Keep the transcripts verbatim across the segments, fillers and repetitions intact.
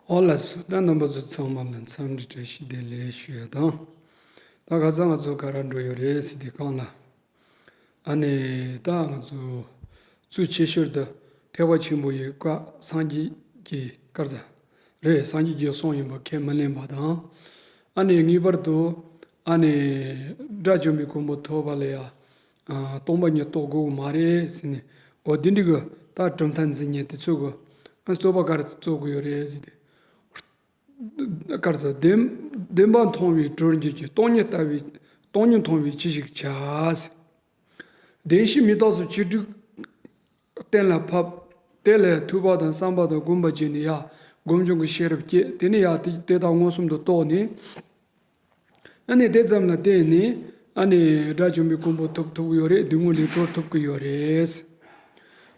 ཨོ་ལགས་སོ། ད་རྣམ་པ་ཚོ་ཚང་མ་ལ་འཚམས་འདྲི་བཀྲ་ཤིས་བདེ་ལེགས་ཞུ་ཡ་དང་། ད་ཁ་སང་ང་ཚོ་ག་ར་འགྲོ་ཡོད་རེད་ཟེར་དུས་སྒང་ལ། ཨ་ནི་ད་ང་ཚོ་གཙོ་ཆེ་ཤོས་དེ་ཐེག་པ་ཆེན་པོ་ཡི་བཀའ་སངས་རྒྱས་ཀྱི་བཀའ་རྩ་རེད། སངས་རྒྱས་ཀྱིས་གསུངས་ཡིན་པ་ཁས་མི་ལེན་པ་དང་། ཨ་ནི་ངེས་པར་དུ་ཨ་ནི་དགྲ་བཅོམ་པའི་གོ་འཕང་ཐོབ་པ་ལ་ཡ། ཨ། སྟོང་པ་ཉིད་རྟོགས་དགོས་ཀྱི་མ་རེད་ཟེར་ནས། འོ་དེ་འདྲ་གི་ད་གྲུབ་མཐའ་འཛིན་མཁན་དེ་ཚོ་གི། ཨ། རྩོད་པ་ག་རེ་རྩོད་ཀྱི་ཡོད་རེད་ཟེར་ཏེ། ག་རེ་ཟེར། བདེན་བདེན་པ་མཐོང་བའི་གྲོལ་འགྱུར་གྱི། སྟོང་ཉིད་ལྟ་བའི། སྟོང་ཉིད་མཐོང་བའི་ཅི་ཞིག་བྱ་ཟེར། བདེན་བཞིའི་མི་རྟག་སོགས་བཅུ་དྲུག་གཏན་ལ་ཕབ། དེ་ལས་ཐོས་པ་དང་བསམ་པ་དང་སྒོམ་པ་བྱས་ནས་ཡ། སྒོམ་བྱུང་གི་ཤེས་རབ་སྐྱེས། དེ་ནས་ཡ་དེ་དེ་དག་མངོན་སུམ་དུ་རྟོགས་ནས། ཨ་ནི་དེ་ཙམ་ལ་བརྟེན་ནས་ཨ་ནི་དགྲ་བཅོམ་པའི་གོ་འཕང་ཐོབ་ཐུབ་ཀྱི་ཡོད་རེད། སྡུག་བསྔལ་ལས་གྲོལ་ཐུབ་ཀྱི་ཡོད་རེད།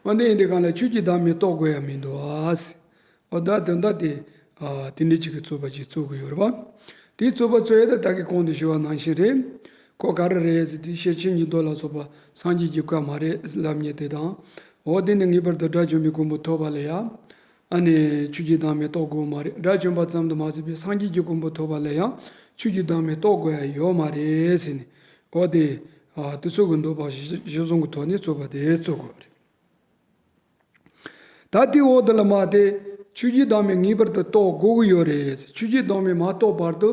འོ་དེ་ཡིན་དུས་སྒང་ལ་ཆོས་ཀྱི་བདག་མེད་རྟོགས་དགོས་ཡ་མི་འདུག་ཨ། འོ་ད་དོན་དག་དེ། ཨ། དེ་འདྲ་ཅིག་གི་རྩོད་པ་ཅིག་རྩོད་ཀྱི་ཡོད་རེད་པ། དེའི་རྩོད་པ་རྩོད་ཡ་དེ་ད་གིན་གོང་དུ་ཞུས་པ་ནང་བཞིན་རེད། ཁོ་ག་རེ་རེད་ཟེར་དུས་ཤེར་ཕྱིན་གྱི་མདོ་ལ་སོགས་པ་སངས་རྒྱས་ཀྱི་བཀའ་མ་རེད་ལབ་མཁན་དེ་དང་། འོ་དེ་ནི་ངེས་པར་དུ་དགྲ་བཅོམ་པའི་གོ་འཕང་ཐོབ་པ་ལ་ཡ། ཨ་ནི་ཆོས་ཀྱི་བདག་མེད་རྟོགས་དགོས་མ་རེད། དགྲ་བཅོམ་པ་ཙམ་དུ་མ་ཟད་པའི་སངས་རྒྱས་ཀྱི་གོ་འཕང་ཐོབ་པ་ལ་ཡང་ཆོས་ཀྱི་བདག་མེད་རྟོགས་དགོས་ཡ་ཡོད་མ་རེད་ཟེར་ནས། འོ་དེ། ཨ། དེ་ཚོ་གི་འདོད་པ་གཞི་གཞི་བཟུང་གི་ཐོག་ནས་རྩོད་པ་དེ་རྩོད་དགོས་རེད། ད་དེ་འོག་དེ་ལ་མ་དེ། ཆོས་ཀྱི་བདག་མེད་ངེས་པར་དུ་རྟོགས་དགོས་ཀྱི་ཡོད་རེད། ཆོས་ཀྱི་བདག་མེད་མ་རྟོགས་བར་དུ།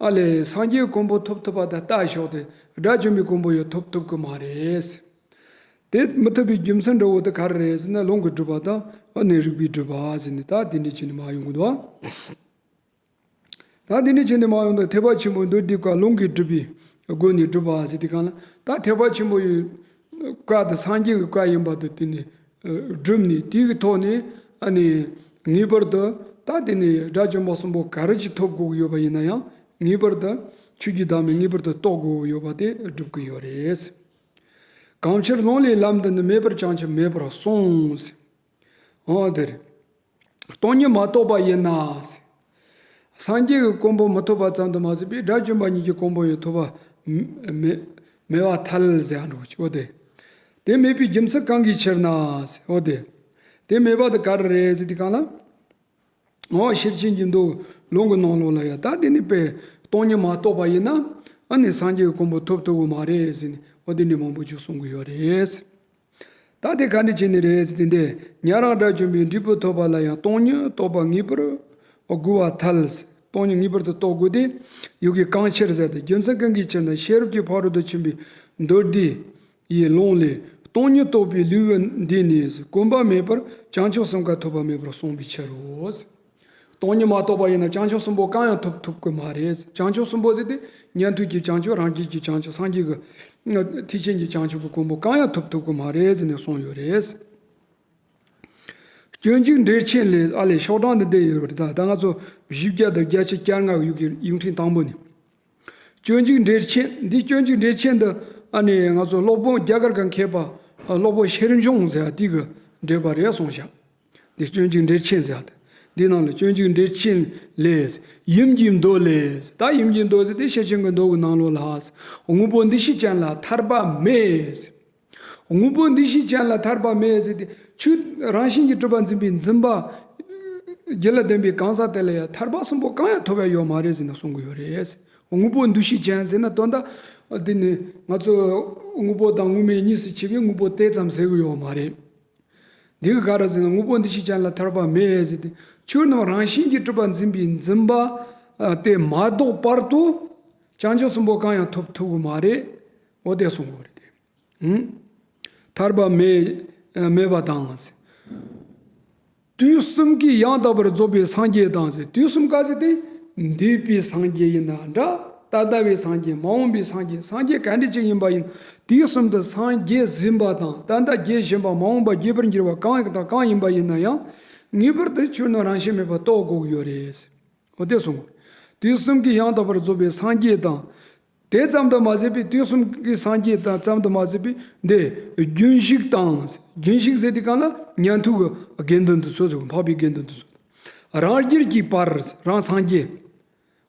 ཨ་ལས་སངས་རྒྱས་གོ་འཕང་ཐོབ་ཐུབ་པ་དང་ལྟ་ཞོག་སྟེ་དགྲ་བཅོམ་པའི་གོ་འཕང་ཡང་ཐོབ་ཐུབ་ཀྱི་མ་རེད། དེ་མི་ཐུབ་པའི་རྒྱུ་མཚན་འདྲ་བོ་དེ་ག་རེ་རེད་ཟེར་ན། ལུང་གིས་སྒྲུབ་པ་དང་། ཨ་ནི་རིགས་པས་སྒྲུབ་པ་ཟེར་ནས་ད་དེ་འདྲ་བྱས་ནས་མར་ཡོང་གི་འདུག། ད་དེ་འདྲ་བྱས་ནས་མར་ཡོང་དུས་ཐེག་པ་ཆེན་པོའི་མདོ་སྡེའི་བཀའ་ལུང་གིས་སྒྲུབ་པའི་སྒོ་ནས་སྒྲུབ་པ་ཟེར་དུས་སྒང་ལ། ད་ཐེག་པ་ཆེན་པོ་ཡི་བཀའ་དེ་སངས་རྒྱས་ཀྱི་བཀའ་ཡིན་པ་དེ་དེ་ནས་སྒྲུབ་ནས། དེ་གི་ཐོག་ནས་ཨ་ནི་ངེས་པར་དུ་ད་དེ་ནས་དགྲ་བཅོམ་པ་གསུམ་པོ་ག་རེ་ཅིག་ཐོབ་དགོས་ཀྱི་ཡོད་པ་ཡིན་ན་ཡང་། ངེས་པར་དུ་ཆོས་ཀྱི་བདག་མེད་ངེས་པར་དུ་རྟོགས་དགོས་ཀྱི་ཡོད་པ་དེ་སྒྲུབ་ཀྱི་ཡོད་རེད། གང་ཕྱིར་ལུང་ལས་ལམ་འདི་ནི། མེད་པར་བྱང་ཆུབ་མེད་པར་གསུངས། འོ་དེ་རེད། སྟོང་ཉིད་མ་རྟོགས་པ་ཡིན་ན། སངས་རྒྱས་ཀྱི་གོ་འཕང་མི་ཐོབ་པ་ཙམ་དུ་མ་ཟད་པའི་དགྲ་བཅོམ་པ་ཉིད་ཀྱི་གོ་འཕང་ཡང་ཐོབ་པ་མེད་མེད་པར་ཐལ་ཟེར་ཡ་འགྲོ་གི། འོ་དེ། དེ་མེད་པའི་རྒྱུ་མཚན་གང་གི་ཕྱིར་ན། འོ་དེ། དེ་མེད་པ་དེ་ག་རེ་རེད་ཟེར་དུས་སྒང་ལ། འོ་ཤེར་ཕྱིན་གྱི་མདོ་ལུང་གི་ནང་ལོགས་ལ་ཡ། ད་དེ་ནི་དཔེ་སྟོང་ཉིད་མ་རྟོགས་པ་ཡིན་ན། ཨ་ནི་སངས་རྒྱས་ཀྱི་གོ་འཕང་ཐོབ་ཐུབ་ཀྱི་མ་རེད་ཟེར་ནས། འོ་དེ་འདྲ་མང་པོ་ཅིག་གསུང་གི་ཡོད་རེད། ད་དེ་ག་འདྲ་བྱས་ནས་རེད་ཟེར་དུས། འདི་ཉན་རང་དགྲ་བཅོམ་པའི་འབྲས་བུ་ཐོབ་པ་ལ་ཡང་སྟོང་ཉིད་རྟོགས་པ་ངེས་པར་དགོས་པར་ཐལ། སྟོང་ཉིད་ངེས་པར་དུ་རྟོགས་དགོས་ཏེ་ཡོད་ཀྱི། གང་ཕྱིར་ཟེར་ཏེ། རྒྱུ་མཚན་གང་གི་ཕྱིར་ན། ཤེས་རབ་ཀྱི་ཕ་རོལ་ཏུ་ཕྱིན་པའི་མདོ་སྡེ་ཡི་ལུང་ལས། སྟོང་ཉིད་རྟོགས་པའི་ལེའུ་འདི་ནི། གོམས་པ་མེད་པར་བྱང་ཆུབ་གསུམ་ཀ་ཐོབ་པ་མེད་པར་གསུངས་པའི་ཕྱིར་རོ། སྟོང་ཉིད་མ་རྟོགས་པ་ཡིན་ན་བྱང་ཆུབ་གསུམ་པོ་གང་ཡང་ཐོབ་ཐུབ་ཀྱི་མ་རེད། བྱང་ཆུབ་གསུམ་པོ་ཟེར་དེ་ཉན་ཐོས་ཀྱི་བྱང་ཆུབ། རང་རྒྱལ་གྱི་བྱང་ཆུབ། སངས་རྒྱས་ཀྱི་ཐེག་ཆེན་གྱི་བྱང་ཆུབ་ཀྱི་གོ་འཕང་གང་ཡང་ཐོབ་ཐུབ་ཀྱི་མ་རེད་ཟེར་ནས་གསུངས་ཡོད་རེད། སྤྱོད་འཇུག་འགྲེལ་ཆེན་ལས། ཨ་ལས་ཤོག་གྲངས་འདི་འདྲ་ཡོད་རེད། ད་ད་ང་ཚོ་བཞི་བརྒྱ་དང་བརྒྱད་ཅུ་གྱ་ལྔ་ཡོད་ཀྱི་ཡིག་ཕྲེང་དང་པོ་ནས། སྤྱོད་འཇུག་འགྲེལ་ཆེན་འདི། སྤྱོད་འཇུག་འགྲེལ་ཆེན་འདི་ཨ་ནི་ང་ཚོ་སློབ་དཔོན་རྒྱ་གར་གྱི་མཁས་པ་སློབ་དཔོན་ཤེར་འབྱུང་ཟེར་ཡ་དེ་གིས་འགྲེལ་པ་རེད་གསུངས་ཤག། འདི་སྤྱོད་འཇུག་འགྲེལ་ཆེན་ཟེར་ཡ་དེ། འདི་ནང་ལ་སྤྱོད་འཇུག་འགྲེལ་ཆེན་ལས། ཡུམ་གྱི་མདོ་ལས། ད་ཡུམ་གྱི་མདོ་ཟེར་དེ་ཤེར་ཕྱིན་གྱི་མདོ་གི་ནང་ལོགས་ལ། དངོས་པོ་འདུ་ཤེས་ཅན་ལ་ཐར་པ་མེད། དངོས་པོ་འདུ་ཤེས་ཅན་ལ་ཐར་པ་མེད་ཟེར་ཏེ། ཆོས་རང་བཞིན་གྱིས་གྲུབ་པ་འཛིན་པའི་འཛིན་པ་རྒྱུད་ལ་ལྡན་པའི་གང་ཟག་དེ་ལ་ཡང་ཐར་པ་གསུམ་པོ་གང་ཡང་ཐོབ་ཡ་ཡོད་མ་རེད་ཟེར་ནས་གསུང་གི་ཡོད་རེད། དངོས་པོ་འདུ་ཤེས་ཅན་ཟེར་ན་དོན་དག་འདི་ནི་ང་ཚོ་དངོས་པོ་དང་དངོས་མེད་གཉིས་སུ་ཕྱེ་བའི་དངོས་པོ་དེ་ཙམ་ཟེར་གི་ཡོད་མ་རེད། འདི་གི་ག་རེ་ཟེར་ན། དངོས་པོ་འདུ་ཤེས་ཅན་ལ་ཐར་པ་མེད་ཟེར་ཏེ། ཆོས་རྣམས་རང་བཞིན་གྱིས་གྲུབ་པ་འཛིན་པའི་འཛིན་པ་དེ་མ་ལྡོག་བར་དུ་བྱང་ཆུབ་གསུམ་པོ་གང་ཡང་ཐོབ་ཐུབ་གི་མ་རེད། འོ་དེ་གསུང་གི་ཡོད་རེད་དེ། ཐར་པ་མེད། མེད་པ་དང་། དུས་གསུམ་གྱི་ཡང་དག་པར་རྫོགས་པའི་སངས་རྒྱས་དང་ཟེར། དུས་གསུམ་ག་ཟེར་དེ། འདས་པའི་སངས་རྒྱས་ཡིན་ན་འདྲ། ད་ལྟ་བའི་སངས་རྒྱས། མ་འོངས་པའི་སངས་རྒྱས། སངས་རྒྱས་ག་འདྲ་ཅིག་ཡིན་པ་ཡིན། དུས་གསུམ་དུ་སངས་རྒྱས་ཟིན་པ་དང་། ད་ལྟ་རྒྱས་བཞིན་པ། མ་འོངས་པ་རྒྱས་པར་འགྱུར་བ་གང་ཡིན་དང་གང་ཡིན་པ་ཡིན་ན་ཡང་། ངེས་པར་དུ་ཆོས་རྣམས་རང་བཞིན་མེད་པར་རྟོགས་དགོས་ཀྱི་ཡོད་རེད། འོ་དེ་གསུངས། དུས་གསུམ་གྱི་ཡང་དག་པར་རྫོགས་པའི་སངས་རྒྱས་དང་། དེ་ཙམ་དུ་མ་ཟད་པའི། དུས་གསུམ་གྱི་སངས་རྒྱས་དང་ཙམ་དུ་མ་ཟད་པའི་འདི་རྒྱུན་ཞུགས་དང་། རྒྱུན་ཞུགས་ཟེར་དུས་སྒང་ལ་ཉན་ཐོས་ཀྱི་དགེ་འདུན་དེ་ཚོ་ཟེར། འཕགས་པའི་དགེ་འདུན་དེ་ཚོ། རང་རྒྱལ་གྱི་བར། རང་སངས་རྒྱས།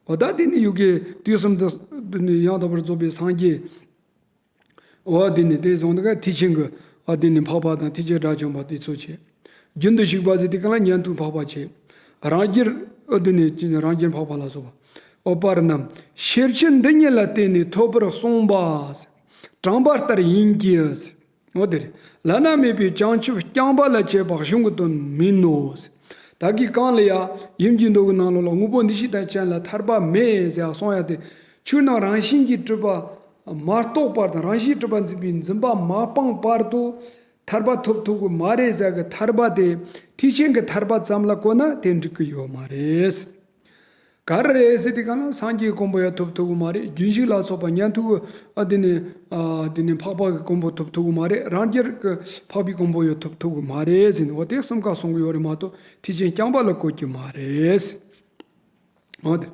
འོ་ད་དེ་ནི་ཡུ་གེ་དུས་གསུམ་དུ་ཡང་དག་པར་རྫོགས་པའི་སངས་རྒྱས། འོ་དེ་ནི་དེ་བཟུང་དུས་ཀ་ཐེག་ཆེན་གྱི། ཨ། དེ་ནི་འཕགས་པ་དང་ཐེག་ཆེན་དགྲ་བཅོམ་པ་དེ་ཚོ་བྱས། རྒྱུན་དུ་ཞུགས་པ་ཟེར་དུས་སྒང་ལ་ཉན་ཐོས་འཕགས་པ་བྱས། རང་རྒྱལ། འོ་དེ་ནས་རང་རྒྱལ་འཕགས་པ་ལ་སོགས་པ། འོ་པར་རྣམས་ཤེར་ཕྱིན་འདི་ཉིད་ལ་བརྟེན་ནས་ཐོབ་པར་གསུངས་པ། དྲངས་པ་ལྟར་ཡིན་གྱི། འོ་དེ་རེད། བླ་ན་མེད་པའི་བྱང་ཆུབ་རྐྱང་པ་ལ་བྱེད་པ་གཞུང་གི་དོན་མིན་ནོ། ད་གིན་གང་ལ་ཡང་ཡིན་གྱི་མདོ་གི་ནང་ལོགས་ལ་དངོས་པོ་འདུ་ཤེས་དང་ཅན་ལ་ཐར་པ་མེད་ཟེར་གསུངས་ཡ་དེ། ཆོས་རྣམས་རང་བཞིན་གྱིས་གྲུབ་པ་མ་རྟོགས་བར་དང་རང་བཞིན་གྲུབ་པ་འཛིན་པའི་འཛིན་པ་མ་སྤངས་བར་དུ། ཐར་པ་ཐོབ་ཐུབ་ཀྱི་མ་རེད་ཟེར་གི་ཐར་པ་དེ་ཐེག་ཆེན་གྱི་ཐར་པ་ཙམ་ལ་གོ་ན་དེ་འགྲིག་གི་ཡོད་མ་རེད། ག་རེ་རེད་ཟེར་དུས་གང་ལ་སངས་རྒྱས་ཀྱི་གོ་འཕང་ཡང་ཐོབ་ཐུབ་ཀྱི་མ་རེད། རྒྱུན་ཞུགས་ལ་སོགས་པ་ཉན་ཐོས་ཀྱི་ཨ་དེ་ནི་ཨ་དེ་ནི་འཕགས་པ་གི་གོ་འཕང་ཐོབ་ཐུབ་ཀྱི་མ་རེད། རང་རྒྱལ་གྱི་འཕགས་པའི་གོ་འཕང་ཡང་ཐོབ་ཐུབ་ཀྱི་མ་རེད་ཟེར་ནས་འོ་དེ་གསུམ་ཀ་གསུང་གི་ཡོད་རེད་མ་གཏོགས་ཐེག་ཆེན་རྐྱང་པ་ལ་གོ་གི་མ་རེད། འོ་དེ།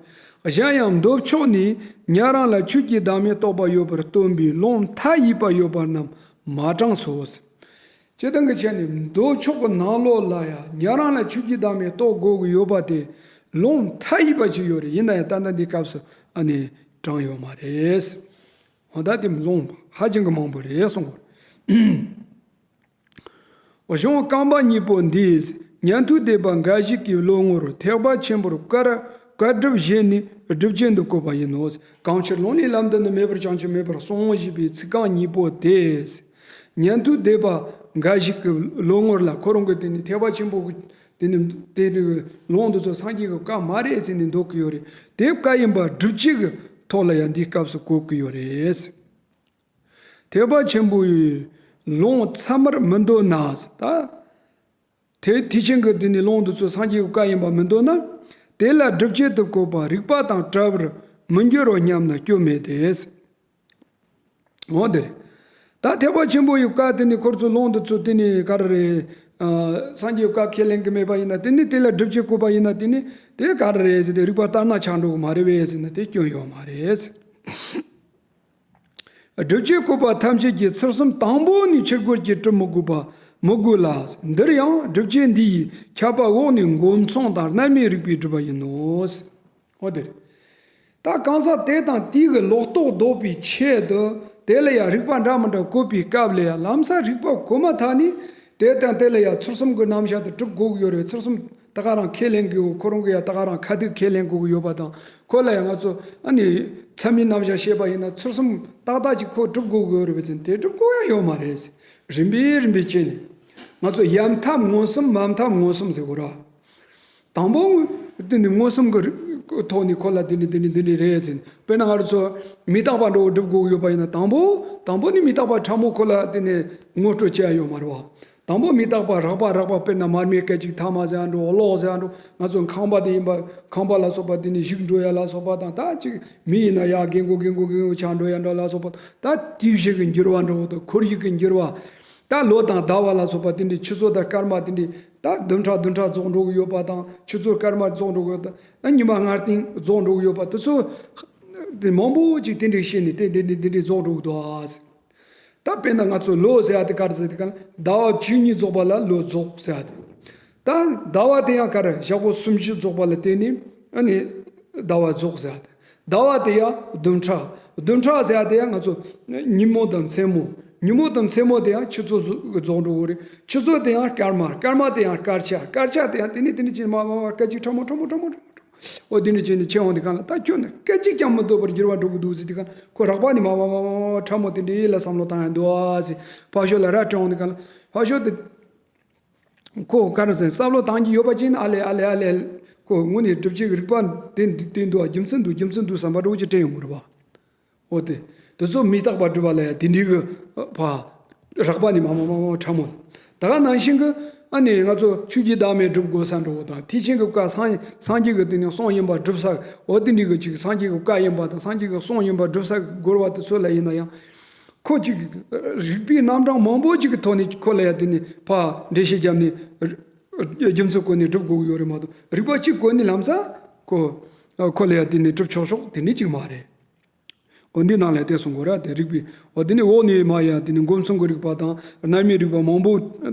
གཞན་ཡང་མདོ་ཕྱོགས་ནས་ཉན་རང་ལ་ཆོས་ཀྱི་བདག་མེད་རྟོགས་པ་ཡོད་པར་སྟོན་པའི་ལུང་མཐའ་ཡས་པ་ཡོད་པ་རྣམས་མ་དྲངས་སོ། སྤྱིར་བཏང་གི་ཆ་ནས་མདོ་ཕྱོགས་ཀྱི་ནང་ལོགས་ལ་ཡང་ཉན་རང་ལ་ཆོས་ཀྱི་བདག་མེད་རྟོགས་དགོས་ཀྱི་ཡོད་པ་དེ་ལུང་མཐའ་ཡས་པ་ཞིག་ཡོད་རེད། ཡིན་ན་ཡང་ད་ལྟ་འདི་སྐབས་སུ་ཨ་ནི་དྲངས་ཡོད་མ་རེད། འོ་ད་དེ་ལུང་ཧ་ཅང་གི་མང་པོ་རེད་གསུངས། གཞུང་རྐང་པ་གཉིས་པོ་འདིས་ཉན་ཐོས་སྡེ་པ་འགའ་ཞིག་གི་བློ་ངོར་ཐེག་པ་ཆེན་པོར་བཀར་བཀར་སྒྲུབ་བཞེད་ནས་སྒྲུབ་བྱེད་དུ་བཀོད་པ་ཡིན་ནོ། གང་ཕྱིར་ལུང་ལས་ལམ་འདི་ནི་མེད་པར་བྱང་ཆུབ་མེད་པར་གསུངས་ཞེས་པའི་ཚིག་རྐང་གཉིས་པོ་དེས། ཉན་ཐོས་སྡེ་པ་འགའ་ཞིག་གི་བློ་ངོར་ལ་ཁོ་རང་གི་དེ་ནི་ཐེག་པ་ཆེན་པོ་གི་དེ་ནི་དེ་རིགས་ལུང་འདི་ཚོ་སངས་རྒྱས་ཀྱི་བཀའ་མ་རེད་ཟེར་ནས་འདོད་ཀྱི་ཡོད་རེད། དེ་བཀའ་ཡིན་པ་སྒྲུབ་བྱེད་ཀྱི་ཐོག་ལ་ཡང་འདིའི་སྐབས་སུ་བཀོད་ཀྱི་ཡོད་རེད། ཐེག་པ་ཆེན་པོའི་ལུང་ཚད་མར་མི་འདོད་ན་ད། དེ་ཐེག་ཆེན་གྱི་དེ་ནི་ལུང་འདི་ཚོ་སངས་རྒྱས་ཀྱི་བཀའ་ཡིན་པ་མི་འདོད་ན། དེ་ལ་སྒྲུབ་བྱེད་དུ་བཀོད་པ་རིགས་པ་དང་བྲལ་བར་མི་འགྱུར་རོ་སྙམ་ན་སྐྱོན་མེད་དེ། འོ་དེ་རེད། ད་ཐེག་པ་ཆེན་པོ་ཡི་བཀའ་དེ་ནི་ཁོར་ཚོ་ལུང་འདི་ཚོ་དེ་ནི་ག་རེ་རེད། ཨ། སངས་རྒྱས་བཀའ་ཁས་ལེན་གྱི་མེད་པ་ཡིན་ན་དེ་ནི་དེ་ལ་སྒྲུབ་བྱེད་བཀོད་པ་ཡིན་ན་དེ་ནི་དེ་ག་རེ་རེད་ཟེར་ཏེ་རིགས་པ་ལྟར་སྣང་ཆགས་འགྲོ་གི་མ་རེད་པས་ཟེར་ན་དེ་སྐྱོན་ཡོད་མ་རེད། སྒྲུབ་བྱེད་བཀོད་པ་ཐམས་ཅད་ཀྱི་ཚུལ་གསུམ་དང་པོ་ནས་ཕྱི་རྒོལ་གྱིས་གྲུབ་མི་དགོས་པ་མི་དགོས་ལ། འདིར་ཡང་སྒྲུབ་བྱེད་འདི་ཡི་ཁྱབ་པ་འོག་ནས་མགོ་མཚུངས་དང་རྣལ་མའི་རིགས་པས་གྲུབ་པ་ཡིན་ནོ། འོ་དེ་རེད། ད་གང་ཟག་དེ་དང་དེའི་གི་ལོག་རྟོག་ཟློག་པའི་ཆེད་དུ་དེ་ལ་ཡང་རིགས་པ་འདྲ་མི་འདྲ་བཀོད་པའི་སྐབས་ལ་ཡང་ལམ་སང་རིགས་པ་གོ་མ་ཐག་ནས་དེ་དང་དེ་ལ་ཡང་ཚུལ་གསུམ་གྱི་རྣམ་གཞག་དེ་གྲུབ་དགོས་ཀྱི་ཡོད་རེད། ཚུལ་གསུམ་ད་ག་རང་ཁས་ལེན་དགོས། ཁོ་རང་གི་ཡང་ད་ག་རང་ཁ་ཐུག་ཁས་ལེན་དགོས་ཀྱི་ཡོད་པ་དང་། ཁོ་ལ་ཡང་ང་ཚོ་ཨ་ནི་ཚད་མའི་རྣམ་གཞག་བཤད་པ་ཡིན་ན་ཚུལ་གསུམ་ཏག་ཏག་ཅིག་ཁོ་གྲུབ་དགོས་ཀྱི་ཡོད་རེད་པས་ཟེར་ན་དེ་གྲུབ་དགོས་ཡ་ཡོད་མ་རེད། རིམ་པས་རིམ་པས་བྱས་ནས་ང་ཚོ་ཡ་མཐའ་མངོན་སུམ་མ་མཐའ་མངོན་སུམ་ཟེར་དགོས་ར། དང་པོ་དེ་ནི་མངོན་སུམ་གྱི་ཐོག་ནས་ཁོ་ལ་དེ་ནི་དེ་ནི་དེ་ནི་རེད་ཟེར་ན། དཔེར་ན་ང་རང་ཚོ་མི་རྟག་པ་འདྲ་བོ་སྒྲུབ་དགོས་ཀྱི་ཡོད་པ་ཡིན་ན་དང་པོ་དང་པོ་ནི་མི་རྟག་པ་ཕྲ་མོ་ཁོ་ལ་དེ་ནི་ངོ་སྤྲོད་བྱེད་ཡ་ཡོད་མ་རེད་བ། དང་པོ་མི་རྟག་པ་རགས་པ་རགས་པ་དཔེར་ན་མར་མེ་སྐད་ཅིག་ཐ་མ་ཟེར་ཡ་འགྲོ། གློག་ཟེར་ཡ་འགྲོ། ང་ཚོ་ཁང་པ་དེ་ཡིན་པ་ཁང་པ་ལ་སོགས་པ་དེ་ནི་བཞུགས་འགྲོ་ཡ་ལ་སོགས་པ་དང་། ད་ཅིག་མི་ཡིན་ན་ཡ་རྒན་གོག་རྒན་གོག་རྒན་གོག་ཆགས་འགྲོ་ཡ་འདྲ་ལ་སོགས་པ། ད་དུས་བཞི་གི་འགྱུར་བ་འདྲ་བོ་དང་ཁོར་ཡུག་གི་འགྱུར་བ། ད་ལོ་དང་ཟླ་བ་ལ་སོགས་པ་དེ་འདྲའི་ཆུ་ཚོད་དང་སྐར་མ་དེ་འདྲའི་ད་བདུན་ཕྲག་བདུན་ཕྲག་རྫོགས་འགྲོ་གི་ཡོད་པ་དང་། ཆུ་ཚོད་སྐར་མ་རྫོགས་འགྲོ་གི་ཡོད་པ་དང་། ཉི་མ་སྔ་རྟིང་རྫོགས་འགྲོ་གི་ཡོད་པ་དེ་ཚོ་དེ་མང་པོ་ཅིག་དེ་འདྲའི་བཤད་ནས་དེ་དེ་འདྲའི་དེ་འདྲའི་རྫོགས་འགྲོ་གི་འདུག་ཨ། ད་དཔེར་ན་ང་ཚོ་ལོ་ཟེར་ཡ་དེ་ག་རེ་ཟེར་དེ་ག་ལ་ཟླ་བ་བཅུ་གཉིས་རྫོགས་པ་ལ་ལོ་རྫོགས་ཟེར་ཡ་དེ། ད་ཟླ་བ་དེ་ཡང་ག་རེ་ཞག་པོ་སུམ་ཅུ་རྫོགས་པ་ལ་བརྟེན་ནས་ཨ་ནི་ཟླ་བ་རྫོགས་ཟེར་ཡ་དེ། ཟླ་བ་དེ་ཡང་བདུན་ཕྲག་བདུན་ཕྲག་ཟེར་ཡ་དེ་ཡང་ང་ཚོ་ཉིན་མོ་དང་མཚན་མོ། ཉིན་མོ་དང་མཚན་མོ་དེ་ཡང་ཆུ་ཚོད་རྫོགས་འགྲོ་གི་རེད། ཆུ་ཚོད་དེ་ཡང་སྐར་མ། སྐར་མ་དེ་ཡང་སྐར་ཆ། སྐར་ཆ་དེ་ཡང་དེ་ནས་དེ་ནས་ཅི་མ་མ་མ་སྐར་གཅིག་ཕྲ་མོ་ཕྲ་མོ་ཕྲ་མོ་ཕྲ་མོ། འོ་དེ་འདྲ་བྱས་ནས་ཕྱིན་འོང་དུས་གང་ལ་ད་ཁྱོད་ནི་སྐད་ཅིག་ཀྱང་མི་སྡོད་པར་འགྱུར་བ་འགྲོ་གི་འདུག་ཟེར་དུས་གང་ལ་ཁོ་རགས་པ་ནི་མ་མ་མ་མ་མ་ཕྲ་མོ་དེ་འདྲའི་ལ་བསམ་བློ་བཏང་ཡ་འདུག་ཨ་ཟེར་ཕར་ཕྱོགས་ལ་ར་དྲངས་འོང་དུས་གང་ལ་ཕར་ཕྱོགས་དེ་ཁོ་ག་རེ་ཟེར་བསམ་བློ་བཏང་གི་ཡོད་པ་ཅིག་ནི་ཨ་ལེ་ཨ་ལེ་ཨ་ལེ། ཁོ་དངོས་གནས་སྒྲུབ་བྱེད་ཀྱི་རིགས་པ་དེ་འདི་དེ་འདུག་ཨ། རྒྱུ་མཚན་འདུག་རྒྱུ་མཚན་འདུག་བསམ་པ་འདྲ་བོ་ཅིག་དྲན་ཡོང་གི་རེད་པ། འོ་དེ། དེ་ཚོ་མི་རྟག་པ་སྒྲུབ་པ་ལ་ཡང་དེ་འདྲའི་གི་ཕ། རགས་པ་ནི་མ་མ་མ་མ་ཕྲ་མོ། ད་ག་ནང་བཞིན་གི་ཨ་ནི་ང་ཚོ་ཆོས་ཀྱི་བདག་མེད་སྒྲུབ་དགོས་ས་འདྲ་བོ་དང་། ཐེག་ཆེན་གྱི་བཀའ་སངས་སངས་རྒྱས་ཀྱི་དེ་ནི་གསུང་ཡིན་པ་སྒྲུབ་ས། འོ་དེ་འདྲའི་གི་ཅིག་སངས་རྒྱས་ཀྱི་བཀའ་ཡིན་པ་དང་སངས་རྒྱས་ཀྱི་གསུང་ཡིན་པ་སྒྲུབ་ས་གི་སྒོ་བ་དེ་ཚོ་ལ་ཡིན་ན་ཡང་། ཁོ་ཅིག་རིགས་པའི་རྣམ་གྲངས་མང་པོ་ཅིག་གི་ཐོག་ནས་ཁོ་ལ་ཡང་དེ་ནི་ཕ་འགྲེལ་བཤད་བརྒྱབ་ནས་རྒྱུ་མཚན་བཀོད་ནས་སྒྲུབ་དགོས་ཀྱི་ཡོད་རེད་མ་གཏོགས། རིགས་པ་གཅིག་བཀོད་ནས་ལམ་སང་ཁོ་ཁོ་ལ་ཡང་དེ་ནི་སྒྲུབ་ཆོག་ཆོག་དེ་ནི་ཅིག་མ་རེད། འོ་འདི་ནང་ལ་དེ་གསུང་དགོས་ར། དེ་རིགས་པའི་འོ་དེ་ནི་འོག་ནས་མ་ཡ་དེ་ནི་མགོ་མཚུངས་ཀྱི་རིགས་པ་དང་རྣལ་མའི་རིགས་པ་མང་པོ་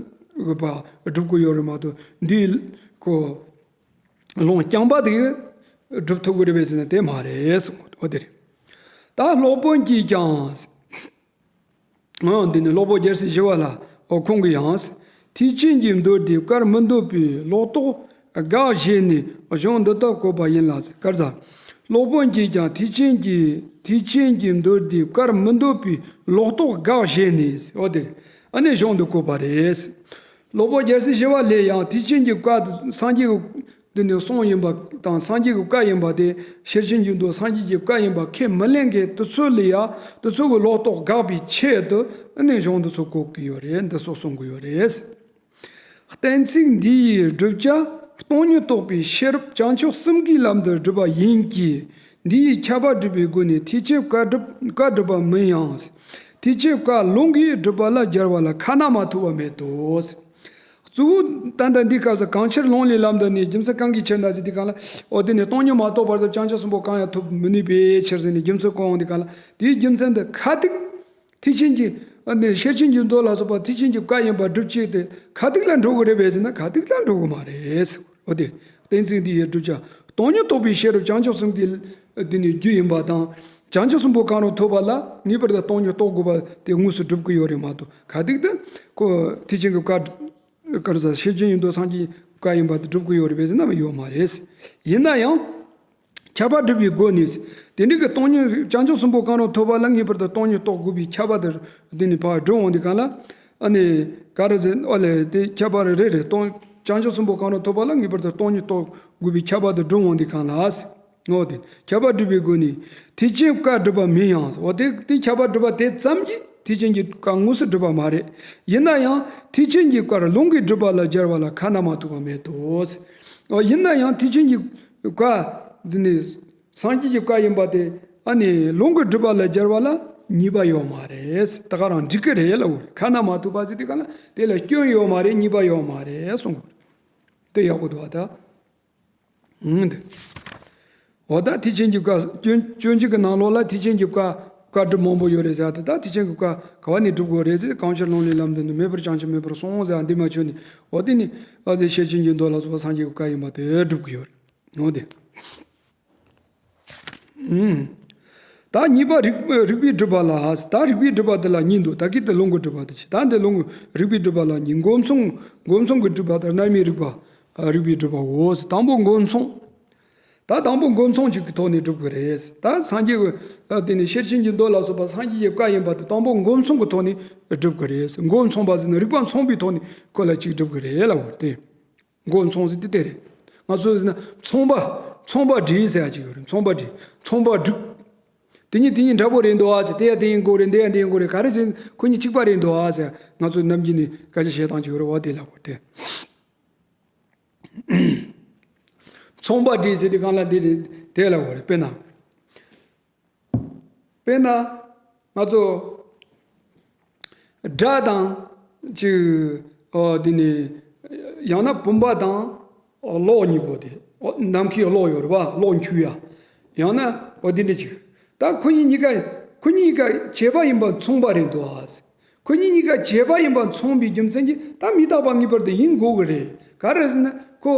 གི་པ་སྒྲུབ་དགོས་ཡོད་རེད་མ་གཏོགས། འདི་ཁོ་ལུང་རྐྱང་པ་དེ་སྒྲུབ་ཐུབ་ཀྱི་རེད་པས་ཟེར་ན་དེ་མ་རེད་གསུང་གོ། འོ་དེ་རེད། ད་སློབ་དཔོན་གྱིས་ཀྱང་། འོ་འདི་ནི་སློབ་དཔོན་རྒྱལ་སྲས་ཞི་བ་ལྷ། འོ་ཁོང་གིས་ཡང་། ཐེག་ཆེན་གྱི་མདོ་སྡེ་བཀར་མི་འདོད་པའི་ལོག་རྟོག་ དགག་བྱས་ནས་གཞུང་འདི་ལྟར་བཀོད་པ་ཡིན་ལ། གར་ཟ། སློབ་དཔོན་གྱིས་ཀྱང་ཐེག་ཆེན་གྱི་ཐེག་ཆེན་གྱི་མདོ་སྡེའི་བཀར་མི་འདོད་པའི་ལོག་རྟོག་དགག་བྱས་ནས། འོ་དེ་ཨ་ནི་གཞུང་འདི་བཀོད་པ་རེད། སློབ་དཔོན་རྒྱལ་སྲས་ཞི་བ་ལྷས་ཡང་ཐེག་ཆེན་གྱི་བཀའ་སངས་རྒྱས་ཀྱི་འདི་ནི་གསུང་ཡིན་པ་དང་། སངས་རྒྱས་ཀྱི་བཀའ་ཡིན་པ་དེ། ཤེར་ཕྱིན་གྱི་མདོ་སངས་རྒྱས་ཀྱི་བཀའ་ཡིན་པ་ཁས་མི་ལེན་མཁན་དེ་ཚོ་ལ་ཡང་དེ་ཚོ་གི་ལོག་རྟོག་དགག་པའི་ཆེད་དུ་ཨ་ནི་གཞུང་འདི་ཚོ་བཀོད་ཀྱི་ཡོད་རེད། འདི་ཚོ་གསུང་གི་ཡོད་རེད། གཏན་ཚིགས་འདི་ཡི་བསྒྲུབ་བྱ་སྟོང་ཉིད་རྟོགས་པའི་ཤེས་རབ་བྱང་ཆུབ་གསུམ་གྱི་ལམ་དུ་སྒྲུབ་པ་ཡིན་གྱི། འདི་ཡི་ཁྱབ་པ་སྒྲུབ་པའི་སྒོ་ནས་ཐེག་ཆེན་བཀའ་སྒྲུབ་བཀའ་སྒྲུབ་པ་མིན་ཡང་། ཐེག་ཆེན་བཀའ་ལུང་གིས་སྒྲུབ་པ་ལ་སྦྱར་བ་ལ་ཁ་ན་མ་ཐོ་བ་མེད་དོ། གཙོ་བོ་ད་ལྟ་འདི་སྐབས་སུ་གང་ཕྱིར་ལུང་ལས་ལམ་དུ་ནི་རྒྱུ་མཚན་གང་གི་ཕྱིར་ན་ཟེར་དུས་སྒང་ལ། འོ་དེ་ནི་སྟོང་ཉིད་མ་རྟོགས་བར་དུ་བྱང་ཆུབ་གསུམ་པོ་གང་ཡང་ཐོབ་མི་ནུས་པའི་ཕྱིར་ཟེར་ནས་རྒྱུ་མཚན་བཀོད་འོང་དུས་སྒང་ལ། དེའི་རྒྱུ་མཚན་དེ་ཁ་ཐུག་ཐེག་ཆེན་གྱི་ཨ་ནི་ཤེར་ཕྱིན་གྱི་མདོ་ལ་སོགས་པ་ཐེག་ཆེན་གྱི་བཀའ་ཡིན་པར་སྒྲུབ་བྱེད་དེ་ཁ་ཐུག་ལ་འགྲོ་གི་རེད་པས་ཟེར་ན། ཁ་ཐུག་ལ་འགྲོ་གི་མ་རེད། འོ་དེ་གཏན་ཚིགས་འདི་ཡི་བསྒྲུབ་བྱ་སྟོང་ཉིད་རྟོགས་པའི་ཤེས་རབ་བྱང་ཆུབ་གསུམ་གྱི་འདི་ནི་རྒྱུ་ཡིན་པ་དང་། བྱང་ཆུབ་གསུམ་པོ་གང་རུང་ཐོབ་པ་ལ་ངེས་པར་དུ་སྟོང་ཉིད་རྟོགས་དགོས་པ་དེ་དངོས་སུ་སྒྲུབ་ཀྱི་ཡོད་རེད་མ་གཏོགས། ཁ་ཐུག་ཏུ་ཁོ་ཐེག་ཆེན་གྱི་བཀའ་ག་རེ་ཟེར། ཤེར་ཕྱིན་གྱི་མདོ་སངས་རྒྱས་བཀའ་ཡིན་པ་དེ་སྒྲུབ་ཀྱི་ཡོད་རེད་པས་ཟེར་ན་ཡོད་མ་རེད། ཡིན་ན་ཡང་། ཁྱབ་པ་སྒྲུབ་པའི་སྒོ་ནས། དེ་འདྲའི་གི་སྟོང་ཉིད་བྱང་ཆུབ་གསུམ་པོ་གང་རུང་ཐོབ་པ་ལ་ངེས་པར་དུ་སྟོང་ཉིད་རྟོགས་དགོས་པའི་ཁྱབ་པ་དེ་འདི་ནི་ཕར་སྒྲུབ་འོང་དུས་སྒང་ལ། ཨ་ནི་ག་རེ་ཟེར། ཨོ་ལེ་དེ་ཁྱབ་པ་རེ་རེ་རེད། སྟོང་བྱང་ཆུབ་གསུམ་པོ་གང་རུང་ཐོབ་པ་ལ་ངེས་པར་དུ་སྟོང་ཉིད་རྟོགས་དགོས་པའི་ཁྱབ་པ་དེ་སྒྲུབ་འོང་དུས་སྒང་ལ། འོ་དེ་ཁྱབ་པ་སྒྲུབ་པའི་སྒོ་ནས་ཐེག་ཆེན་བཀའ་སྒྲུབ་པ་མིན་ཡང་། འོ་དེ་དེ་ཁྱབ་པ་སྒྲུབ་པ་དེ་ཙམ་གྱིས་ཐེག་ཆེན་གྱི་བཀའ་དངོས་སུ་སྒྲུབ་པ་མ་རེད། ཡིན་ན་ཡང་ཐེག་ཆེན་གྱི་བཀའ་ལུང་གིས་སྒྲུབ་པ་ལ་སྦྱར་བ་ལ་ཁ་ན་མ་ཐོ་བ་མེད་དོ། འོ་ཡིན་ན་ཡང་ཐེག་ཆེན་གྱི་བཀའ་འདི་ནི། སངས་རྒྱས་ཀྱི་བཀའ་ཡིན་པ་དེ་ཨ་ནི་ལུང་གིས་སྒྲུབ་པ་ལ་སྦྱར་བ་ལ་ཉེས་པ་ཡོད་མ་རེད། ད་ག་རང་འགྲིག་གི་རེད་ལབ་པ་རེད། ཁ་ན་མ་ཐོ་བ་ཟེར་དུས་སྒང་ལ་དེ་ལ་སྐྱོན་ཡོད་མ་རེད། ཉེས་པ་ཡོད་མ་རེད་གསུང་གི་རེད། དེ་ཡག་པོ་འདུག་བ་ད། ཨང་དེ། འོ་ད་ཐེག་ཆེན་གྱི་བཀའ་སྤྱོད་སྤྱོད་འཇུག་གི་ནང་ལོགས་ལ་ཐེག་ཆེན་གྱི་བཀའ་བཀའ་སྒྲུབ་མང་པོ་ཡོད་རེད་ཟེར་ཏེ། ད་ཐེག་ཆེན་གྱི་བཀའ་ག་བ་ནས་སྒྲུབ་དགོས་རེད་ཟེར། གང་ཕྱིར་ལུང་ལས་ལམ་དུ་ནི། མེད་པར་བྱང་ཆུབ་མེད་པར་གསུངས་ཟེར། འདི་མ་ཆོད་ནས་འོ་དེ་ནི་འོ་དེ་ཤེར་ཕྱིན་གྱི་མདོ་ལ་སོགས་པ་སངས་རྒྱས་ཀྱི་བཀའ་ཡིན་པ་དེ་སྒྲུབ་ཀྱི་ཡོད་རེད། འོ་དེ། ཨུམ། ད་གཉིས་པ་རིགས་རིགས་པས་སྒྲུབ་པ་ལ། ད་རིགས་པས་སྒྲུབ་པ་འདི་ལ་གཉིས་འདུག་ད་གིན་དེ་ལུང་གིས་སྒྲུབ་པ་དེ་བྱས། ད་འདི་ལུང་གིས་རིགས་པས་སྒྲུབ་པ་ལ་གཉིས། མགོ་མཚུངས་མགོ་མཚུངས་ཀྱིས་སྒྲུབ་པ་དང་རྣལ་མའི་རིགས་པ་རིགས་པས་སྒྲུབ་པའོ། དང་པོ་མགོ་མཚུངས། ད་དང་པོ་མགོ་མཚུངས་གཅིག་གི་ཐོག་ནས་སྒྲུབ་ཀྱི་རེད། ད་སངས་རྒྱས་ཀྱི་དེ་ནི་ཤེར་ཕྱིན་གྱི་མདོ་ལ་སོགས་པ་སངས་རྒྱས་ཀྱི་བཀའ་ཡིན་པ་དེ་དང་པོ་མགོ་མཚུངས་ཀྱི་ཐོག་ནས་སྒྲུབ་ཀྱི་རེད། མགོ་མཚུངས་པ་ཟེར་ན་རིགས་པ་མཚུངས་པའི་ཐོག་ནས་ཁོ་ལ་གཅིག་སྒྲུབ་ཀྱི་རེད་ལབ་པ་རེད། མགོ་མཚུངས་ཟེར་དེ་དེ་རེད། ང་ཚོ་ཟེར་ན་མཚུངས་པ། མཚུངས་པ་འགྲིག་ཟེར་ཡ་ཅིག་ཡོད་རེད། མཚུངས་པ་འགྲིག་མཚུངས་པ་འགྲིག་དེ་གཉིས་དེ་གཉིས་འདྲ་པོ་རེད་འདུག་ཨ་ཟེར། དེ་ཡ་དེ་ཡིན་དགོས་རེད། འདི་ཡ་འདི་ཡིན་དགོས་རེད། ག་རེ་ཟེར། ཁོ་གཉིས་གཅིག་པ་རེད་འདུག་ཨ་ཟེར། ང་ཚོ་ནམ་རྒྱུན་ནས་སྐད་ཆ་བཤད་སྟངས་ཅིག་ཡོད་རེད་བ། དེ་ལབ་དགོས་དེ། མཚུངས་པ་འགྲིག་ཟེར་དུས་སྒང་ལ་འདི་རེད། དེ་ལབ་དགོས་རེད། དཔེར་ན། དཔེར་ན། ང་ཚོ་སྒྲ་དང་ཅིག་ཨོ་དེ་ནི་ཡང་ན་བུམ་པ་དང་གློག་གཉིས་པོ་དེ། ཨོ་ནམ་མཁའི་གློག་ཡོད་རེད་པ། གློག་འཁྱུག་ཡ། ཡང་ན་ཨོ་དེ་འདྲ་ཅིག་ད་ཁོ་གཉིས་གཉིས་ཀ་ཁོ་གཉིས་གཉིས་ཀ་བྱས་པ་ཡིན་པ་མཚུངས་པ་རེད་འདུག་ཨ། ཁོ་གཉིས་གཉིས་ཀ་བྱས་པ་ཡིན་པ་མཚུངས་པའི་རྒྱུ་མཚན་གྱིས་ད་མི་རྟག་པ་ངེས་པར་དུ་ཡིན་དགོས་ཀྱི་རེད། ག་རེ་ཟེར་ན་ཁོ་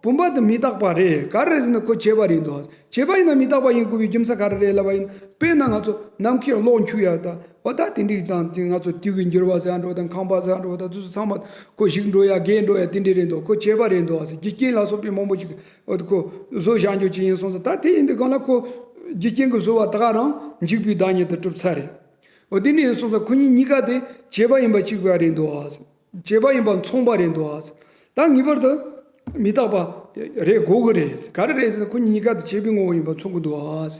བུམ་པ་དེ་མི་རྟག་པ་རེད། ག་རེ་ཟེར་ན་ཁོ་བྱས་པ་རེད་འདུག་བྱས་པ་ཡིན་ན་མི་རྟག་པ་ཡིན་དགོས་པའི་རྒྱུ་མཚན་ག་རེ་རེད་ལབ་པ་ཡིན་ན། དཔེར་ན་ང་ཚོ་ནམ་མཁའི་གློག་འཁྱུག་ཡ་ད་འོ་ད་དེ་འདྲའི་དང་དེ་ང་ཚོ་དུས་ཀྱི་འགྱུར་བ་ཟེར་འགྲོ་དང་ཁང་པ་ཟེར་འགྲོ་དང་དེ་ཚོ་ཚང་མ་ཁོ་ཞིག་འགྲོ་ཡ་རྒས་འགྲོ་ཡ་དེ་འདྲ་རེད་འདུག་ཁོ་བྱས་པ་རེད་འདུག་ཟེར། རྒྱུ་རྐྱེན་ལ་སོགས་པའི་མང་པོ་ཞིག་འོ་ད་ཁོ་བཟོ་བཞག་རྒྱུ་ཅིག་ཡིན་སོང་ཙང་། ད་དེ་ཡིན་དུས་སྒང་ལ་ཁོ་རྒྱུ་རྐྱེན་གྱི་བཟོ་བ་ད་ག་རང་འཇིག་པའི་བདག་ཉིད་དུ་གྲུབ་ཚར་རེད། འོ་དེ་འདྲ་ཡིན་སོང་ཙང་ཁོ་གཉིས་གཉིས་ཀ་དེ་བྱས་པ་ཡིན་པ་གཅིག་པ་རེད་འདུག་ཨ། བྱས་པ་ཡིན་པ་མཚུངས་པ་རེད་འདུག་ཨ། ད་ངེས་པར་དུ་མི་རྟག་པ་རེད་དགོས་ཀྱི་རེད། ག་རེ་རེད་ཟེར་ན་ཁོ་གཉིས་གཉིས་ཀ་དེ་བྱས་པའི་ངོ་བོ་ཡིན་པ་མཚུངས་ཀྱི་འདུག་ཨ།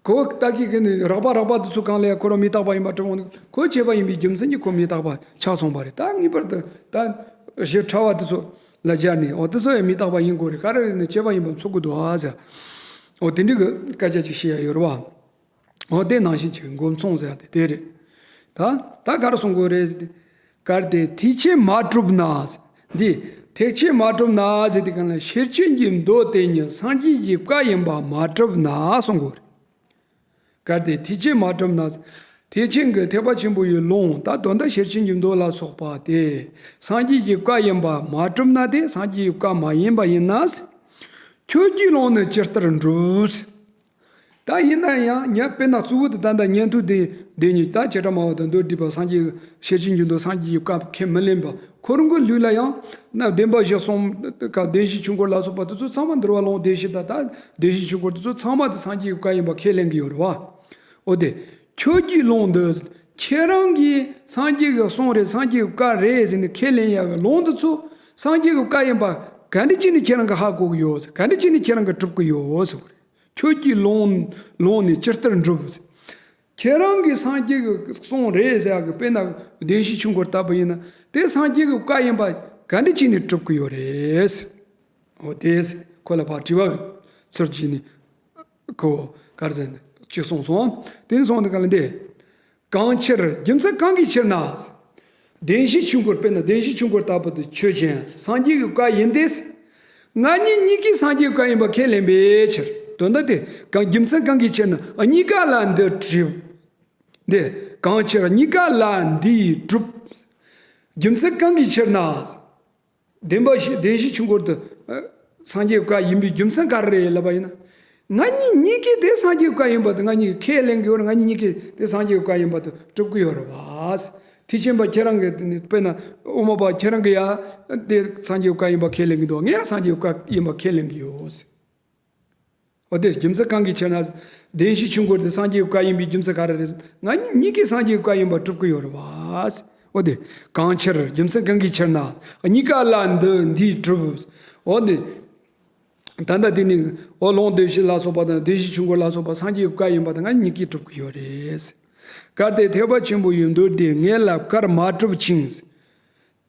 ཁོ་ད་གི་གི་ནི་རགས་པ་རགས་པ་དེ་ཚོ་གང་ལ་ཡང་ཁོ་རང་མི་རྟག་པ་ཡིན་པ་གྲུབ་འོང་དུས། ཁོ་བྱས་པ་ཡིན་པའི་རྒྱུ་མཚན་གྱིས་ཁོ་མི་རྟག་པ་ཆགས་སོང་བ་རེད། ད་ངེས་པར་དུ་ད་གཞི་ཕྲ་བ་དེ་ཚོ་ལ་སྦྱར་ནས། འོ་དེ་ཚོ་ཡང་མི་རྟག་པ་ཡིན་དགོས་རེད། ག་རེ་རེད་ཟེར་ན་བྱས་པ་ཡིན་པ་མཚུངས་ཀྱི་འདུག་ཨ་ཟེར། འོ་དེ་འདྲའི་གི་སྐད་ཆ་ཅིག་བཤད་ཡ་ཡོད་རེད་བ། འོ་དེ་ནང་བཞིན་ཅིག་མགོ་མཚུངས་ཟེར་ཡ་དེ་དེ་རེད། ད་ད་ག་རེ་གསུང་དགོས་རེད་ཟེར་ཏེ། གལ་ཏེ་ཐེག་ཆེན་མ་གྲུབ་ན། འདི་ཐེག་ཆེན་མ་གྲུབ་ན་ཟེར་དུས་སྒང་ལ་ཤེར་ཕྱིན་གྱི་མདོ་དེ་ཉིད་སངས་རྒྱས་ཀྱི་བཀའ་ཡིན་པ་མ་གྲུབ་ན་གསུང་དགོས་རེད། གལ་ཏེ་ཐེག་ཆེན་མ་གྲུབ་ན། ཐེག་ཆེན་གྱི་ཐེག་པ་ཆེན་པོ་ཡི་ལུང་ད་དོན་དག་ཤེར་ཕྱིན་གྱི་མདོ་ལ་སོགས་པ་དེ་སངས་རྒྱས་ཀྱི་བཀའ་ཡིན་པ་མ་གྲུབ་ན། དེ་སངས་རྒྱས་ཀྱི་བཀའ་མ་ཡིན་པ་ཡིན་ན། ཁྱོད་ཀྱི་ལུང་ནི་ཇི་ལྟར་འགྲུབ། ད་ཡིན་ན་ཡང་ཉ་དཔེར་ན་གཙོ་བོ་དེ་ད་ལྟ་ཉན་ཐོས་སྡེ་སྡེ་གཉིས། ད་བྱེ་བྲག་སྨྲ་བ་དང་མདོ་སྡེ་པ་སངས་རྒྱས་ཤེར་ཕྱིན་གྱི་མདོ་སངས་རྒྱས་ཀྱི་བཀའ་ཁས་མི་ལེན་པ། ཁོ་རང་གི་ལུགས་ལ་ཡང་ན་བདེན་པ་བཞི་གསུམ་ཀ་བདེན་བཞིའི་ཆོས་འཁོར་ལ་སོགས་པ་དེ་ཚོ་ཚང་མ། འདུལ་བ་ལུང་བདེན་བཞི་དང་ད་བདེན་བཞིའི་ཆོས་འཁོར་དེ་ཚོ་ཚང་མ་དེ་སངས་རྒྱས་ཀྱི་བཀའ་ཡིན་པ་ཁས་ལེན་གྱི་ཡོད་རེད་བ། འོ་དེ་ཁྱོད་ཀྱི་ལུང་འདི་ཁྱེད་རང་གིས་སངས་རྒྱས་ཀྱི་གསུང་རེད། སངས་རྒྱས་ཀྱི་བཀའ་རེད་ཟེར་ནས་ཁས་ལེན་ཡག་གི་ལུང་འདི་ཚོ་སངས་རྒྱས་ཀྱི་བཀའ་ཡིན་པ་ག་འདྲ་བྱས་ནས་ཁྱེད་རང་གིས་ཧ་གོ་གི་ཡོད། ག་འདྲ་བྱས་ནས་ཁྱེད་རང་གིས་གྲུབ་གི་ཡོད་ཟེར་བ་རེད། ཁྱོད་ཀྱི་ལུང་ལུང་ནི་ཇི་ལྟར་འགྲུབ། ཁྱེད་རང་གིས་སངས་རྒྱས་ཀྱི་གསུང་རེད་ཟེར་ཡག་གི། དཔེར་ན་བདེན་བཞིའི་ཆོས་འཁོར་ལྟ་བུ་ཡིན་ན་དེ་སངས་རྒྱས་ཀྱི་བཀའ་ཡིན་པ་ག་འདྲ་བྱས་ནས་གྲུབ་ཀྱི་ཡོད་རེད། འོ་དེ་ཁོ་ལ་ཕར་དྲི་བ་ཚུར་བྱས་ནས་ཁོ་ག་རེ་ཟེར་ནས་ཅི་གསུངས་སོང་། དེ་ནས་སོང་དེ་ག་ལ་འདི། གང་ཕྱིར། རྒྱུ་མཚན་གང་གི་ཕྱིར་ན། བདེན་བཞིའི་ཆོས་འཁོར། དཔེར་ན་བདེན་བཞིའི་ཆོས་འཁོར་ལྟ་བུ་དེ་ཆོས་ཅན། སངས་རྒྱས་ཀྱི་བཀའ་ཡིན་ཏེ། ང་གཉིས་གཉིས་ཀས་སངས་རྒྱས་ཀྱི་བཀའ་ཡིན་པ་ཁས་ལེན་པའི་ཕྱིར། དོན་དག་དེ་གང་རྒྱུ་མཚན་གང་གི་ཕྱིར་ན་གཉིས་ཀ་ལ་འདི་གྲུབ། འདི་གང་ཕྱིར་གཉིས་ཀ་ལ་འདི་གྲུབ། རྒྱུ་མཚན་གང་གི་ཕྱིར་ན། བདེན་པ་བཞི། བདེན་བཞིའི་ཆོས་འཁོར་དེ་ཨ་སངས་རྒྱས་ཀྱི་བཀའ་ཡིན་པའི་རྒྱུ་མཚན་ག་རེ་རེད་ལབ་པ་ཡིན་ན། ང་གཉིས་གཉིས་ཀས་དེ་སངས་རྒྱས་ཀྱི་བཀའ་ཡིན་པ་དེ་ང་གཉིས་ཁས་ལེན་གྱི་ཡོད་རེད། ང་གཉིས་གཉིས་ཀས་དེ་སངས་རྒྱས་ཀྱི་བཀའ་ཡིན་པ་དེ་གྲུབ་ཀྱི་ཡོད་རེད་བ། ཐེག་ཆེན་པ་ཁྱེད་རང་གིས་དེ་ནི་དཔེར་ན་དབུ་མ་པ་ཁྱེད་རང་གིས་ཡང་དེ་སངས་རྒྱས་ཀྱི་བཀའ་ཡིན་པ་ཁས་ལེན་གྱི་འདུག་ངས་ཡང་སངས་རྒྱས་ཀྱི་བཀའ་ཡིན་པ་ཁས་ལེན་གྱི་ཡོད། འོ་དེ་རྒྱུ་མཚན་གང་གི་ཕྱིར་ན། བདེན་བཞིའི་ཆོས་འཁོར་དེ་སངས་རྒྱས་ཀྱི་བཀའ་ཡིན་པའི་རྒྱུ་མཚན་ག་རེ་རེད། ང་གཉིས་གཉིས་ཀས་སངས་རྒྱས་ཀྱི་བཀའ་ཡིན་པ་གྲུབ་ཀྱི་ཡོད་རེད་བ། འོ་དེ་གང་ཕྱིར། རྒྱུ་མཚན་གང་གི་ཕྱིར་ན། གཉིས་ཀ་ལ་འདི་འདིས་གྲུབ། འོ་དེ་ད་ལྟ་དེ་ནི་འོ་ལུང་བདེན་བཞི་ལ་སོགས་པ་དང་བདེན་བཞིའི་ཆོས་འཁོར་ལ་སོགས་པ་སངས་རྒྱས་ཀྱི་བཀའ་ཡིན་པ་དེ་ང་གཉིས་ཀས་གྲུབ་ཀྱི་ཡོད་རེད། གལ་ཏེ་ཐེག་པ་ཆེན་པོ་ཡི་མདོ་སྡེ་ངེད་ལ་བཀར་མ་གྲུབ་ཅིང་།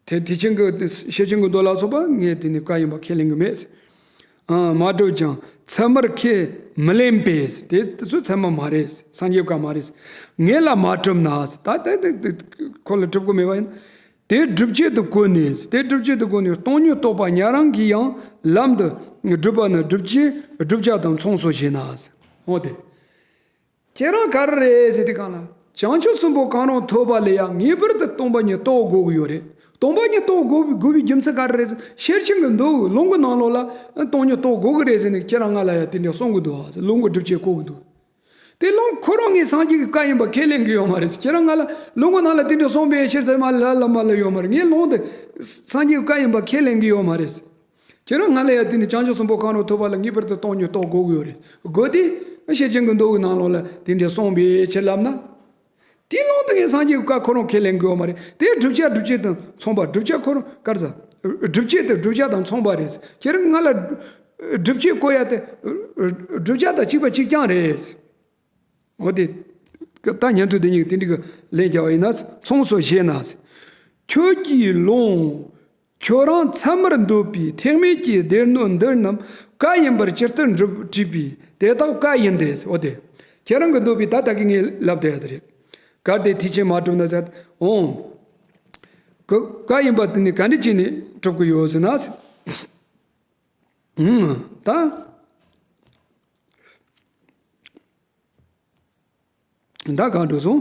དེ་ཐེག་ཆེན་གྱི་ཤེར་ཕྱིན་གྱི་མདོ་ལ་སོགས་པ་ངས་དེ་ནི་བཀའ་ཡིན་པ་ཁས་ལེན་གྱི་མེད། ཨ་མ་གྲུབ་ཀྱང་ཚད་མར་ཁས་མི་ལེན་པས། དེ་དེ་ཚོ་ཚད་མ་མ་རེད། སངས་རྒྱས་བཀའ་མ་རེད། ངེད་ལ་མ་གྲུབ་ན། ད་ད་ད་ད་ཁོ་ལ་གྲུབ་ཀྱི་མེད་པ་ཡིན། དེ་སྒྲུབ་བྱེད་དུ་བཀོད་ནས། དེ་སྒྲུབ་བྱེད་དུ་བཀོད་ནས་སྟོང་ཉིད་རྟོགས་པ་ཉན་རང་གིས་ཡང་ལམ་དུ་སྒྲུབ་པ་ནི་སྒྲུབ་བྱེད་བསྒྲུབ་བྱ་དང་མཚུངས་སོ་ཞེ་ན། འོ་དེ། ཁྱེད་རང་ག་རེ་རེད་ཟེར་དུས་སྒང་ལ། བྱང་ཆུབ་གསུམ་པོ་གང་རུང་ཐོབ་པ་ལ་ཡང་ངེས་པར་དུ་སྟོང་པ་ཉིད་རྟོགས་དགོས་ཀྱི་ཡོད་རེད། སྟོང་པ་ཉིད་རྟོགས་དགོས་པའི་དགོས་པའི་རྒྱུ་མཚན་ག་རེ་རེད་ཟེར། ཤེར་ཕྱིན་གྱི་མདོ་ལུང་གི་ནང་ལོགས་ལ་སྟོང་ཉིད་རྟོགས་དགོས་ཀྱི་རེད་ཟེར་ནས་ཁྱེད་རང་ང་ལ་ཡང་དེ་འདྲ་གསུང་གི་འདུག་ཟེར། ལུང་གི་སྒྲུབ་བྱེད་བཀོད་ཀྱི་འདུག་དེ་ལུང་ཁོ་རང་ངས་སངས་རྒྱས་ཀྱི་བཀའ་ཡིན་པ་ཁས་ལེན་གྱི་ཡོད་མ་རེད། ཁྱེད་རང་ང་ལ་ལུང་གི་ནང་ལ་དེ་འདྲ་གསུངས་པའི་ཕྱིར་ཟེར་མ་ལབ་ལབ་མ་ལབ་ཡོད་མ་རེད། ངས་ལུང་དེ་སངས་རྒྱས་ཀྱི་བཀའ་ཡིན་པ་ཁས་ལེན་གྱི་ཡོད་མ་རེད། ཁྱེད་རང་ང་ལ་ཡང་དེ་ནི་བྱང་ཆུབ་གསུམ་པོ་གང་རུང་ཐོབ་པ་ལ་ངེས་པར་དུ་སྟོང་ཉིད་རྟོགས་དགོས་ཀྱི་ཡོད་རེད། དགོས་དེ་ཤེར་ཕྱིན་གྱི་མདོ་གི་ནང་ལོགས་ལ་དེ་འདྲ་གསུངས་པའི་ཕྱིར་ལབ་ན། དེ་ལུང་དེ་ངས་སངས་རྒྱས་ཀྱི་བཀའ་ཁོ་རང་ཁས་ལེན་དགོས་མ་རེད། དེ་བསྒྲུབ་བྱ་སྒྲུབ་བྱེད་དང་མཚུངས་པ། བསྒྲུབ་བྱ་ཁོ་རང་ག་རེ་ཟེར། སྒྲུབ་བྱེད་དེ་བསྒྲུབ་བྱ་དང་མཚུངས་པ་རེད། ཁྱེད་རང་ང་ལ་སྒྲུབ་བྱེད་བཀོད་ཡ་དེ་བསྒྲུབ་བྱ་དང་གཅིག་པ་གཅིག་རྐྱང་རེད། འོ་དེ། ད་ཉན་ཐོས་དེ་གཉིས་ཀྱིས་དེ་འདྲ་གི་ལན་བརྒྱབ་པ་ཡིན་ན། མཚུངས་སོ་ཞེ་ན། ཁྱོད་ཀྱི་ལུང་། ཁྱོད་རང་ཚད་མར་འདོད་པའི་ཐེག་དམན་གྱི་སྡེ་སྣོད་འདི་རྣམས་བཀའ་ཡིན་པར་ཇི་ལྟར་འགྲུབ་དྲིས་པས། དེ་དག་བཀའ་ཡིན་ཏེ། འོ་དེ། ཁྱེད་རང་གིས་འདོད་པའི་ད་ལྟ་གི་ངས་ལབ་བསྡད་ཡ་དེ་རེད། གལ་ཏེ་ཐེག་ཆེན་མ་གྲུབ་ན་ཟེར། འོང་། བཀའ་བཀའ་ཡིན་པ་དེ་ནི་ག་འདྲ་བྱས་ནས་གྲུབ་ཀྱི་ཡོད་ཟེར་ན། ཨང་། ད། ད་གང་འགྲོ་སོང་།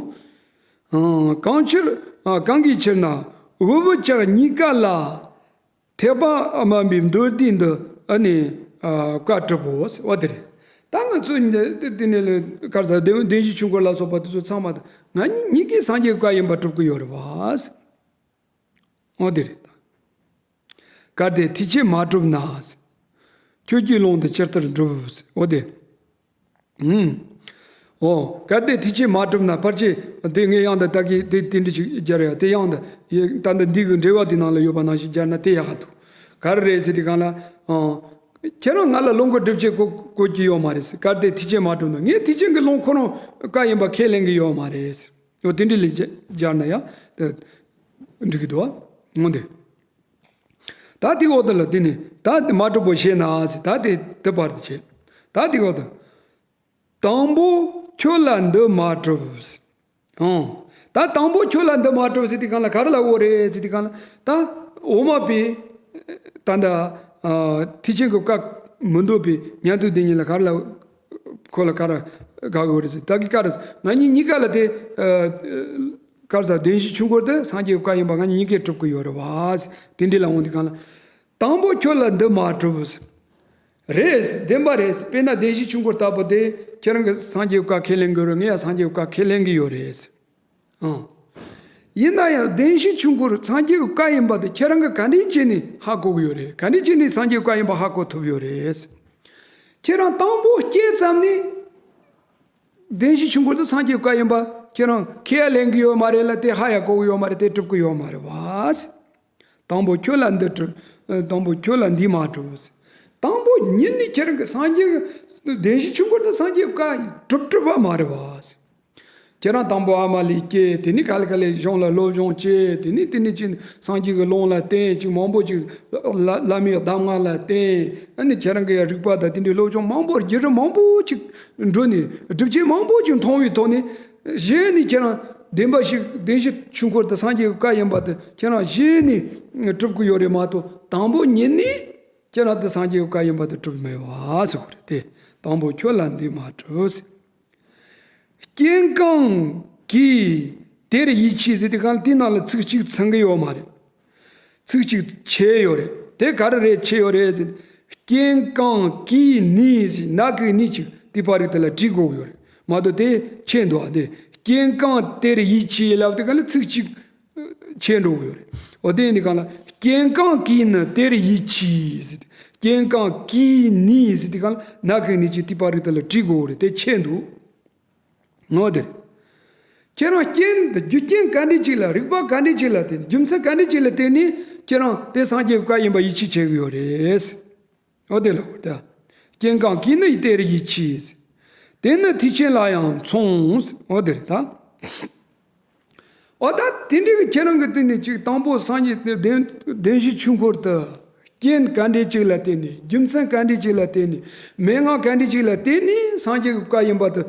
ཨང་། གང་ཕྱིར། ཨ། གང་གི་ཕྱིར་ན་འུ་བུ་ཅག་གཉིས་ཀ་ལ་ཐེག་པ་དམན་པའི་མདོ་སྡེ་འདི་ཨ་ནི་ཨ་བཀའ་གྲུབ་བོ། འོ་དེ་རེད། ད་ང་ཚོ་འདི་འདི་ནས་ལས་ག་རེ་ཟེར། བདེན་བདེན་བཞིའི་ཆོས་འཁོར་ལ་སོགས་པ་དེ་ཚོ་ཚང་མ་ད་ང་གཉིས་གཉིས་ཀས་སངས་རྒྱས་བཀའ་ཡིན་པ་གྲུབ་ཀྱི་ཡོད་རེད་བ། འོ་དེ་རེད། གལ་ཏེ་ཐེག་ཆེན་མ་གྲུབ་ན། ཁྱོད་ཀྱི་ལུང་དེ་ཇི་ལྟར་འགྲུབ། འོ་དེ། ཨུམ། འོ། གལ་ཏེ་ཐེག་ཆེན་མ་གྲུབ་ན། ཕལ་ཆེར་དེ་ངས་ཡང་དུ་ད་གི་དེ་དེ་འདྲ་ཞིག་སྦྱར་ཡ་དེ་ཡང་དུ་ཡི་ད་ལྟ་འདི་གི་འགྲེལ་བ་དེ་ནང་ལ་ཡོད་པ་ནང་བཞིན་སྦྱར་ན་དེ་ཡག་ག་འདུག་ག་རེ་རེད་ཟེར་དུས་སྒང་ལ། ཨང་། ཁྱེད་རང་ང་ལ་ལུང་གི་སྒྲུབ་བྱེད་བཀོད་བཀོད་ཀྱི་ཡོད་མ་རེད། གལ་ཏེ་ཐེག་ཆེན་མ་གྲུབ་ན། ངས་ཐེག་ཆེན་གྱི་ལུང་ཁོ་རང་བཀའ་ཡིན་པ་ཁས་ལེན་གྱི་ཡོད་མ་རེད། འོ་དེ་འདྲ་ལས་སྦྱར་ན་ཡང་དེ་འགྲིག་གི་འདུག་འོ་དེ། ད་དེའི་འོག་ཏུ་ལ་དེ་ནི་ད་དེ་མ་གྲུབ་བོ་ཞེ་ན་ཟེར། ད་དེ་དེ་བར་དུ་བྱེད། ད་དེའི་འོག་ཏུ། དང་པོ་ཁྱོད་ལ་འདི་མ་གྲུབ། ཨང་། ད་དང་པོ་ཁྱོད་ལ་འདི་མ་གྲུབ་ཟེར་དུས་སྒང་ལ་ག་རེ་ལབ་དགོས་རེད་ཟེར་དུས་སྒང་ལ། ད་འོག་མ་པས་ད་ལྟ་ཨ་ཐེག་ཆེན་གྱི་བཀའ་མི་འདོད་པའི་ཉན་ཐོས་དེ་གཉིས་ལ་ག་རེ་ལབ། ཁོ་ལ་ག་རེ་དགག་དགོས་རེད་ཟེར། ད་གི་ག་རེ། ང་གཉིས་གཉིས་ཀ་ལ་དེ་ཨ་ག་རེ་ཟེར། བདེན་བཞིའི་ཆོས་འཁོར་དེ་སངས་རྒྱས་ཀྱི་བཀའ་ཡིན་པ་ང་གཉིས་གཉིས་ཀས་གྲུབ་ཀྱི་ཡོད་རེད་བ། དེ་འདྲ་ལ་འོང་དུས་སྒང་ལ། དང་པོ་ཁྱོད་ལ་འདི་མ་གྲུབ། རེད། བདེན་པ་རེད། དཔེར་ན་བདེན་བཞིའི་ཆོས་འཁོར་ལྟ་བུ་དེ་ ཁྱེད་རང་གི་སངས་རྒྱས་ཀྱི་བཀའ་ཁས་ལེན་གྱི་ཡོད་རེད། ངས་ཡང་སངས་རྒྱས་ཀྱི་བཀའ་ཁས་ལེན་གྱི་ཡོད་རེད། ཨང་། ཡིན་ན་ཡང་བདེན་བཞིའི་ཆོས་འཁོར་སངས་རྒྱས་ཀྱི་བཀའ་ཡིན་པ་དེ་ཁྱེད་རང་གིས་ག་འདྲས་བྱས་ནས་ཧ་གོ་གི་ཡོད་རེད། ག་འདྲས་བྱས་ནས་སངས་རྒྱས་ཀྱི་བཀའ་ཡིན་པ་ཧ་གོ་ཐུབ་ཡོད་རེད། ཁྱེད་རང་དང་པོ་སྐྱེས་ཙམ་ནས་བདེན་བཞིའི་ཆོས་འཁོར་དེ་སངས་རྒྱས་ཀྱི་བཀའ་ཡིན་པ་ཁྱེད་རང་ཁས་ལེན་གྱི་ཡོད་མ་རེད་ལ། དེ་ཧ་ཡང་གོ་གི་ཡོད་མ་རེད། དེ་གྲུབ་ཀྱི་ཡོད་མ་རེད་བ། དང་པོ་ཁྱོད་ལ་འདི་གྲུབ། དང་པོ་ཁྱོད་ལ་འདི་མ་གྲུབ། དང་པོ་ཉིད་ནས་ཁྱེད་རང་གི་སངས་རྒྱས་ཀྱི་བདེན་བཞིའི་ཆོས་འཁོར་དེ་སངས་རྒྱས་ཀྱི་བཀའ་གྲུབ་གྲུབ་པ་མ་རེད་བ། ཁྱེད་རང་དང་པོ་ཨ་མ་ལས་སྐྱེས། དེ་ནས་ག་ལེ་ག་ལེ་གཞུང་ལ་སློབ་སྦྱོང་བྱས། དེ་ནས་དེ་ནས་ཅིག་སངས་རྒྱས་ཀྱི་ལུང་ལ་བརྟེན། ཅིག་མང་པོ་ཅིག་བླ་བླ་མའི་གདམས་ངག་ལ་བརྟེན། ཨ་ནི་ཁྱེད་རང་གི་ཡང་རིག་པ་དང་དེ་འདྲའི་སློབ་སྦྱོང་མང་པོ་བརྒྱུད་རིམ་མང་པོ་ཅིག་འགྲོ་ནས་སྒྲུབ་བྱེད་མང་པོ་ཅིག་མཐོང་བའི་ཐོག་ནས། གཞི་ནས་ཁྱེད་རང་བདེན་པ་བཞི། བདེན་བཞིའི་ཆོས་འཁོར་དེ་སངས་རྒྱས་ཀྱི་བཀའ་ཡིན་པ་དེ་ཁྱེད་རང་གཞི་ནས་གྲུབ་ཀྱི་ཡོད་རེད་མ་གཏོགས། དང་པོ་ཉིད་ནས་ཁྱེད་རང་དེ་སངས་རྒྱས་ཀྱི་བཀའ་ཡིན་པ་དེ་གྲུབ་མེད་པ་ཟེར་བ་རེད་དེ། དང་པོ་ཁྱོད་ལ་འདི་མ་གྲུབ་ཟེར། རྐྱེན་གང་གིས་དེར་ཡིད་ཆེས་ཟེར་དེ་གང་དེའི་ནང་ལ་ཚིག་གཅིག་ཚང་གི་ཡོད་མ་རེད། ཚིག་གཅིག་ཆད་ཡོད་རེད། དེ་ག་རེ་རེད་ཆད་ཡོད་རེད་ཟེར། རྐྱེན་གང་གིས་ནི་ཟེར། ན་གི་ནི་ཅིག་དེ་པར་རིགས་དེ་ལ་བྲིས་དགོས་ཀྱི་ཡོད་རེད་མ་གཏོགས། དེ་ཆད་འདུག་ཨ། དེ་རྐྱེན་གང་དེར་ཡིད་ཆེས་ལབ་དེ་ག་ལ་ཚིག་གཅིག་ཆད་འགྲོ་གི་ཡོད་རེད། འོ་དེ་ཡིན་དུས་གང་ལ། རྐྱེན་གང་གིས་ནི་དེར་ཡིད་ཆེས་ཟེར་ཏེ། རྐྱེན་གང་གིས་ནི་ཟེར་དུས་གང་ལ་ན་གི་ནི་ཅིག་དེ་པར་རིགས་དེ་ལ་བྲིས་དགོས་རེད། དེ་ཆད་འདུག་འོ་དེ་རེད། ཁྱེད་རང་རྐྱེན་དེ་རྒྱུ་རྐྱེན་ག་འདྲ་ཅིག་ལ། རིགས་པ་ག་འདྲ་ཅིག་ལ་བརྟེན། རྒྱུ་མཚན་ག་འདྲ་ཅིག་ལ་བརྟེན་ནས་ཁྱེད་རང་དེ་སངས་རྒྱས་ཀྱི་བཀའ་ཡིན་པ་ཡིད་ཆེས་བྱེད་ཀྱི་ཡོད་རེད། འོ་དེ་ལ་འོ་ད། རྐྱེན་གང་གིས་ནི་དེར་ཡིད་ཆེས། དེ་ནི་ཐེག་ཆེན་ལ་ཡང་མཚུངས། འོ་དེ་རེད་ད། འོ་ད་དེ་འདྲའི་གི་ཁྱེད་རང་གི་སྟེང་ནས་ཅིག་དང་པོ་སངས་རྒྱས་བདེན་བདེན་བཞིའི་ཆོས་འཁོར་དུ་རྐྱེན་ག་འདྲ་ཅིག་ལ་བརྟེན་ནས། རྒྱུ་མཚན་ག་འདྲ་ཅིག་ལ་བརྟེན་ནས། མན་ངག་ག་འདྲ་ཅིག་ལ་བརྟེན་ནས་སངས་རྒྱས་ཀྱི་བཀའ་ཡིན་པ་དེ་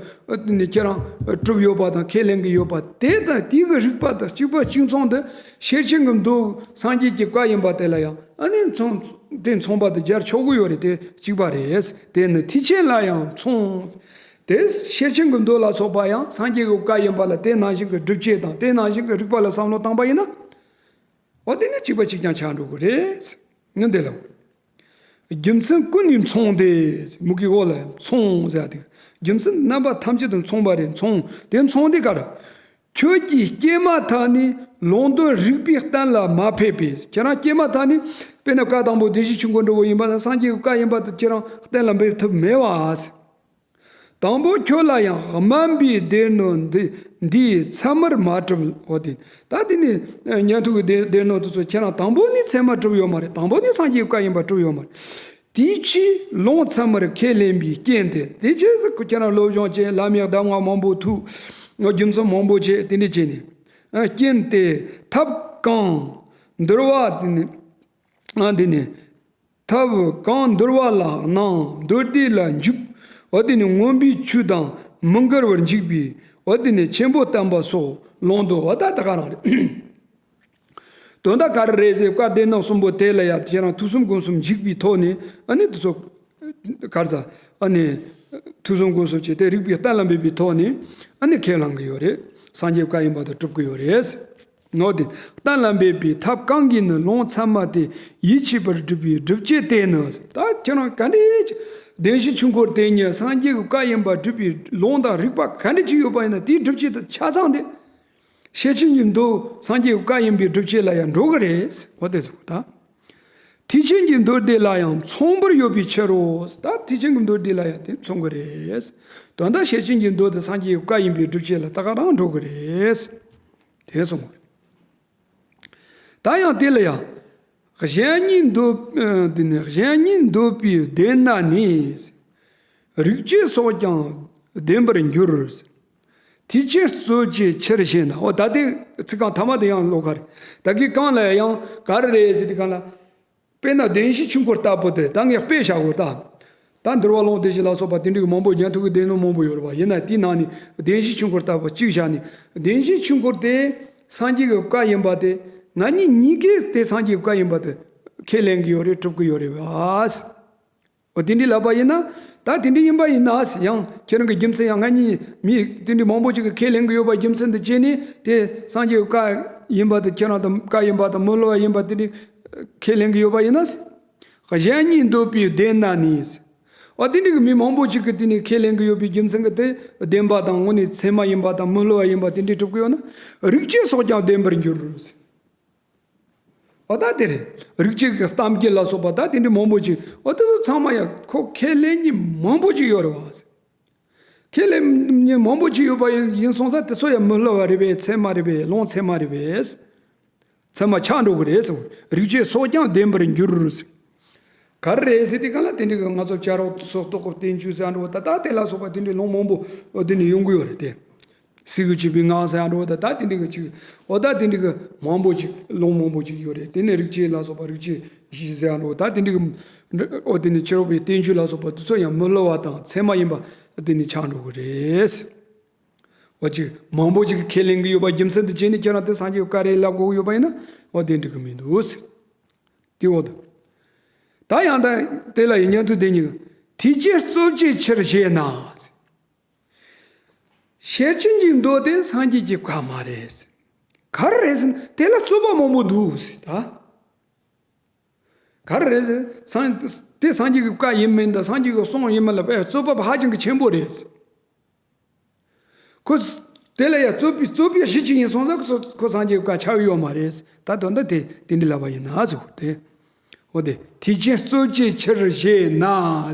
ཁྱེད་རང་གྲུབ་ཡོད་པ་དང་ཁས་ལེན་གྱི་ཡོད་པ་དེ་དང་དེའི་གི་རིགས་པ་དང་གཅིག་པ་གཅིག་མཚུངས་དེ། ཤེར་ཕྱིན་གྱི་མདོ་སངས་རྒྱས་ཀྱི་བཀའ་ཡིན་པ་དེ་ལ་ཡང་ཨ་ནི་མཚུངས། དེ་མཚུངས་པ་དེ་སྦྱར་ཆོག་གི་ཡོད་རེད། དེ་གཅིག་པ་རེད། དེ་ནི་ཐེག་ཆེན་ལ་ཡང་མཚུངས། དེ་ཤེར་ཕྱིན་གྱི་མདོ་ལ་སོགས་པ་ཡང་སངས་རྒྱས་ཀྱི་བཀའ་ཡིན་པ་ལ་དེ་ནང་བཞིན་གྱི་སྒྲུབ་བྱེད་དང་དེ་ནང་བཞིན་གྱི་རིགས་པ་ལ་བསམ་བློ་བཏང་པ་ཡིན་ན། འོ་དེ་ནི་གཅིག་པ་གཅིག་རྐྱང་ཆགས་འགྲོ་གི་རེད། ནི་འདི་ལ། རྒྱུ་མཚན་ཀུན་ནས་མཚུངས་ཏེ། མུ་གེ་འོག་ལ་མཚུངས་ཟེར་ཡ་དེ། རྒྱུ་མཚན་རྣམ་པ་ཐམས་ཅད་དུ་མཚུངས་པ་རེད། མཚུངས་དེ་མཚུངས་དེ་ག་རེ། ཁྱོད་ཀྱིས་སྐྱེས་མ་ཐག་ནས་ལུང་དོན་རིགས་པའི་གཏན་ལ་མ་ཕེབས་པས། ཁྱེད་རང་སྐྱེས་མ་ཐག་ནས་དཔེར་ན་བཀའ་དང་པོ་བདེན་བཞིའི་ཆོས་འཁོར་འདྲ་བོ་ཡིན་པ་དང་སངས་རྒྱས་ཀྱི་བཀའ་ཡིན་པ་དེ་ཁྱེད་རང་གཏན་ལ་འབེབས་ཐུབ་མེད་པ། དང་པོ་ཁྱོད་ལ་ཡང་སྨན་པའི་སྡེ་སྣོད་འདི་འདིའི་ཚད་མར་མ་གྲུབ། འོ་དེ་ད་དེ་ནི་ཉན་ཐོས་ཀྱི་སྡེ་སྡེ་སྣོད་དེ་ཚོ་ཁྱེད་རང་དང་པོ་ནས་ཚད་མར་གྲུབ་ཡོད་མ་རེད། དང་པོ་ནས་སངས་རྒྱས་ཀྱི་བཀའ་ཡིན་པ་གྲུབ་ཡོད་མ་རེད། དེའི་ཕྱིར་ལུང་ཚད་མར་ཁས་ལེན་པའི་རྐྱེན་ཏེ། དེ་ཕྱིར་ཁྱེད་རང་སློབ་སྦྱོང་བྱས། བླ་མའི་གདམས་ངག་མང་པོ་ཐོས། རྒྱུ་མཚན་མང་པོ་བྱས། དེ་འདྲ་བྱས་ནས་རྐྱེན་ཏེ་ཐབས་གང་འདུལ་བ་དེ་ནི་ཨ་དེ་ནི། ཐབས་གང་འདུལ་བ་ལ་སྣང་། མདོ་སྡེ་ལ་འཇུག། འོ་དེ་ནི་མངོན་པའི་ཆོས་དང་མི་འགལ་བར་འཇུག་པའི་འོ་དེ་ནི་ཆེན་པོ་བསྟན་པ་སོགས་ལུང་དུ། འོ་ད་ད་ག་རང་རེད། དོན་དག་ག་རེ་རེད་ཟེར། བཀའ་སྡེ་སྣོད་གསུམ་པོ་དེ་ལ་ཡང་ཁྱེད་རང་ཐོས་བསམ་སྒོམ་གསུམ་འཇུག་པའི་ཐོག་ནས་ཨ་ནི་དེ་ཚོ་ག་རེ་ཟ། ཨ་ནི་ཐོས་བསམ་སྒོམ་གསུམ་བྱས་ཏེ་རིགས་པའི་གཏན་ལ་འབེབས་པའི་ཐོག་ནས་ཨ་ནི་ཁས་བླང་གི་ཡོད་རེད། སངས་རྒྱས་བཀའ་ཡིན་པ་དེ་གྲུབ་ཀྱི་ཡོད་རེད། འོ་དེ་གཏན་ལ་འབེབས་པའི་ཐབས་གང་གིས་ནི་ལུང་ཚད་མ་དེ་ཡིད་ཆེས་པར་སྒྲུབ་པའི་སྒྲུབ་བྱེད་དེ་ནི། ད་ཁྱེད་རང་ག་འདྲས་བདེན་བཞིའི་ཆོས་འཁོར་དེ་ཉིད་སངས་རྒྱས་ཀྱི་བཀའ་ཡིན་པར་སྒྲུབ་པའི་ལུང་དང་རིགས་པ་ག་འདྲ་ཅིག་ཡོད་པ་ཡིན་ན་དེའི་སྒྲུབ་བྱེད་དེ་ཆ་ཚང་དེ། ཤེར་ཕྱིན་གྱི་མདོ་སངས་རྒྱས་ཀྱི་བཀའ་ཡིན་པའི་སྒྲུབ་བྱེད་ལ་ཡང་འགྲོ་གི་རེད། འོ་དེ་ཟེར་ད། ཐེག་ཆེན་གྱི་མདོ་སྡེ་ལ་ཡང་མཚུངས་པར་ཡོད་པའི་ཕྱིར་རོ། ད་ཐེག་ཆེན་གྱི་མདོ་སྡེ་ལ་ཡང་དེ་མཚུངས་ཀྱི་རེད། དོན་དག་ཤེར་ཕྱིན་གྱི་མདོ་དེ་སངས་རྒྱས་ཀྱི་བཀའ་ཡིན་པའི་སྒྲུབ་བྱེད་ལ་ད་ག་རང་འགྲོ་གི་རེད། དེ་གསུངས། ད་ཡང་དེ་ལ་ཡང་། གཞན་གཉིས་མདོ། ཨ་དེ་ནི་གཞན་གཉིས་འདོད་པའི་བདེན་ན་ནི། རིགས་བཅད་སོགས་ཀྱང་བདེན་པར་འགྱུར། ཐེག་ཆེན་རྩོད་བྱེད་ཕྱིར་ཞེ་ན། འོ་ད་དེ་ཚིག་རྐང་ཐ་མ་དེ་ཡང་ཀློག་ག་རེད། ད་གིན་གང་ལ་ཡང་ག་རེ་རེད་ཟེར་དུས་གང་ལ། དཔེར་ན་བདེན་བཞིའི་ཆོས་འཁོར་ལྟ་བུ་དེ་ད་ངས་དཔེ་བཞག་གོ་ད། ད་འདུལ་བ་ལུང་སྡེ་བཞི་ལ་སོགས་པ་དེ་འདྲའི་མང་པོ་ཉན་ཐོས་ཀྱི་སྡེ་སྣོད་མང་པོ་ཡོད་རེད་བ། ཡིན་ན་དེའི་ནང་ནས་བདེན་བཞིའི་ཆོས་འཁོར་ལྟ་བུ་གཅིག་བཞག་ནས། བདེན་བཞིའི་ཆོས་འཁོར་དེ་སངས་རྒྱས་ཀྱི་བཀའ་ཡིན་པ་དེ་ང་གཉིས་གཉིས་ཀས་དེ་སངས་རྒྱས་ཀྱི་བཀའ་ཡིན་པ་དེ་ཁས་ལེན་གྱི་ཡོད་རེད། སྒྲུབ་ཀྱི་ཡོད་རེད་བ། འོ་དེ་འདྲའི་ལབ་པ་ཡིན་ན། ད་དེ་འདྲ་ཡིན་པ་ཡིན་ན་ཡང་ཁྱེད་རང་གི་རྒྱུ་མཚན་ཡང་ང་གཉིས་མི་དེ་འདྲའི་མང་པོ་ཅིག་གིས་ཁས་ལེན་གྱི་ཡོད་པ་རྒྱུ་མཚན་དེ་བྱས་ནས་དེ་སངས་རྒྱས་ཀྱི་བཀའ་ཡིན་པ་དེ་ཁྱེད་རང་དང་བཀའ་ཡིན་པ་དང་མི་སླུ་བ་ཡིན་པ་དེ་འདྲའི་ཁས་ལེན་གྱི་ཡོད་པ་ཡིན་ན། གཞན་གཉིས་འདོད་པའི་བདེན་ན་ནི། འོ་དེ་འདྲའི་གི་མི་མང་པོ་ཅིག་གིས་དེ་ནི་ཁས་ལེན་གི་ཡོད་པའི་རྒྱུ་མཚན་གྱིས་དེ་བདེན་པ་དང་དངོས་གནས་ཚད་མ་ཡིན་པ་དང་མི་སླུ་བ་ཡིན་པ་དེ་འདྲའི་སྒྲུབ་གི་ཡོད་ན། རིགས་ཀྱི་སྲོག་ཀྱང་བདེན་པར་འགྱུར། འོ་ད་དེ་རེད། རིགས་གཅིག་གི་གཏམ་རྒྱུད་ལ་སོགས་པ་ད་དེ་འདྲའི་མང་པོ་ཅིག་འོ་དེ་ཚོ་ཚང་མ་ཡང་ཁོ་ཁས་ལེན་མཁན་མང་པོ་ཅིག་ཡོད་རེད་བ། ཁས་ལེན་མཁན་མང་པོ་ཅིག་ཡོད་པ་ཡིན་ཡིན་སོང་ཙང་དེ་ཚོ་ཡང་མི་སླུ་བ་རེད་པས། ཚད་མ་རེད་པས། ལུང་ཚད་མ་རེད་པས། ཚད་མ་ཆགས་འགྲོ་གི་རེད་ཟེར། རིགས་ཀྱི་སྲོག་ཀྱང་བདེན་པར་འགྱུར་ཟེར། ག་རེ་རེད་ཟེར་དུས་སྒང་ལ་དེ་འདྲའི་གི་ང་ཚོ་བྱ་རོག་སོ་ཏོག་གི་བསྟན་བཅོས་ཟེར་འགྲོ་ད་ད་དེ་ལ་སོགས་པ་དེ་འདྲའི་ལུང་མང་པོ་འོ་དེ་ནས་ཡོང་གི་ཡོད་རེད་དེ། སྲིད་ཀྱི་བཅུ་པའི་སྔགས་ཟེར་འགྲོ་ད་ད་དེ་འདྲའི་གི་ཅིག་འོ་ད་དེ་འདྲའི་གི་མང་པོ་ཅིག་ལུང་མང་པོ་ཅིག་ཡོད་རེད། དེ་ནས་རིགས་གཅིག་ལ་སོགས་པ་རིགས་གཅིག་བཞི་ཟེར་འགྲོ་ད་དེ་འདྲའི་གི་འོ་དེ་ནས་ཕྱི་རོལ་པའི་བསྟན་བཅོས་ལ་སོགས་པ་དེ་ཚོ་ཡང་མི་སླུ་བ་དང་ཚད་མ་ཡིན་པ་དེ་ནས་ཆགས་འགྲོ་གི་རེད། འོ་ཅིག་མང་པོ་ཅིག་གིས་ཁས་ལེན་གི་ཡོད་པ་རྒྱུ་མཚན་དུ་བྱས་ནས་ཁྱེད་རང་དེ་སངས་རྒྱས་ཀྱི་བཀའ་རེད་ལབ་དགོས་ཀྱི་ཡོད་པ་ཡིན་ན་འོ་དེ་འགྲིག་གི་མི་འདུག་ཟེར། དེ་འོ་ད། ད་ཡང་ད་དེ་ལ་ཡིན་ཉན་དུ་དེ་ཉིད་དེ་ཅི་རྩོད་བཅས་ཕྱིར་ཞེ་ན། ཤེར་ཕྱིན་གྱི་མདོ་དེ་སངས་རྒྱས་ཀྱི་བཀའ་མ་རེད། ག་རེ་རེད་ཟེར་ན་དེ་ལ་རྩོད་པ་མང་པོ་འདུག་ཟེར་ད། ག་རེ་རེད་ཟེར་སངས་དེ་སངས་རྒྱས་ཀྱི་བཀའ་ཡིན་མིན་དང་སངས་རྒྱས་ཀྱི་གསུང་ཡིན་མིན་ལ་དཔེ་རྩོད་པ་ཧ་ཅང་གི་ཆེན་པོ་རེད། ཁོ་དེ་ལ་ཡང་རྩོད་པའི་རྩོད་པའི་གཞི་གཅིག་ཡིན་སོང་ཙང་ཁོ་ཁོ་སངས་རྒྱས་ཀྱི་བཀའ་ཆགས་ཡོད་མ་རེད། ད་དོན་དག་དེ་དེ་འདྲ་ལབ་པ་ཡིན་ན་ཟེར་དེ། འོ་དེ་དེ་ཅི་རྩོད་བཅས་ཕྱིར་ཞེ་ན།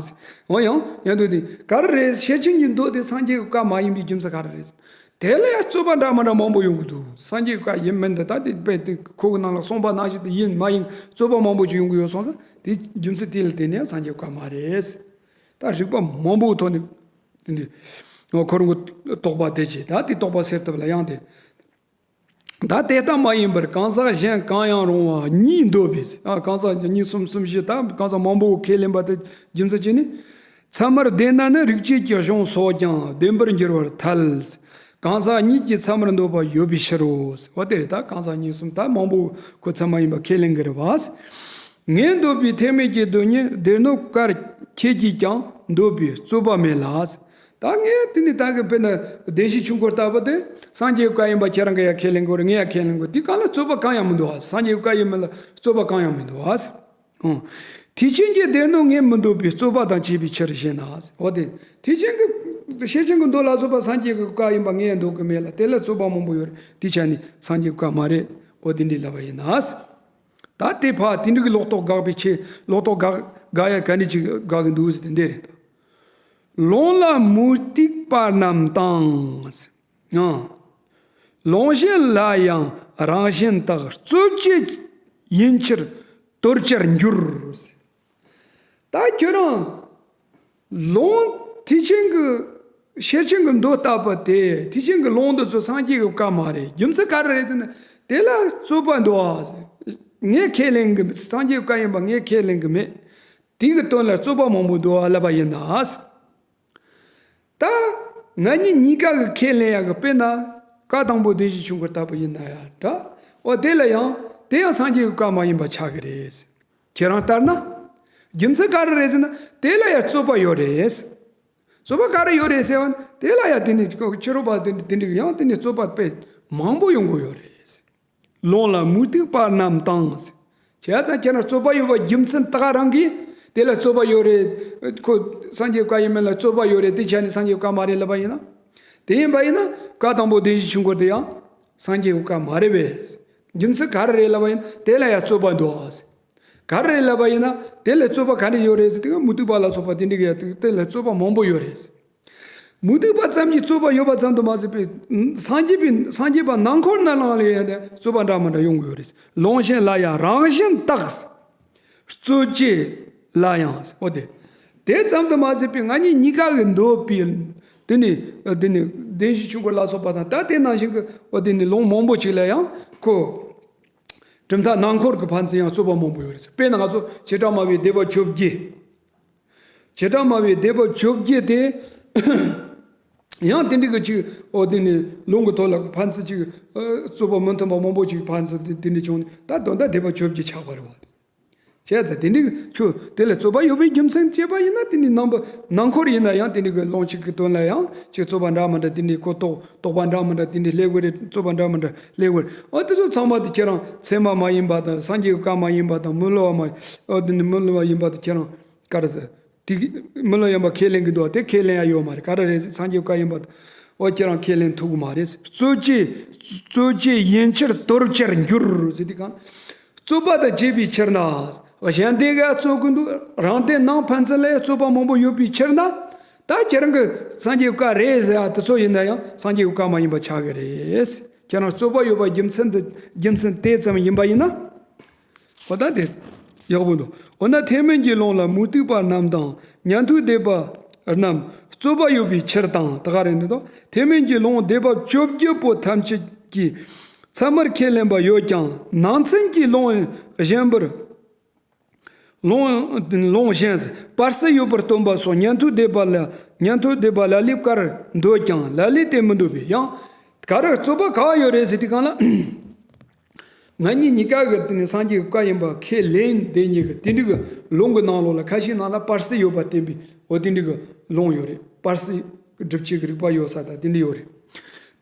འོ་ཡང་ཡང་དུ་དེ་ག་རེ་རེད། ཤེར་ཕྱིན་གྱི་མདོ་དེ་སངས་རྒྱས་ཀྱི་བཀའ་མ་ཡིན་པའི་རྒྱུ་མཚན་ག་རེ་རེད། དེ་ལ་ཡང་རྩོད་པ་འདྲ་མི་འདྲ་མང་པོ་ཡོང་གི་འདུག་སངས་རྒྱས་ཀྱི་བཀའ་ཡིན་མིན་དེ་ད་དེ་དཔེ་དེ་ཁོ་གི་ནང་ལ་གསུངས་པ་ནང་བཞིན་དུ་ཡིན་མ་ཡིན་རྩོད་པ་མང་པོ་ཅིག་ཡོང་གི་ཡོད་སོང་ཙང་དེ་རྒྱུ་མཚན་དེ་ལ་བརྟེན་ནས་སངས་རྒྱས་ཀྱི་བཀའ་མ་རེད། ད་རིགས་པ་མང་པོའི་ཐོག་ནས། དེ་འདི། ཁོ་རང་གི་དོགས་པ་དེ་བྱས་ད་དེ་དོགས་པ་སེལ་ཐབས་ལ་ཡང་དེ། ད་དེ་ལྟ་མ་ཡིན་པར་གང་ཟག་གཞན་གང་ཡང་རུང་བ་གཉིས་འདོད་པས། ཨ་གང་ཟག་གཉིས་གསུམ་གསུམ་བཞི་ད་གང་ཟག་མང་པོ་ཁས་ལེན་པ་དེ་རྒྱུ་མཚན་བྱས་ནས། ཚད་མར་བདེན་ན་ནི་རིགས་གཅིག་གི་གཞུང་སོགས་ཀྱང་བདེན་པར་འགྱུར་བར་ཐལ། གང་ཟག་གཉིས་ཀྱིས་ཚད་མར་འདོད་པ་ཡོད་པའི་ཕྱིར་རོ། འོ་དེ་རེད། ད་གང་ཟག་གཉིས་གསུམ་ད་མང་པོ་ཁོ་ཚད་མ་ཡིན་པ་ཁས་ལེན་གྱི་རེད་བ། ངས་འདོད་པའི་ཐེག་དམན་གྱི་མདོ་ཉིད་སྡེ་སྣོད་དཀར་ཁྱེད་ཀྱིས་ཀྱང་འདོད་པའི་རྩོད་པ་མེད་ལ། ད་ངས་དེ་ནི་ད་གི་དཔེར་ན་བདེན་བཞིའི་ཆོས་འཁོར་ལྟ་བུ་དེ་སངས་རྒྱས་ཀྱི་བཀའ་ཡིན་པ་ཁྱེད་རང་གིས་ཡང་ཁས་ལེན་དགོས་རེད། ངས་ཡང་ཁས་ལེན་དགོས། དེ་གང་ལ་རྩོད་པ་གང་ཡང་མི་འདུག་བ། སངས་རྒྱས་ཀྱི་བཀའ་ཡིན་མིན་ལ་རྩོད་པ་གང་ཡང་མི་འདུག་བ། ཨང་། ཐེག་ཆེན་གྱི་སྡེ་སྣོད་ངས་མི་འདོད་པའི་རྩོད་པ་དང་བཅས་པའི་ཕྱིར་ཞེ་ན། འོ་དེ་ཐེག་ཆེན་གྱི་ཤེར་ཕྱིན་གྱི་མདོ་ལ་སོགས་པ་སངས་རྒྱས་ཀྱི་བཀའ་ཡིན་པ་ངས་ཡང་འདོད་ཀྱི་མེད་ལ་དེ་ལ་རྩོད་པ་མང་པོ་ཡོད་རེད། དེ་ཆ་ནས་སངས་རྒྱས་ཀྱི་བཀའ་མ་རེད། འོ་དེ་འདྲའི་ལབ་པ་ཡིན་ན། ད་དེ་ཕར་དེ་འདྲ་གི་ལོག་རྟོག་དགག་པའི་ཆེད་ལོག་རྟོག་དགག་དགག་ཡ་ག་འདྲ་ཅིག་དགག་གི་འདུག་ཟེར་དེ་འདྲ་རེད། ལུང་ལ་མུ་སྟེགས་པ་རྣམས་དང་། ཡང་། ལུང་གཞན་ལ་ཡང་རང་བཞིན་དག་རྩོད་བཅས་ཡིན་ཕྱིར་དོར་བྱར་འགྱུར། ད་ཁྱོད་རང་ལུང་ཐེག་ཆེན་གྱི་ཤེར་ཕྱིན་གྱི་མདོ་ལྟ་བུ་དེ་ཐེག་ཆེན་གྱི་ལུང་འདི་ཚོ་སངས་རྒྱས་ཀྱི་བཀའ་མ་རེད། རྒྱུ་མཚན་ག་རེ་རེད་ཟེར་ན་དེ་ལ་རྩོད་པ་འདུག་ཨ། ངས་ཁས་ལེན་གྱི་མེད། སངས་རྒྱས་ཀྱི་བཀའ་ཡིན་པ་ངས་ཁས་ལེན་གྱི་མེད། དེ་གི་དོན་ལ་རྩོད་པ་མང་པོ་འདུག་ཨ་ལབ་པ་ཡིན་ན། ད་ང་གཉིས་གཉིས་ཀ་གི་ཁས་ལེན་ཡག་གི་དཔེར་ན་བཀའ་དང་པོ་བདེན་བཞིའི་ཆོས་འཁོར་ལྟ་བུ་ཡིན་ན་ཡང་འདྲ། འོ་དེ་ལ་ཡང་དེ་ཡང་སངས་རྒྱས་ཀྱི་བཀའ་མ་ཡིན་པ་ཆགས་ཀྱི་རེད། ཁྱེད་རང་ལྟར་ན། རྒྱུ་མཚན་ག་རེ་རེད་ཟེར་ན་དེ་ལ་ཡང་རྩོད་པ་ཡོད་རེད། རྩོད་པ་ག་རེ་ཡོད་རེད་ཟེར་བ་ན་དེ་ལ་ཡང་དེ་ནི་ཕྱི་རོལ་པ་དེ་འདྲ་དེ་འདྲ་ཡང་དེ་ནི་རྩོད་པ་དཔེ་མང་པོ་ཡོང་གི་ཡོད་རེད། ལུང་ལ་མུ་སྟེགས་པ་རྣམས་དང་། བྱས་ཙང་ཁྱེད་རང་རྩོད་པ་ཡོད་པ་རྒྱུ་མཚན་ད་ག་རང་གིས་དེ་ལ་རྩོད་པ་ཡོད་རེད། ཁོ་སངས་རྒྱས་བཀའ་ཡིན་མིན་ལ་རྩོད་པ་ཡོད་རེད། དེ་ཆ་ནས་སངས་རྒྱས་བཀའ་མ་རེད་ལབ་པ་ཡིན་ན། དེ་ཡིན་པ་ཡིན་ན་བཀའ་དང་པོ་བདེན་བཞིའི་ཆོས་འཁོར་དེ་ཡང་སངས་རྒྱས་བཀའ་མ་རེད་པས། རྒྱུ་མཚན་ག་རེ་རེད་ལབ་པ་ཡིན་ན་དེ་ལ་ཡང་རྩོད་པ་འདུག་ཨ། ག་རེ་རེད་ལབ་པ་ཡིན་ན་དེ་ལ་རྩོད་པ་ག་འདྲ་ཡོད་རེད་ཟེར་དུས་མུ་སྟེགས་པ་ལ་སོགས་པ་དེ་འདྲ་གི་ཡ་དེ་ལ་རྩོད་པ་མང་པོ་ཡོད་རེད། མུ་སྟེགས་པ་ཙམ་གྱིས་རྩོད་པ་ཡོད་པ་ཙམ་དུ་མ་ཟད་པའི་སངས་རྒྱས་པའི་སངས་རྒྱས་པ་ནང་འཁོར་ནང་ལ་ཡང་རྩོད་པ་འདྲ་མི་འདྲ་ཡོང་གི་ཡོད་རེད། ལུང་གཞན་ལ་ཡང་རང་བཞིན་དག་རྩོད་བཅས་ལ་ཡང་འོ་དེ། དེ་ཙམ་དུ་མ་ཟད་པའི་ང་གཉིས་གཉིས་ཀ་གི་འདོད་པའི་དེ་ནི་དེ་ནི་བདེན་བཞིའི་ཆོས་འཁོར་ལ་སོགས་པ་དང་ད་དེ་ནང་བཞིན་གྱི་འོ་དེ་ནི་ལུང་མང་པོ་ཅིག་ལ་ཡང་ཁོ། གྲུབ་མཐའ་ནང་འཁོར་གྱི་ཕན་ཚུན་ཡང་རྩོད་པ་མང་པོ་ཡོད་རེད། དཔེར་ན་ང་ཚོ་བྱེ་བྲག་སྨྲ་བའི་སྡེ་པ་བཅོ་བརྒྱད། བྱེ་བྲག་སྨྲ་བའི་སྡེ་པ་བཅོ་བརྒྱད་དེ། ཡང་དེ་འདྲ་གི་ཅིག་འོ་དེ་ནི་ལུང་གི་ཐོག་ལ་ཕན་ཚུན་ཅིག་རྩོད་པ་མི་མཐུན་པ་མང་པོ་ཅིག་ཕན་ཚུན་དེ་འདྲ་བྱུང་ནས་ད་དོན་དག་སྡེ་པ་བཅོ་བརྒྱད་ཆགས་པ་རེད་བ། བྱས་ཙང་དེ་འདྲའི་ཆོས་དེ་ལ་རྩོད་པ་ཡོད་པའི་རྒྱུ་མཚན་བྱས་པ་ཡིན་ན་དེ་ནི་ནང་པ་ནང་འཁོར་ཡིན་ན་ཡང་དེ་འདྲའི་གི་ལུང་གཅིག་གི་དོན་ལ་ཡང་ཅིག་རྩོད་པ་འདྲ་མི་འདྲ་དེ་འདྲའི་ཁོ་རྟོག་རྟོག་པ་འདྲ་མི་འདྲ་དེ་འདྲའི་སླེབས་ཀྱི་རེད། རྩོད་པ་འདྲ་མི་འདྲ་སླེབས་ཀྱི་རེད། འོ་དེ་ཚོ་ཚང་མ་དེ་ཁྱེད་རང་ཚད་མ་མ་ཡིན་པ་དང་སངས་རྒྱས་ཀྱི་བཀའ་མ་ཡིན་པ་དང་མི་སླུ་བ་མ་འོ་དེ་ནི་མི་སླུ་བ་ཡིན་པ་དེ་ཁྱེད་རང་ག་རེ་ཟེར། དེ་མི་སློབ་ཡིན་པ་ཁས་ལེན་གྱི་འདུག་དེ་ཁས་ལེན་ཡ་ཡོད་མ་རེད། ག་རེ་རེད། སངས་རྒྱས་བཀའ་ཡིན་པ་འོ་ཁྱེད་རང་ཁས་ལེན་ཐུབ་ཀྱི་མ་རེད། རྩོད་བཅས་རྩོད་བཅས་ཡིན་ཕྱིར་དོར་བྱར་འགྱུར་ཟེར་དེ་གང་། རྩོད་པ་དང་བཅས་པའི་ཕྱིར་ན། གཞན་དེ་ག་རྩོད་ཀྱི་འདུག་རང་དེ་ནང་ཕན་ཚུན་ལ་རྩོད་པ་མང་པོ་ཡོད་པའི་ཕྱིར་ན། ད་ཁྱེད་རང་གི་སངས་རྒྱས་བཀའ་རེད་ཟེར་ཡ་དེ་ཚོ་ཡིན་ན་ཡང་སངས་རྒྱས་བཀའ་མ་ཡིན་པ་ཆགས་ཀྱི་རེད། ཁྱེད་རང་རྩོད་པ་ཡོད་པ་རྒྱུ་མཚན་དེ་རྒྱུ་མཚན་དེ་ཙམ་ཡིན་པ་ཡིན་ན། འོ་ད་དེ་ཡག་པོ་འདུག་འོ་ན་ཐེག་དམན་གྱི་ལུང་ལ་མུ་སྟེགས་པ་རྣམས་དང་ཉན་ཐོས་སྡེ་པ་རྣམས་རྩོད་པ་ཡོད་པའི་ཕྱིར་དང་ད་ག་རེ་འདི་དང་ཐེག་དམན་གྱི་ལུང་སྡེ་པ་བཅོ་བརྒྱད་པོ་ཐམས་ཅད་ཀྱིས་ཚད་མར་ཁས་ལེན་པ་ཡོད་ཀྱང་ནང་ཚན་གྱི་ལུང་གཞན་པར། ལུང་ལུང་གཞན་བར་སྲིད་ཡོད་པར་སྟོན་པ་སོགས་ཉན་ཐོས་སྡེ་པ་ལ་ཉན་ཐོས་སྡེ་པ་ལ་ལའི་བཀར་འདོད་ཀྱང་ལ་ལས་དེ་མི་འདོད་པས་ཡང་། ག་རེ་རྩོད་པ་ག་བ་ཡོད་རེད་ཟེར་དུས་གང་ལ། ང་གཉིས་གཉིས་ཀ་གི་དེ་ནི་སངས་རྒྱས་ཀྱི་བཀའ་ཡིན་པ་ཁས་ལེན་དེ་གཉིས་ཀྱི་དེ་འདྲ་གི་ལུང་གི་ནང་ལོགས་ལ་ཁ་ཤས་ནང་ལ་བར་སྲིད་ཡོད་པ་བསྟན་པའི་འོ་དེ་འདྲ་གི་ལུང་ཡོད་རེད། བར་སྲིད་སྒྲུབ་བྱེད་ཀྱི་རིགས་པ་ཡོད་ས་དང་དེ་འདྲ་ཡོད་རེད།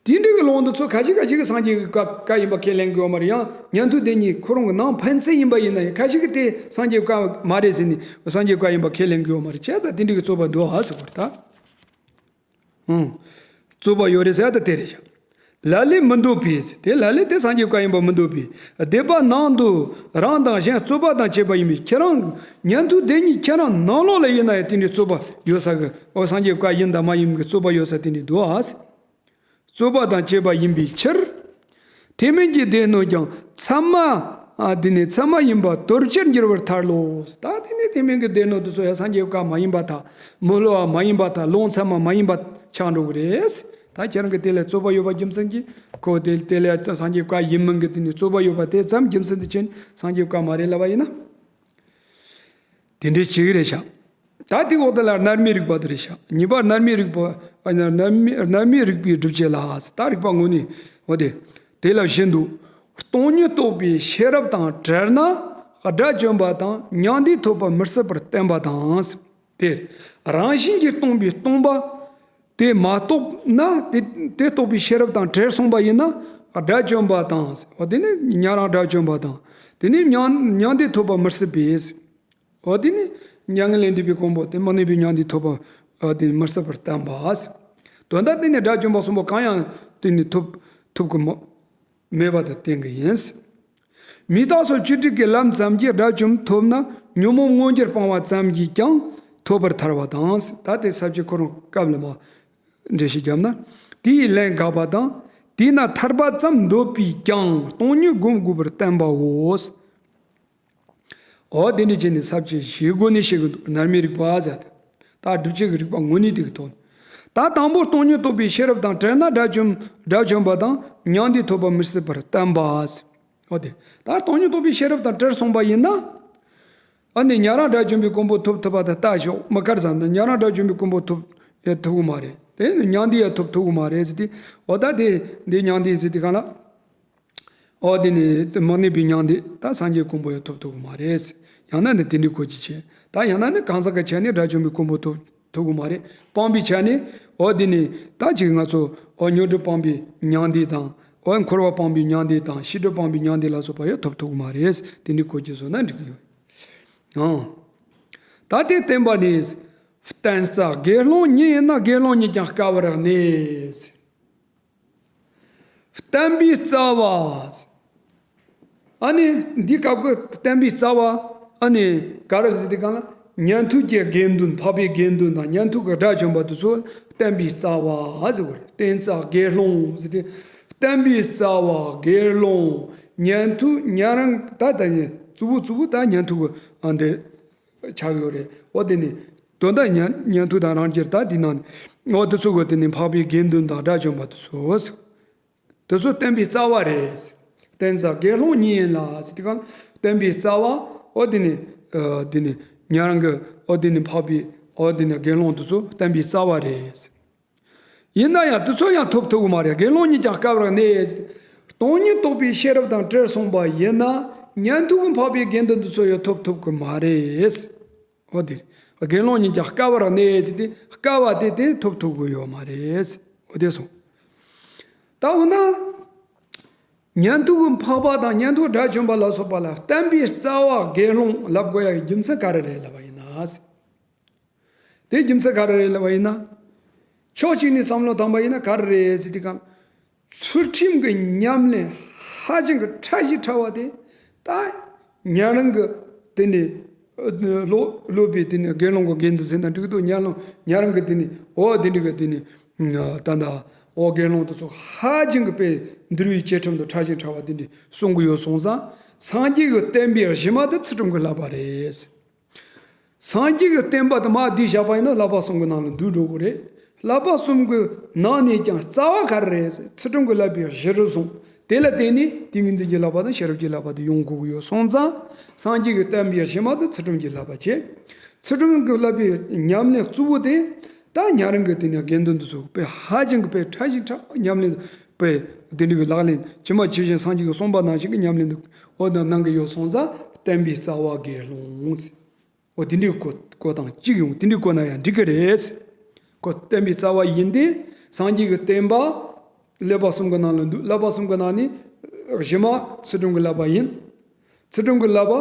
དེ་འདྲ་གི་ལུང་འདི་ཚོ་ཁ་ཤས་ཁ་ཤས་ཀྱི་སངས་རྒྱས་ཀྱི་བཀའ་བཀའ་ཡིན་པ་ཁས་ལེན་གི་ཡོད་མ་རེད། ཡང་ཉན་ཐོས་དེ་གཉིས་ཁོ་རང་གི་ནང་ཕན་ཚུན་ཡིན་པ་ཡིན་ན་ཡང་ཁ་ཤས་ཀྱི་དེ་སངས་རྒྱས་བཀའ་མ་རེད་ཟེར་ནས་སངས་རྒྱས་བཀའ་ཡིན་པ་ཁས་ལེན་གི་ཡོད་མ་རེད། བྱས་ཙང་དེ་འདྲ་གི་རྩོད་པ་འདུག་ཨ་ཟེར་བ་རེད་ད། ཨང་། རྩོད་པ་ཡོད་རེད་ཟེར་ཡ་ད་དེ་རེད་ཤག་ལ་ལས་མི་འདོད་པས་དེ་ལ་ལས་དེ་སངས་རྒྱས་བཀའ་ཡིན་པ་མི་འདོད་པས་སྡེ་པ་ནང་དུ་རང་དང་གཞན་རྩོད་པ་དང་བཅས་པ་ཡིན་པས་ཁྱེད་རང་ཉན་ཐོས་དེ་གཉིས་ཁྱེད་རང་ནང་ལོགས་ལ་ཡིན་ན་ཡང་དེ་འདྲའི་རྩོད་པ་ཡོད་ས་གི་འོ་སངས་རྒྱས་བཀའ་ཡིན་དང་མ་ཡིན་གི་རྩོད་པ་ཡོད་ས་དེ་འདྲའི་འདུག་ཨ། རྩོད་པ་དང་བཅས་པ་ཡིན་པའི་ཕྱིར། ཐེག་དམན་གྱི་སྡེ་སྣོད་ཀྱང་ཚད་མ་འདི་ནི་ཚད་མ་ཡིན་པ་དོར་བྱར་འགྱུར་བར་ཐལ་ལོ། ད་དེ་ནི་ཐེག་དམན་གྱི་སྡེ་སྣོད་དེ་ཚོ་ཡང་སངས་རྒྱས་བཀའ་མ་ཡིན་པ་དང་མི་སླུ་བ་མ་ཡིན་པ་དང་ལུང་ཚད་མ་མ་ཡིན་པ་ཆགས་འགྲོ་གི་རེད། ད་ཁྱེད་རང་གི་དེ་ལ་རྩོད་པ་ཡོད་པ་རྒྱུ་མཚན་གྱིས་ཁོ་དེ་དེ་ལ་སངས་རྒྱས་བཀའ་ཡིན་མིན་གྱི་དེ་ནི་རྩོད་པ་ཡོད་པ་དེ་ཙམ་རྒྱུ་མཚན་དུ་བྱས་ནས་སངས་རྒྱས་བཀའ་མ་རེད་ལབ་པ་ཡིན་ན། དེ་འདྲའི་བྱེད་ཀྱི་རེད་ཤག་ད་དེ་འོག་དེ་ལ་རྣལ་མའི་རིག་པ་དེ་རེད་ཤག་གཉིས་པ་རྣལ་མའི་རིག་པ་རྣལ་མའི་རྣལ་མའི་རིག་པའི་སྒྲུབ་བྱེད་ལ་ད་རིག་པ་ངོ་ནས་འོ་དེ། དེ་ལ་བཞིན་དུ། སྟོང་ཉིད་རྟོགས་པའི་ཤེས་རབ་དང་བྲལ་ན་དགྲ་བཅོམ་པ་དང་མྱང་འདས་ཐོབ་པ་མི་སྲིད་པར་བསྟན་པ་དང་། དེ་རང་བཞིན་གྱིས་སྟོང་པའི་སྟོང་པ། དེ་མ་རྟོགས་ན་དེ་དེ་རྟོགས་པའི་ཤེས་རབ་དང་བྲལ་སོང་པ་ཡིན་ན་དགྲ་བཅོམ་པ་དང་། འོ་དེ་ནི་ཉན་རང་དགྲ་བཅོམ་པ་དང་། དེ་ནི་མྱང་མྱང་འདས་ཐོབ་པ་མི་སྲིད་པས། འོ་དེ་ནི་མྱ་ངན་ལས་འདས་པའི་གོ་འཕང་དེ་མི་གནས་པའི་མྱང་འདས་ཐོབ་པ་འོ་དེ་ནི་མི་སྲིད་པར་བསྟན་པ། དོན་དག་དེ་ནི་དགྲ་བཅོམ་པ་གསུམ་པོ་གང་ཡང་དེ་ནི་ཐོབ་ཐོབ་ཀྱི་མ་མེད་པ་དང་བསྟན་གྱི་ཡིན། མི་རྟག་སོགས་བཅུ་དྲུག་གི་ལམ་ཙམ་གྱིས་དགྲ་བཅོམ་ཐོབ་ན་ཉོན་མོངས་མངོན་གྱུར་སྤང་བ་ཙམ་གྱིས་ཀྱང་ཐོབ་པར་ཐལ་བ་དང་། ད་དེ་ས་བཅད་ཁོ་རང་སྐབས་ལ་མ་འགྲེལ་བཤད་བརྒྱབ་ན། དེའི་ལན་དགག་པ་དང་། དེས་ན་ཐར་པ་ཙམ་འདོད་པས་ཀྱང་སྟོང་ཉིད་བསྒོམ་དགོས་པར་བསྟན་པའོ། འོ་དེ་འདྲ་བྱས་ནས་ས་བཅད་བཞིའི་སྒོ་ནས་བཤད་ཀྱི་འདུག་རྣལ་མའི་རིག་པ་ཟེར་ཏེ། ད་སྒྲུབ་བྱེད་ཀྱི་རིག་པ་ངོ་ནས་དེ་གི་ཐོག་ནས། ད་དང་པོ་སྟོང་ཉིད་རྟོགས་པའི་ཤེས་རབ་དང་བྲལ་ན་དགྲ་བཅོམ་དགྲ་བཅོམ་པ་དང་མྱང་འདས་ཐོབ་པ་མི་སྲིད་པར་བསྟན་པ་ཟེར། འོ་དེ། ད་སྟོང་ཉིད་རྟོགས་པའི་ཤེས་རབ་དང་བྲལ་སོང་པ་ཡིན་ན། ཨ་ནི་ཉན་རང་དགྲ་བཅོམ་པའི་གོ་འཕང་ཐོབ་ཐུབ་པ་དང་ལྟ་ཞོག་མི་དགར་ཟེར་ན་ཉན་རང་དགྲ་བཅོམ་པའི་གོ་འཕང་ཐོབ་ཡ་ཐུབ་གི་མ་རེད། དེ་ནི་མྱང་འདས་ཡ་ཐོབ་ཐུབ་གི་མ་རེད་ཟེར་ཏེ། འོ་ད་དེ་འདི་མྱང་འདས་ཟེར་ཏེ་གང་ལ། འོ་དེ་ནི་མི་གནས་པའི་མྱང་འདས་ད་སངས་རྒྱས་གོ་འཕང་ཡང་ཐོབ་ཐུབ་ཀྱི་མ་རེད། ཡང་ན་ནི་དེ་འདྲའི་གོ་རྒྱུ་བྱས། ད་ཡང་ན་ནི་གང་ཟག་གི་ཆ་ནས་དགྲ་བཅོམ་པའི་གོ་འཕང་ཐོབ་ཐུབ་ཀྱི་མ་རེད། སྤངས་པའི་ཆ་ནས་འོ་དེ་ནི་ད་ཅིག་ང་ཚོ་འོ་ཉོན་སྒྲིབ་སྤངས་པའི་མྱང་འདས་དང་། འོ་འཁོར་བ་སྤངས་པའི་མྱང་འདས་དང་ཤེས་སྒྲིབ་སྤངས་པའི་མྱང་འདས་ལ་སོགས་པ་ཡང་ཐོབ་ཐུབ་ཀྱི་མ་རེད། དེ་འདྲའི་གོ་རྒྱུ་བཟོས་ན་འགྲིག་གི་ཡོད། ཨང་། ད་དེ་བསྟན་པ་ནི། བསྟན་རྩ་དགེ་སློང་ཉིད་ཡིན་ན་དགེ་སློང་ཉིད་ཀྱང་དཀའ་བར་གནས། བསྟན་པའི་རྩ་བ། ཨ་ནི་འདི་སྐབས་ཀྱི་བསྟན་པའི་རྩ་བ། ཨ་ནི་ག་རེ་ཟེར་དུས་གང་ལ་ཉན་ཐོས་ཀྱི་དགེ་འདུན་འཕགས་པའི་དགེ་འདུན་དང་ཉན་ཐོས་ཀྱི་དགྲ་བཅོམ་པ་དེ་ཚོ་བསྟན་པའི་རྩ་བ་ཟེར་བ་རེད། བསྟན་རྩ་དགེ་སློང་ཟེར་ཏེ། བསྟན་པའི་རྩ་བ་དགེ་སློང་། ཉན་ཐོས་ཉན་རང་ད་ལྟ་ཉན་གཙོ་བོ་གཙོ་བོ་ད་ཉན་ཐོས་ཀྱི་ཨ་འདི། ཆགས་ཡོད་རེད། འོ་དེ་ནི། དོན་དག་ཉན་ཉན་ཐོས་དང་རང་རྒྱལ་ད་དེ་ནང་ནས། འོ་དེ་ཚོ་གི་དེ་ནི་འཕགས་པའི་དགེ་འདུན་དང་དགྲ་བཅོམ་པ་དེ་ཚོ། དེ་ཚོ་བསྟན་པའི་རྩ་བ་རེད། བསྟན་རྩ་དགེ་སློང་ཉིད་ཡིན་ལ་ཟེར་དུས་གང་བསྟན་པའི་རྩ་བ། འོ་དེ་ནི། ཨ་དེ་ནི། ཉན་རང་གི་འོ་དེ་ནི་འཕགས་པའི་འོ་དེ་ནི་དགེ་སློང་དེ་ཚོ་བསྟན་པའི་རྩ་བ་རེད། ཡིན་ན་ཡང་དེ་ཚོ་ཡང་ཐོབ་ཐུབ་ཀྱི་མ་རེད། དགེ་སློང་ཉིད་ཀྱང་དཀའ་བར་གནས། སྟོང་ཉིད་རྟོགས་པའི་ཤེས་རབ་དང་བྲལ་སོང་པ་ཡིན་ན་ཉན་ཐོས་ཀྱི་འཕགས་པའི་དགེ་འདུན་དེ་ཚོ་ཡང་ཐོབ་ཐུབ་ཀྱི་མ་རེད། འོ་དེ། དགེ་སློང་ཉིད་ཀྱང་དཀའ་བར་གནས་ཟེར་ཏེ་དཀའ་བ་དེ་དེ་ཐོབ་ཐུབ་ཀྱི་ཡོད་མ་རེད། འོ་དེ་སོང་། ད་འོ་ན། ཉན་ཐོས་ཀྱི་འཕགས་པ་དང་ཉན་ཐོས་དགྲ་བཅོམ་པ་ལ་སོགས་པ་ལ་བསྟན་པའི་རྩ་བ་དགེ་སློང་ལབ་དགོས་ཡ་གི་རྒྱུ་མཚན་ག་རེ་རེད་ལབ་པ་ཡིན་ན། དེ་རྒྱུ་མཚན་ག་རེ་རེད་ལབ་པ་ཡིན་ན། ཕྱོགས་གཅིག་ནས་བསམ་བློ་བཏང་པ་ཡིན་ན་ག་རེ་རེད་ཟེར་དུས་སྒང་། ཚུལ་ཁྲིམས་ཀྱི་ཉམས་ལེན་ཧ་ཅང་གི་ཕྲ་ཞིང་ཕྲ་བ་དེ་ད་ཉན་རང་གི་དེ་ནས་སློབ་སློབ་པའི་དེ་ནས་དགེ་སློང་གི་དགེ་འདུན་ཟེར་ན་འགྲིག་འདུག་ཉན་རང་ཉན་རང་གི་དེ་ནས་འོ་དེ་འདྲ་གི་དེ་ནས་ད་ལྟ་འོ་དགེ་སློང་དེ་ཚོ་ཧ་ཅང་གི་དཔེ་འདུལ་བའི་བཅས་ཁྲིམས་དང་ཕྲ་ཞིང་ཕྲ་བ་དེ་འདྲ་གསུང་གི་ཡོད་སོང་ཙང་། སངས་རྒྱས་ཀྱི་བསྟན་པའི་གཞི་མ་དེ་ཚུལ་ཁྲིམས་ཀྱི་བསླབ་པ་རེད། སངས་རྒྱས་ཀྱི་བསྟན་པ་དེ་མར་བསྡུས་བཞག་པ་ཡིན་ན་བསླབ་པ་གསུམ་གྱི་ནང་ལ་འདུས་འགྲོ་གི་རེད། བསླབ་པ་གསུམ་གྱི་ནང་ནས་ཀྱང་རྩ་བ་ག་རེ་རེད་ཟེར། ཚུལ་ཁྲིམས་ཀྱི་བསླབ་པའི་གཞི་རུ་བཟུང་། དེ་ལ་བརྟེན་ནས་ཏིང་ངེ་འཛིན་གྱི་བསླབ་པ་དང་ཤེས་རབ་ཀྱི་བསླབ་པ་དེ་ཡོང་དགོས་ཀྱི་ཡོད་སོང་ཙང་། སངས་རྒྱས་ཀྱི་བསྟན་པའི་གཞི་མ་དེ་ཚུལ་ཁྲིམས་ཀྱི་བསླབ་པ་བྱས། ཚུལ་ཁྲིམས་ཀྱི་བསླབ་པའི་ཉམས་ལེན་གཙོ་བོ་དེ་ད་ཉན་རང་གི་དེ་ནས་དགེ་འདུན་དེ་ཚོ་དཔེ་ཧ་ཅང་གི་དཔེ་ཕྲ་ཞིང་ཕྲ་བ་ཉམས་ལེན་དཔེ་དེ་འདྲ་གི་ལག་ལེན་ཇི་མ་ཇི་བཞིན་སངས་རྒྱས་ཀྱིས་གསུངས་པ་ནང་བཞིན་གྱི་ཉམས་ལེན་དུ་འོ་ན་གནང་གི་ཡོད་སོང་ཙང་བསྟན་པའི་རྩ་བ་དགེ་སློང་། འོ་དེ་འདྲའི་གོ་གོ་སྟངས་གཅིག་ཡོང་། དེ་འདྲའི་གོ་ན་ཡང་འགྲིག་གི་རེད། ཁོ་བསྟན་པའི་རྩ་བ་ཡིན་ཏེ། སངས་རྒྱས་ཀྱི་བསྟན་པ་བསླབ་པ་གསུམ་གྱི་ནང་ལ་འདུས། བསླབ་པ་གསུམ་གྱི་ནང་ནས་གཞི་མ་ཚུལ་ཁྲིམས་ཀྱི་བསླབ་པ་ཡིན། ཚུལ་ཁྲིམས་ཀྱི་བསླབ་པ་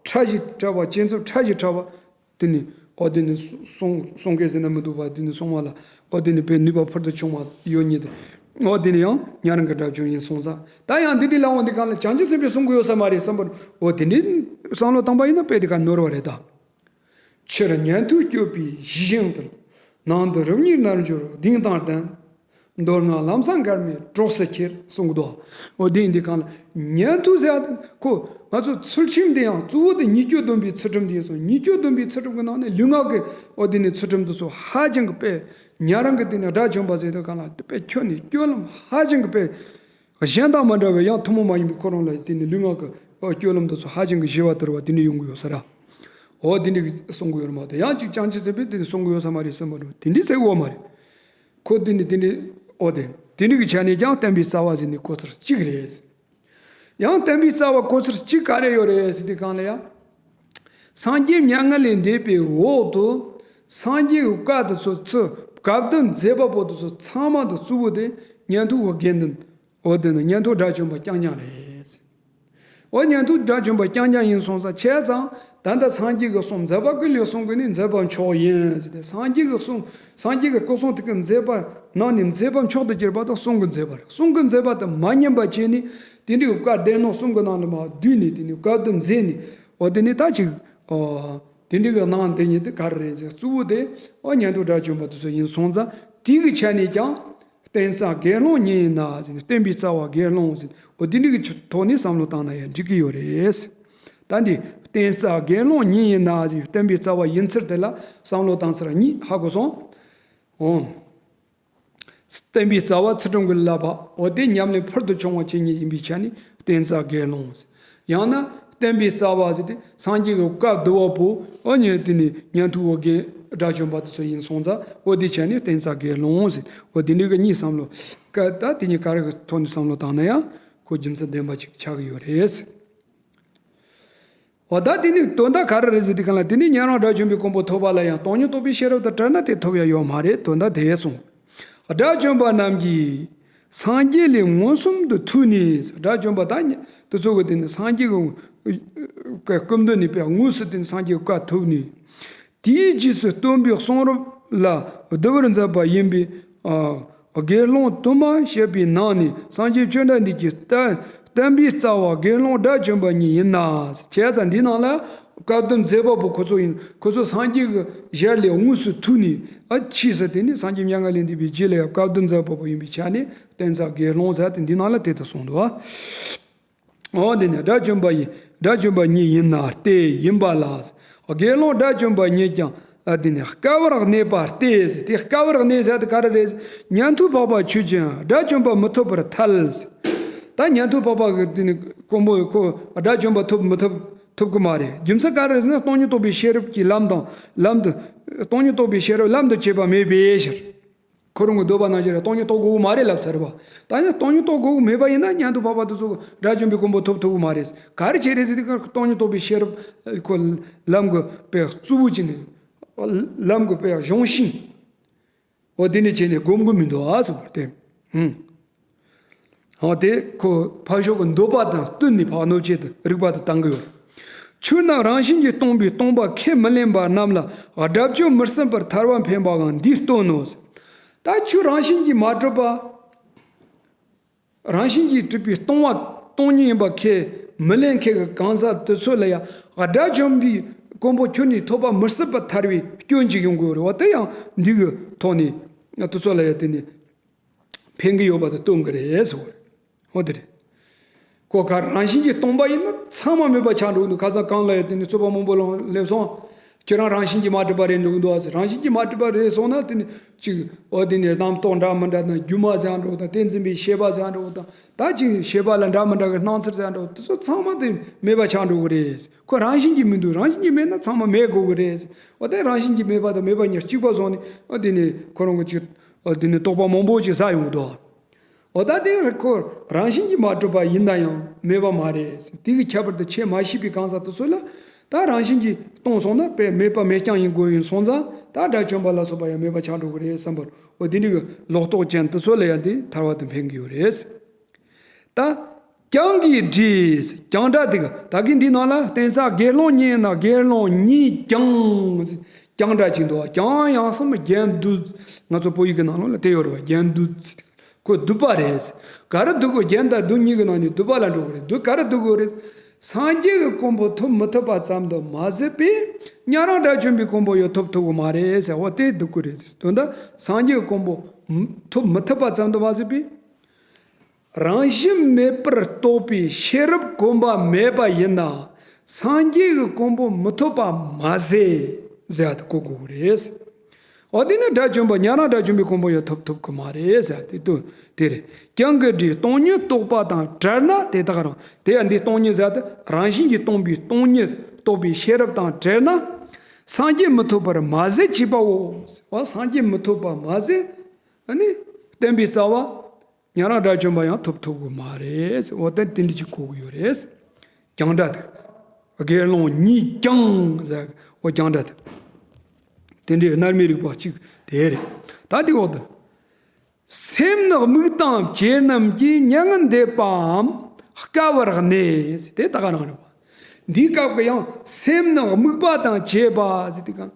ཕྲ་ཞིང་ཕྲ་བ། བསྐྱེད་རིམ་ཕྲ་ཞིང་ཕྲ་བ། དེ་ནི་འོ་དེ་ནི་གསུང་གསུང་མཁན་ཟེར་ན་མི་འདུག་པ། དེ་ནི་གསུང་བ་ལ་འོ་དེ་ནི་དཔེ་ནུས་པ་ཕུལ་དུ་བྱུང་བ་ཡོད་ཉིད་དེ། འོ་དེ་ནི་ཡང་ཉན་རང་གི་དགྲ་བཅོམ་ཡིན་སོང་ཙང་། ད་ཡང་འདི་འདྲའི་ལ་འོང་དེ་གང་ལ་བྱང་ཆུབ་སེམས་དཔའི་གསུང་གི་ཡོད་ས་མ་རེད་བསམ་པར། འོ་དེ་འདྲའི་བསམ་བློ་བཏང་པ་ཡིན་ན་དཔེ་དེ་ག་ནོར་བ་རེད་ད། ཕྱིར་ཉན་ཐོས་སྤྱོད་པའི་གཞི་ཞིང་དུ། ནང་དུ་རབ་གཉིས་རྣལ་འབྱོར་གདེང་དང་ལྡན། མདོ་སྔགས་ལམ་བཟང་འགལ་མེད་གྲོགས་སུ་འཁྱེར་གསུང་གི་འདུག་འོ་དེ་འདི་གང་ལ་ཉན་ཐོས་ཟེར་ཡ་དེ་ཁོ་ང་ཚོ་ཚུལ་ཁྲིམས་དེ་ཡང་གཙོ་བོ་དེ་ཉེས་སྤྱོད་སྡོམ་པའི་ཚུལ་ཁྲིམས་དེ་ཡིན་སོང་། ཉེས་སྤྱོད་སྡོམ་པའི་ཚུལ་ཁྲིམས་ཀྱི་ནང་ནས་ལུས་ངག་གི་འོ་དེ་ནས་ཚུལ་ཁྲིམས་དེ་ཚོ་ཧ་ཅང་གི་དཔེ་ཉན་རང་གི་དེ་ནས་དགྲ་བཅོམ་པ་ཟེར་དུས་གང་ལ་དེ་དཔེ་ཁྱོད་ནས་སྤྱོད་ལམ་ཧ་ཅང་གི་དཔེ། གཞན་དང་མ་འདྲ་བའི་ཡང་ཐུན་མོང་མ་ཡིན་པའི་ཁོ་རང་ལ་དེ་ནི་ལུས་ངག་གི་སྤྱོད་ལམ་དེ་ཚོ་ཧ་ཅང་གི་ཞི་བ་དུལ་བ་དེ་འདྲ་ཡོང་གི་ཡོད་ས་ར། འོ་དེ་འདྲ་གི་གསུང་གི་ཡོད་རེད་མ་གཏོགས། ཡང་ཅིག་བྱང་ཆུབ་སེམས་དཔས་དེ་ནི་གསུང་གི་ཡོད་ས་མ་རེད་བསམ་པ་རེད། དེ་འདྲ་ཟེར་གི་ཡོད་མ་རེད། ཁོ་དེ་ནི་དེ་འདྲ་འོ་དེ་དེ་འདྲ་གི་ཆ་ནས་ཀྱང་བསྟན་པའི་རྩ་བ་ཟེར་ནས་གོ་ཚུལ་གཅིག་རེད། ཡང་བསྟན་པའི་རྩ་བ་གོ་ཚུལ་གཅིག་ག་རེ་ཡོད་རེད་ཟེར་དུས་གང་ལ་ཡང་། སངས་རྒྱས་མྱ་ངན་ལས་འདས་པའི་འོག་ཏུ་སངས་རྒྱས་ཀྱི་བཀའ་དེ་ཚོ་ཚུར་བཀའ་བསྡུ་མཛད་པ་པོ་དེ་ཚོ་ཚང་མ་དང་གཙོ་བོ་དེ་ཉན་ཐོས་ཀྱི་དགེ་འདུན། འོ་དེ་ནི་ཉན་ཐོས་དགྲ་བཅོམ་པ་རྐྱང་རྐྱང་རེད། འོ་ཉན་ཐོས་དགྲ་བཅོམ་པ་རྐྱང་རྐྱང་ཡིན་སོང་ཙང་། བྱས་ཙང་ད་ལྟ་སངས་རྒྱས་ཀྱི་གསུང་མཛད་པ་ཀུན་ལས་གསུང་དགོས་ནི་མཛད་པ་མཆོག་ཡིན་ཟེར་ཏེ། སངས་རྒྱས་ཀྱི་གསུང་། སངས་རྒྱས་ཀྱི་སྐུ་གསུང་ཐུགས་ཀྱི་མཛད་པ་ནང་ནས་མཛད་པ་མཆོག་ཏུ་གྱུར་པ་དང་གསུང་གི་མཛད་པ་རེད། གསུང་གི་མཛད་པ་དེ་མ་ཉམས་པ་བྱས་ནས་དེ་འདྲའི་བཀའ་སྡེ་སྣོད་གསུམ་གྱི་ནང་ལ་མར་བསྡུས་ནས་དེ་ནས་བཀའ་བསྡུ་མཛད་ནས། འོ་དེ་ནས་ད་ཅིག་འོ་དེ་འདྲའི་གི་ནང་དེ་ཉིད་དེ་ག་རེ་རེད་ཟེར། གཙོ་བོ་དེ་འོ་ཉན་ཐོས་དགྲ་བཅོམ་པ་དེ་ཚོ་ཡིན་སོང་ཙང་། དེ་གི་ཆ་ནས་ཀྱང་། བསྟན་རྩ་དགེ་སློང་ཉིད་ཡིན་ན་ཟེར་ནས། བསྟན་པའི་རྩ་བ་དགེ་སློང་ཟེར། འོ་དེ་འདྲ་གི་ཐོག་ནས་བསམ་བློ་བཏང་ན་ཡང་འགྲིག་གི་ཡོད་རེད། ད་འདི་བསྟན་རྩ་དགེ་སློང་ཉིད་ཡིན་ན་ཟེར། བསྟན་པའི་རྩ་བ་ཡིན་ཚུལ་དེ་ལ་བསམ་བློ་བཏང་ཚུལ་གཉིས་ཧ་གོ་སོང་། འོ། བསྟན་པའི་རྩ་བ་ཚུལ་ཁྲིམས་ཀྱི་བསླབ་པ། འོ་དེ་ཉམས་ལེན་ཕུལ་དུ་བྱུང་བ་བྱེད་ཉིད་ཡིན་པའི་ཆ་ནས་བསྟན་རྩ་དགེ་སློང་ཟེར། ཡང་ན་བསྟན་པའི་རྩ་བ་ཟེར་ཏེ་སངས་རྒྱས་ཀྱི་བཀའ་བསྡུ་བ་པོ། འོ་ཉན་དེ་ནི་ཉན་ཐོས་དགེ་དགྲ་བཅོམ་པ་དེ་ཚོ་ཡིན་སོང་ཙང་། འོ་དེ་བྱས་ནས་བསྟན་རྩ་དགེ་སློང་ཟེར། འོ་དེ་འདྲའི་གི་གཉིས་བསམ་བློ་ཀ་ད་དེ་གཉིས་ག་རེ་གི་ཐོག་ནས་བསམ་བློ་བཏང་ན་ཡང་ཁོ་རྒྱུ་མཚན་ལྡན་པ་ཅིག་ཆགས་ཀྱི་ཡོད་རེད། འོ་ད་དེ་ནི་དོན་དག་ག་རེ་རེད་ཟེར་དུས་གང་ལ། དེ་ནི་ཉན་རང་དགྲ་བཅོམ་པའི་གོ་འཕང་ཐོབ་པ་ལ་ཡང་སྟོང་ཉིད་རྟོགས་པའི་ཤེས་རབ་དང་བྲལ་ན་དེ་ཐོབ་ཡ་ཡོད་མ་རེད། དོན་དག་དེ་གསུངས། དགྲ་བཅོམ་པ་རྣམས་ཀྱིས་སངས་རྒྱས་ལས་མངོན་སུམ་དུ་ཐོས་ནས། དགྲ་བཅོམ་པ་ད་ཉ་དེ་ཚོ་གི་དེ་ནི་སངས་རྒྱས་ཀྱི་སྐུ་མདུན་ནས་དཔེ་དངོས་སུ་དེ་ནི་སངས་རྒྱས་ཀྱི་བཀའ་ཐོབ་ནས། དེའི་རྗེས་སུ་སྟོན་པའི་གསུང་རབ་ལ་བསྡུ་བར་མཛད་པ་ཡིན་པས། ཨ། དགེ་སློང་དུ་མ་ཞེས་པའི་ནང་ནས་སངས་རྒྱས་བཅོམ་ལྡན་འདས་ཀྱི་བསྟན་བསྟན་པའི་རྩ་བ་དགེ་སློང་དགྲ་བཅོམ་པ་ཉིད་ཡིན་ན། བྱས་ཙང་འདིའི་ནང་ལ་བཀའ་བསྡུ་མཛད་པ་པོ་ཁོ་ཚོ་ཡིན། ཁོ་ཚོ་སངས་རྒྱས་ཀྱི་ཞལ་ལས་དངོས་སུ་ཐོས་ནས། ཨ། ཕྱིས་སུ་དེ་ནི་སངས་རྒྱས་མྱ་ངན་ལས་འདས་པའི་རྗེས་ལ་ཡང་བཀའ་བསྡུ་མཛད་པ་པོ་ཡིན་པའི་ཆ་ནས་བསྟན་རྩ་དགེ་སློང་ཟེར་ཏེ་འདིའི་ནང་ལ་དེ་ལྟར་གསུངས་འདུག། ཨ། འོ་དེ་ནས་དགྲ་བཅོམ་པ་ཡི། དགྲ་བཅོམ་པ་ཉིད་ཡིན་ན་སྟེ་ཡིན་པ་ལ། དགེ་སློང་དགྲ་བཅོམ་པ་ཉིད་ཀྱང་། ཨ། དེ་ནས་བསྐལ་པར་གནས་པ་སྟེ་ཟེར། དེ་བསྐལ་པར་གནས་ཟེར་དེ་ག་རེ་རེད། ཉན་ཐོས་འཕགས་པ་ཆོས་ཅན་དགྲ་བཅོམ་པ་མི་ཐོབ་པར་ཐལ་ཟེར། ད་ཉན་ཐོས་འཕགས་པ་གི་དེ་ནས་དཀོན་པོ་ཁོ་དགྲ་བཅོམ་པ་ཐོབ་མི་ཐོབ་ཐོབ་གི་མ་རེད། རྒྱུ་མཚན་ག་རེ་རེད་ཟེར་ན། སྟོང་ཉིད་རྟོགས་པའི་ཤེས་རབ་ཀྱི་ལམ་དང་ལམ་དུ། སྟོང་ཉིད་རྟོགས་པའི་ཤེས་རབ་ལམ་དུ་བྱེད་པ་མེད་པའི་ཕྱིར། ཁོ་རང་གི་འདོད་པ་ནང་བཞིན་རེད། སྟོང་ཉིད་རྟོགས་དགོས་མ་རེད་ལབ་ཚར་བ། ད་ནི་སྟོང་ཉིད་རྟོགས་དགོས་མེད་པ་ཡིན་ན་ཉན་ཐོས་འཕགས་པ་དེ་ཚོ་དགྲ་བཅོམ་པའི་གོ་འཕང་ཐོབ་ཐུབ་ཀྱི་མ་རེད། ག་རེ་བྱས་རེད་ཟེར་དུས་སྟོང་ཉིད་རྟོགས་པའི་ཤེས་རབ་ཁོ་ལམ་གྱི་དཔེ་གཙོ་བོ་བྱས་ནས། ལམ་གྱི་དཔེ་གཞུང་ཤིང་། འོ་དེ་ནས་བྱས་ནས་སྒོམ་གྱི་མི་འདུག་ཨ་ཟེར་བ་དེ། ཧུམ། འོ་དེ་ཁོ་ཕར་ཕྱོགས་ཀྱི་འདོད་པ་དང་བསྟུན་ནས་ཕར་གནོད་བྱེད་དུ་རིགས་པ་དེ་བཏང་གི་ཡོད། ཆོས་རྣམས་རང་བཞིན་གྱིས་སྟོང་པའི་སྟོང་པ་ཁས་མི་ལེན་པ་རྣམས་ལ་དགྲ་བཅོམ་མི་ཟིན་པར་ཐར་པ་འཕེན་པའང་འདིས་སྟོན་ནོ། ད་ཆོས་རང་བཞིན་གྱིས་མ་གྲུབ་པ། རང་བཞིན་གྱིས་གྲུབ་པའི་སྟོང་བ་སྟོང་ཉིད་ཡིན་པ་ཁས་མི་ལེན་མཁན་གྱི་གང་ཟག་དེ་ཚོ་ལ་ཡང་དགྲ་བཅོམ་པའི་གོ་འཕང་ཁྱོན་ནས་ཐོབ་པ་མི་སྲིད་པར་ཐར་བའི་སྐྱོན་ཅིག་ཡོང་གི་ཡོད་རེད་བ། དེ་ཡང་འདི་གི་ཐོག་ནས་དེ་ཚོ་ལ་ཡང་དེ་ནས་ཕན་གྱི་ཡོད་པ་དེ་སྟོན་གྱི་རེད་ཟེར་བ་རེད། འོ་དེ་རེད། ཁོ་ག་རང་བཞིན་གྱིས་སྟོང་པ་ཡིན་ན་ཚང་མ་མེད་པ་ཆགས་འགྲོ་གི་འདུག་ཁ་སང་གང་ལ་ཡོད་དེ་ནི་རྩོད་པ་མང་པོ་ལ་སླེབས་སོང་། ཁྱེད་རང་རང་བཞིན་གྱིས་མ་གྲུབ་པ་རེད་འདུག་འདུག་ཟེར། རང་བཞིན་གྱིས་མ་གྲུབ་པ་རེད་སོང་ན་དེ་ནི་གཅིག་འོ་དེ་ནི་རྣམ་རྟོག་འདྲ་མི་འདྲ་དང་སྒྱུ་མ་ཟེར་འགྲོ་དང་དེ་འཛིན་པའི་ཤེས་པ་ཟེར་འགྲོ་དང་ད་གཅིག་ཤེས་པ་ལ་འདྲ་མི་འདྲ་གི་སྣང་ཚུལ་ཟེར་འགྲོ་དེ་ཚོ་ཚང་མ་དེ་མེད་པ་ཆགས་འགྲོ་གི་རེད། ཁོ་རང་བཞིན་གྱིས་མི་འདུག་རང་བཞིན་གྱིས་མེད་ན་ཚང་མ་མེད་དགོས་གི་རེད། འོ་དེ་རང་བཞིན་གྱིས་མེད་པ་དང་མེད་པ་གཉིས་གཅིག་པ་བཟུང་ནས་འོ་དེ་ནི་ཁོ་རང་གི་གཅིག་འོ་དེ་ནི་རྟོག་པ་མང་པོ་ཅིག་ཟ་ཡོང་གི་འདུག་འོ་ད་དེ་ཁོ་རང་བཞིན་གྱིས་མ་གྲུབ་པ་ཡིན་ན་ཡང་མེད་པ་མ་རེད། དེ་གི་ཁྱད་པར་དེ་ཕྱེ་མ་ཤེས་པའི་གང་ཟག་དེ་ཚོ་ལ་ད་རང་བཞིན་གྱིས་སྟོང་སོང་ན་དཔེ་མེད་པ་མེད་རྐྱང་ཡིན་དགོས་ཡིན་སོང་ཙང་ད་དགྲ་བཅོམ་པ་ལ་སོགས་པ་ཡང་མེད་པ་ཆགས་འགྲོ་གི་རེད་བསམ་པར་འོ་དེ་འདྲ་གི་ལོག་རྟོག་ཅན་དེ་ཚོ་ལ་ཡང་དེ་ཐར་པ་དེ་འཕེན་གི་ཡོད་རེད། ད་ཀྱང་གི་སྒྲས་ཀྱང་སྒྲ་དེ་ག་ད་གིན་འདི་ནང་ལ་བསྟན་ས་དགེ་སློང་གཉིས་ན་དགེ་སློང་གཉིས་ཀྱང་ཀྱང་སྒྲ་ཅིག་འདུག་ཀྱང་ཡང་སམ་རྒྱན་སྡུད། ང་ཚོ་བོད་ཡིག་གི་ནང་ལ་དེ་ཡོད་རེད་བ། རྒྱན་སྡུད་ཟེར། ཁོ་སྡུད་པ་རེད། ག་རེ་སྡུད་དགོས། རྒྱན་དང་སྡུད་གཉིས་ཀྱི་ནང་ནས་སྡུད་པ་ལ་འགྲོ་གི་རེད། སྡུད་ག་རེ་སྡུད་དགོས་རེད། སངས་རྒྱས་ཀྱི་གོ་འཕང་ཐོབ་མི་ཐུབ་པ་ཙམ་དུ་མ་ཟད་པའི་ཉན་རང་དགྲ་བཅོམ་པའི་གོ་འཕང་ཡང་ཐོབ་ཐུབ་ཀྱི་མ་རེད་ཟེར་བ་དེ་སྡུད་དགོས་རེད། དོན་དག་སངས་རྒྱས་ཀྱི་གོ་འཕང་ཐོབ་མི་ཐུབ་པ་ཙམ་དུ་མ་ཟད་པའི་རང་བཞིན་མེད་པར་རྟོགས་པའི་ཤེས་རབ་གོམས་པ་མེད་པ་ཡིན་ན་སངས་རྒྱས་ཀྱི་གོ་འཕང་མི་ཐོབ་པ་མ་ཟད་ཟེར་ཡ་དེ་གོ་དགོས་ཀྱི་རེད། འོ་དེ་ནི་དགྲ་བཅོམ་པ་ཉན་རང་དགྲ་བཅོམ་པའི་གོ་འཕང་ཡང་ཐོབ་ཐུབ་ཀྱི་མ་རེད་ཟེར་དེ་དོན་དེ་རེད། ཀྱང་གི་སྒྲས་སྟོང་ཉིད་རྟོགས་པ་དང་བྲལ་ན་དེ་དག་རང་དེ་ཡང་འདི་སྟོང་ཉིད་ཟེར་དེ་རང་བཞིན་གྱིས་སྟོང་པའི་སྟོང་ཉིད་རྟོགས་པའི་ཤེས་རབ་དང་བྲལ་ན་སངས་རྒྱས་མི་ཐོབ་པར་མ་ཟད་ཅེས་པའོ། འོ་སངས་རྒྱས་མི་ཐོབ་པ་མ་ཟད་ཨ་ནི་བསྟན་པའི་རྩ་བ། ཉན་རང་དགྲ་བཅོམ་པ་ཡང་ཐོབ་ཐུབ་ཀྱི་མ་རེད། འོ་ད་དེ་འདྲ་ཅིག་གོ་གི་ཡོད་རེད། ཀྱང་སྒྲ་དེ། དགེ་སློང་གཉིས་ཀྱང་ཟེར། འོ་ཀྱང་སྒྲ་དེ། དེ་འདྲའི་རྣལ་མའི་རིག་པ་གཅིག་དེ་རེད། ད་དེ་འོག་ཏུ། སེམས་ནི་དམིགས་དང་བཅས་རྣམས་ཀྱིས་མྱ་ངན་འདས་པའམ་དཀའ་བར་གནས། དེ་ད་ག་རང་རེད་པ། འདིའི་སྐབས་ཀྱི་ཡང་སེམས་ནི་དམིགས་པ་དང་བཅས་པ་ཟེར་དུས་གང་།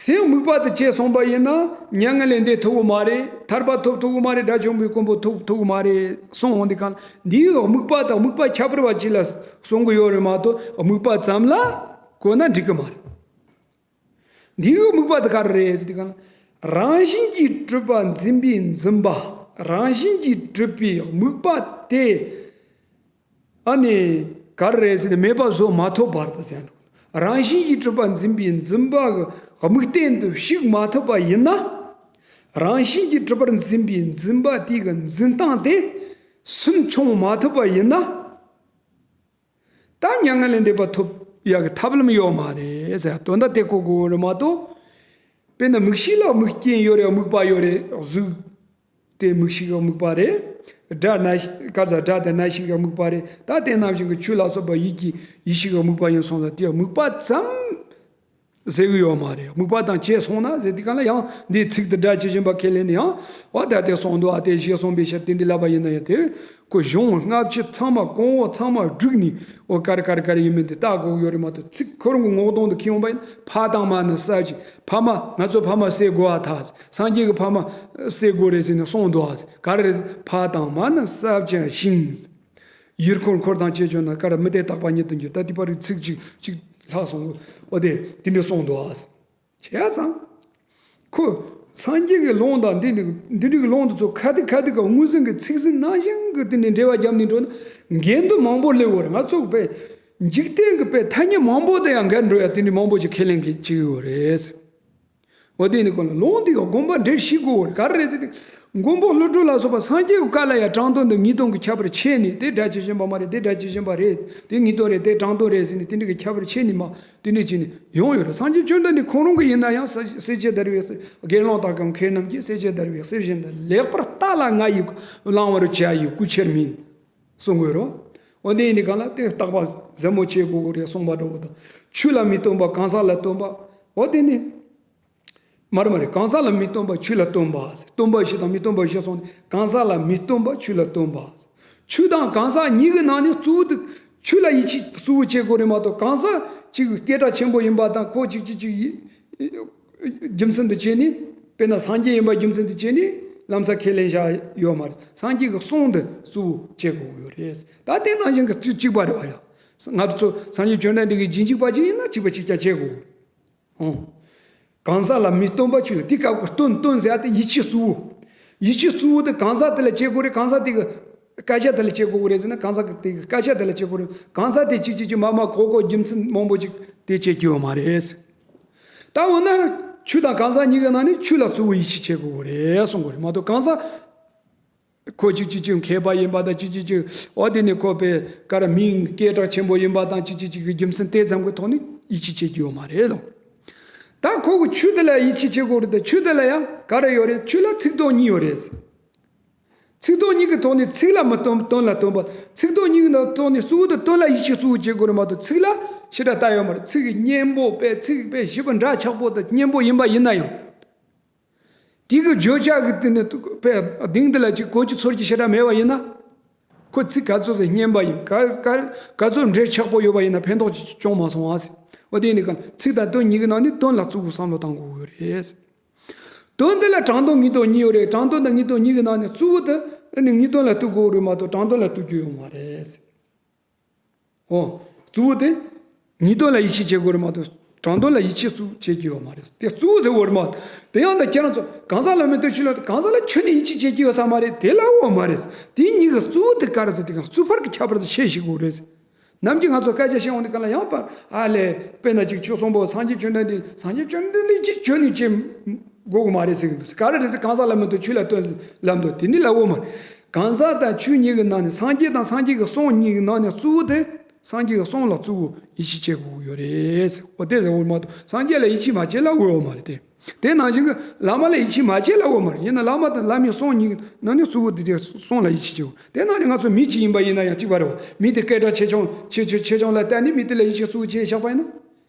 སེམས་དམིགས་པ་དང་བཅས་སོང་པ་ཡིན་ན་མྱ་ངན་ལས་འདས་ཐུབ་ཀྱི་མ་རེད། ཐར་པ་ཐོབ་ཐུབ་ཀྱི་མ་རེད། དགྲ་བཅོམ་པའི་གོ་འཕང་ཐོབ་ཐུབ་ཀྱི་མ་རེད་གསུངས་འོང་དུས་གང་འདིའི་དམིགས་པ་དང་དམིགས་པ་ཁྱད་པར་བ་ཅིག་ལ་གསུང་གི་ཡོད་རེད་མ་གཏོགས་དམིགས་པ་ཙམ་ལ་གོ་ན་འགྲིག་གི་མ་རེད། འདིའི་དམིགས་པ་དེ་ག་རེ་རེད་ཟེར་དུས་གང་རང་བཞིན་གྱིས་གྲུབ་པ་འཛིན་པའི་འཛིན་པ། རང་བཞིན་གྱིས་གྲུབ་པའི་དམིགས་པ་དེ། ཨ་ནི་ག་རེ་རེད་ཟེར་ན་མེད་པ་བཟོ་མ་ཐུབ་བར་དུ་ཟེར་འགྲོ། རང་བཞིན་གྱིས་གྲུབ་པར་འཛིན་པའི་འཛིན་པ་གི་དམིགས་རྟེན་དུ་ཞུགས་མ་ཐུབ་པ་ཡིན་ན། རང་བཞིན་གྱིས་གྲུབ་པར་འཛིན་པའི་འཛིན་པ་དེ་གི་འཛིན་སྟངས་དེ་སུན་ཕྱུང་མ་ཐུབ་པ་ཡིན་ན། ད་མྱ་ངན་ལས་འདས་པ་ཐོབ་ཡག་གི་ཐབས་ལམ་ཡོད་མ་རེད་ཟེར། དོན་དག་དེ་གོ་དགོས་རེད་མ་གཏོགས། དཔེར་ན་མིག་ཤེས་ལ་དམིགས་རྐྱེན་ཡོད་རེད། དམིགས་པ་ཡོད་རེད། གཟུགས་དེ་མིག་ཤེས་ཀྱི་དམིགས་པ་རེད། སྒྲ་རྣ་ཤེས་ག་ས་སྒྲ་དེ་རྣ་ཤེས་ཀྱི་དམིགས་པ་རེད། ད་དེ་ནང་བཞིན་གྱི་ཆོས་ལ་སོགས་པ་ཡིད་ཀྱི་ཡིད་ཤེས་ཀྱི་དམིགས་པ་ཡིན་སོང་ཙང་དེ་དམིགས་པ་ཙམ་ཟེར་གི་ཡོད་མ་རེད། དམིགས་པ་དང་བཅས་སོང་ན་ཟེར་དུས་གང་ལ་ཡང་འདིའི་ཚིག་དེ་སྒྲ་ཇི་བཞིན་པ་ཁས་ལེན་ནས་ཡང་འོ་ད་དེ་གསུངས་འདུག་ཨ་དེ་ཞེས་གསུངས་པའི་ཕྱིར་དེ་འདྲའི་ལབ་པ་ཡིན་ན་ཡང་དེ། ཁོ་གཞུང་སྔ་ཕྱི་ཚང་མ་གོང་འོག་ཚང་མ་བསྒྲིགས་ནས་འོ་ག་རེ་ག་རེ་ག་རེ་ཡིན་མིན་དེ་བལྟ་དགོས་ཀྱི་ཡོད་རེད་མ་གཏོགས་ཚིག་ཁོ་རང་གི་ངོ་གདོང་དུ་འཁྱེར་ཡོང་པ་ཡིན་ཕ་དང་མ་ནི་ས་བཅད་ཕ་མ་ང་ཚོ་ཕ་མ་བསད་དགོས་ཨ་ཐ་སངས་རྒྱས་ཀྱི་ཕ་མ་བསད་དགོས་རེད་ཟེར་ནས་གསུངས་འདུག་ཨ་ག་རེ་རེད་ཕ་དང་མ་ནི་ས་བཅད་ཤིང་ཡུལ་འཁོར་འཁོར་དང་བཅས་བྱུང་ན་ག་རེ་མི་དེ་རྟག་པ་ཉིད་དུ་འགྱུར་ད་དེ་པར་རིགས་ཚིག་ཅིག་ཅིག་ལྷག་སོང་འོ་དེ་དེ་འདྲ་གསུངས་འདུག་ཨ། བྱས་ཙང་། ཁོ། སངས་རྒྱས་ཀྱི་ལུང་དང་འདི་ནི་འདི་འདྲའི་ལུང་དེ་ཚོ་ཁ་ཐུག་ཁ་ཐུག་གི་དངོས་ཟིན་གྱི་ཚིག་ཟིན་ནང་བཞིན་གྱི་དེ་ནས་འགྲེལ་པ་བརྒྱབ་ནས་འགྲོ་ན་འགལ་འདུ་མང་པོ་སླེབས་ཡོད་རེད། ང་ཚོ་པས་འཇིག་རྟེན་གྱི་པས་ཐ་སྙད་མང་པོ་དེ་ཡང་འགལ་འགྲོ་ཡ་དེ་འདྲའི་མང་པོ་ཞིག་ཁས་ལེན་གྱི་བྱེད་ཀྱི་ཡོད་རེད། འོ་དེ་ནི་ཁོ་ལ་ལུང་དེ་ཡང་དགོངས་པ་འགྲེལ་ཤེས་དགོས་རེད། ག་རེ་རེད་དེ། མགོན་པོ་ཀླུ་སྒྲུབ་ལ་སོགས་པ་སངས་རྒྱས་ཀྱི་བཀའ་ལ་ཡང་དྲང་དོན་དང་ངེས་དོན་གྱི་ཁྱད་པར་ཕྱེ་ནས་དེ་སྒྲ་ཇི་བཞིན་པ་མ་རེད། དེ་སྒྲ་ཇི་བཞིན་པ་རེད། དེ་ངེས་དོན་རེད། དེ་དྲང་དོན་རེད་ཟེར་ནས་དེ་འདྲ་གི་ཁྱད་པར་ཕྱེ་ནས་མ། དེ་འདྲ་བྱས་ནས་ཡོང་ཡོད་རེད། སངས་རྒྱས་བཅོམ་ལྡན་འདས་ཁོང་རང་གི་ཡིན་ན་ཡང་ས་སྲས་བཅས་བདག་རིག་པའི་གསེར་དགེ་སློང་དག་གམ་མཁས་རྣམས་ཀྱིས་སྲས་བཅས་བདག་རིག་པའི་གསེར་བཞིན་དུ་ལེགས་པར་བལྟ་ལ་ང་ཡིས་བླང་བར་བྱ་ཡི་སྐུ་ཁྱེར་མིན། གསུང་དགོས་རོ། འོ་དེ་ཡིན་དུས་གང་ལ་དེ་བརྟག་པ་ཟབ་མོ་བྱེད་དགོས་དགོས་རེད་གསུངས་པ་འདྲ་བོ་དང་ཆོས་ལ་མི་རྟོན་པ་གང་ཟག་ལ་རྟོན་པ། འོ་དེ་ནི། མ་རེད་མ་རེད། གང་ཟག་ལ་མི་རྟོན་པ་ཆོས་ལ་རྟོན་པ། རྟོན་པ་བཞི་དང་མི་རྟོན་པ་བཞི་སོང་ནས་གང་ཟག་ལ་མི་རྟོན་པ་ཆོས་ལ་རྟོན་པ། ཆོས་དང་གང་ཟག་གཉིས་ཀྱི་ནང་ནས་གཙོ་བོ་དེ་ ཆོས་ལ་ཡིད་ཆེས་གཙོ་བོ་བྱེད་དགོས་རེད་མ་གཏོགས། གང་ཟག་ཅིག་སྐད་གྲགས་ཆེན་པོ་ཡིན་པ་དང་། ཁོ་ཅིག་ཅིག་ཅིག་ཡི་རྒྱུ་མཚན་དུ་བྱས་ནས། དཔེར་ན་སངས་རྒྱས་ཡིན་པ་རྒྱུ་མཚན་དུ་བྱས་ནས་ལམ་སང་ཁས་ལེན་བྱ་ཡོད་མ་རེད། སངས་རྒྱས་ཀྱི་གསུང་དེ་གཙོ་བོ་བྱེད་དགོས་ཀྱི་ཡོད་རེད། ད་དེ་ནང་བཞིན་གྱི་གཅིག་གཅིག་པ་རེད་བ་ཡ། ང་ཚོ་སངས་རྒྱས་བཅོམ་ལྡན་འདས་ཀྱི་རྗེས་འཇུག་པ་ཅིག་ཡིན་ན་གཅིག་པ་གཅིག་རྐྱང་བྱེད་དགོས། ཨོ། གང་ཟག་ལ་མི་སྟོན་པ་ཆོས་ལ། དེ་སྐབས་ཀྱི་སྟོན། སྟོན་ཟེར་ཡ་དེ་ཡིད་ཆེས་གཙོ་བོ། ཡིད་ཆེས་གཙོ་བོ་དེ་གང་ཟག་དེ་ལ་བྱེད་དགོས་རེད། གང་ཟག་དེ་གི་སྐད་ཆ་དེ་ལ་བྱེད་དགོས་རེད་ཟེར་ན། གང་ཟག་གི་དེ་གི་སྐད་ཆ་དེ་ལ་བྱེད་དགོས་རེད། གང་ཟག་དེ་གཅིག་གཅིག་གཅིག་མ་མ་གོ་གོ་རྒྱུ་མཚན་མང་པོ་ཅིག་དེ་བྱེད་རྒྱུ་ཡོད་མ་རེད། ད་འོ་ན་ཆོས་དང་གང་ཟག་གཉིས་ཀྱི་ནང་ནས་ཆོས་ལ་གཙོ་བོ་ཡིད་ཆེས་བྱེད་དགོས་རེད་གསུང་གི་རེད་མ་གཏོགས། གང་ཟག་ཁོ་གཅིག་གཅིག་གཅིག་མཁས་པ་ཡིན་པ་དང་། གཅིག་གཅིག་གཅིག་འོ་དེ་ནི་ཁོ་པའི་ག་རེ་མིང་སྐད་གྲགས་ཆེན་པོ་ཡིན་པ་དང་། གཅིག་གཅིག་གཅིག་གི་རྒྱུ་མཚན་དེ་ཙམ་གྱི་ཐོག་ནས་ཡིད་ཆེས་བྱེད་རྒྱུ་ཡོད་མ་རེད་ལོ། ད་ཁོ་གི་ཆོས་དེ་ལ་ཡིད་ཆེས་བྱེད་དགོས་རེད་དེ། ཆོས་དེ་ལ་ཡང་ག་རེ་ཡོད་རེད། ཆོས་ལ་ཚིག་དོན་གཉིས་ཡོད་རེད། ཚིག་དོན་གཉིས་ཀྱི་ཐོག་ནས་ཚིག་ལ་མི་སྟོན། དོན་ལ་སྟོན་པ། ཚིག་དོན་གཉིས་ཀྱི་ཐོག་ནས་གཙོ་བོ་དེ་དོན་ལ་ཡིད་ཆེས་གཙོ་བོ་བྱེད་དགོས་རེད་མ་གཏོགས། ཚིག་ལ་ཞེ་དྲག་ལྟ་ཡོད་མ་རེད། ཚིག་གི་སྙན་པོ་དཔེ། ཚིག་དཔེ་ཞིབ་པ་འདྲ་ཆགས་པོ་དང་སྙན་པོ་ཡིན་པ་ཡིན་ན་ཡང་། དེ་གི་བརྗོད་བྱ་གི་དེ་ནི་དཔེ་གཏིང་དེ་ལ་ཅིག་གོ་རྒྱུ་ཚོར་རྒྱུ་ཞེ་དྲག་མེད་པ་ཡིན་ན། ཁོ་ཚིག་ག་ཚོད་ཅིག་སྙན་པ་ཡིན། ག་ག་ག་ཚོད་འགྲེལ་ཆགས་པོ་ཡོད་པ་ཡིན་ན་ཕན་ཐོགས་ཅིག་བྱུང་མ་སོང་ཨ་ཟེར། འོ་དེ་ནི་གང་ཚིག་དང་དོན་གཉིས་ཀྱི་ནང་ནས་དོན་ལ་གཙོ་བོ་བསམ་བློ་བཏང་དགོས་ཀྱི་ཡོད་རེད། དོན་དེ་ལ་དྲང་དོན་ངེས་དོན་གཉིས་ཡོད་རེད། དྲང་དོན་དང་ངེས་དོན་གཉིས་ཀྱི་ནང་ནས་གཙོ་བོ་དེ་ནི་ངེས་དོན་ལ་ལྟོས་དགོས་རེད་མ་གཏོགས་དྲང་དོན་ལ་ལྟོས་རྒྱུ་ཡོད་མ་རེད། ཨོ། གཙོ་བོ་དེ་ངེས་དོན་ལ་ཡིད་ཆེས་བྱེད་དགོས་རེད་མ་གཏོགས་དྲང་དོན་ལ་ཡིད་ཆེས་གཙོ་བྱེད་ཀྱི་ཡོད་མ་རེད། དེ་གཙོ་བོ་ཟེར་བ་རེད་མ། དེ་ཡང་ད་ཁྱེད་རང་ཚོ་གང་ཟག་ལ་མི་ལྟོས་ཆོས་ལ། གང་ཟག་ལ་ཁྱོན་ནས་ཡིད་ཆེས་བྱེད་ཀྱི་ཡོད་ས་མ་རེད། དེ་ལ་འོ་མ་རེད། དེ་གཉིས་ཀྱི་གཙོ་བོ་དེ་ག་རེ་ཟེར། དེ་གང་གཙོ་ཕལ་གྱི་ཁྱད་པར་དེ་ཤེས་ཤེས་དགོས་རེད། ནམ་རྒྱུན་ང་ཚོ་སྐད་ཆ་བཤད་འོང་དུས་གང་ལ་ཡང་བར་ཨ་ལས། དཔེར་ན་ཅིག་ཆོས་གསུང་པོ་སངས་རྒྱས་བཅོམ་ལྡན་འདས། སངས་རྒྱས་བཅོམ་ལྡན་འདས་ཀྱིས་ཁྱོན་ནས་བྱེད་དགོས་ཀྱི་མ་རེད་ཟེར་གྱི་འདུག། ག་རེ་རེད་ཟེར། གང་ཟག་ལ་མི་ལྟོས་ཆོས་ལ་ལྟོས་ལབ་འདུག། དེ་ནི་ལབ་འོ་མ་རེད། གང་ཟག་དང་ཆོས་གཉིས་ཀྱི་ནང་ནས། སངས་རྒྱས་དང་སངས་རྒྱས་ཀྱི་གསུང་གཉིས་ཀྱི་ནང་ནས་གཙོ་བོ་དེ་སངས་རྒྱས་ཀྱི་གསུང་ལ་གཙོ་བོ་ཡིད་ཆེས་བྱེད་དགོས་ཀྱི་ཡོད་རེད་ཟེར། འོ་དེ་ཟེར་འོ་མ་གཏོགས་སངས་རྒྱས་ལ་ཡིད་ཆེས་མ་བྱེད་ལབ་འོ་མ་རེད་དེ། དེ་ནང་བཞིན་གྱི་བླ་མ་ལ་ཡིད་ཆེས་མ་བྱེད་ལབ་འོ་མ་རེད། ཡིན་ན་བླ་མ་དང་བླ་མའི་གསུང་གཉིས་ནང་ནས་གཙོ་བོ་དེ་དེ་གསུང་ལ་ཡིད་ཆེས་བྱེད་དགོས། དེ་ནང་ནས་ང་ཚོ་མི་གཅིག་ཡིན་པ་ཡིན་ན་ཡང་གཅིག་པ་རེད་བ། མི་དེ་སྐད་གྲགས་ཆེ་ཆུང་ཆེ་ཆེ་ཆེ་ཆུང་ལ་བལྟས་ནས་མི་དེ་ལ་ཡིད་ཆེས་གཙོ་བོ་བྱས་བཞག་པ་ཡིན་ན།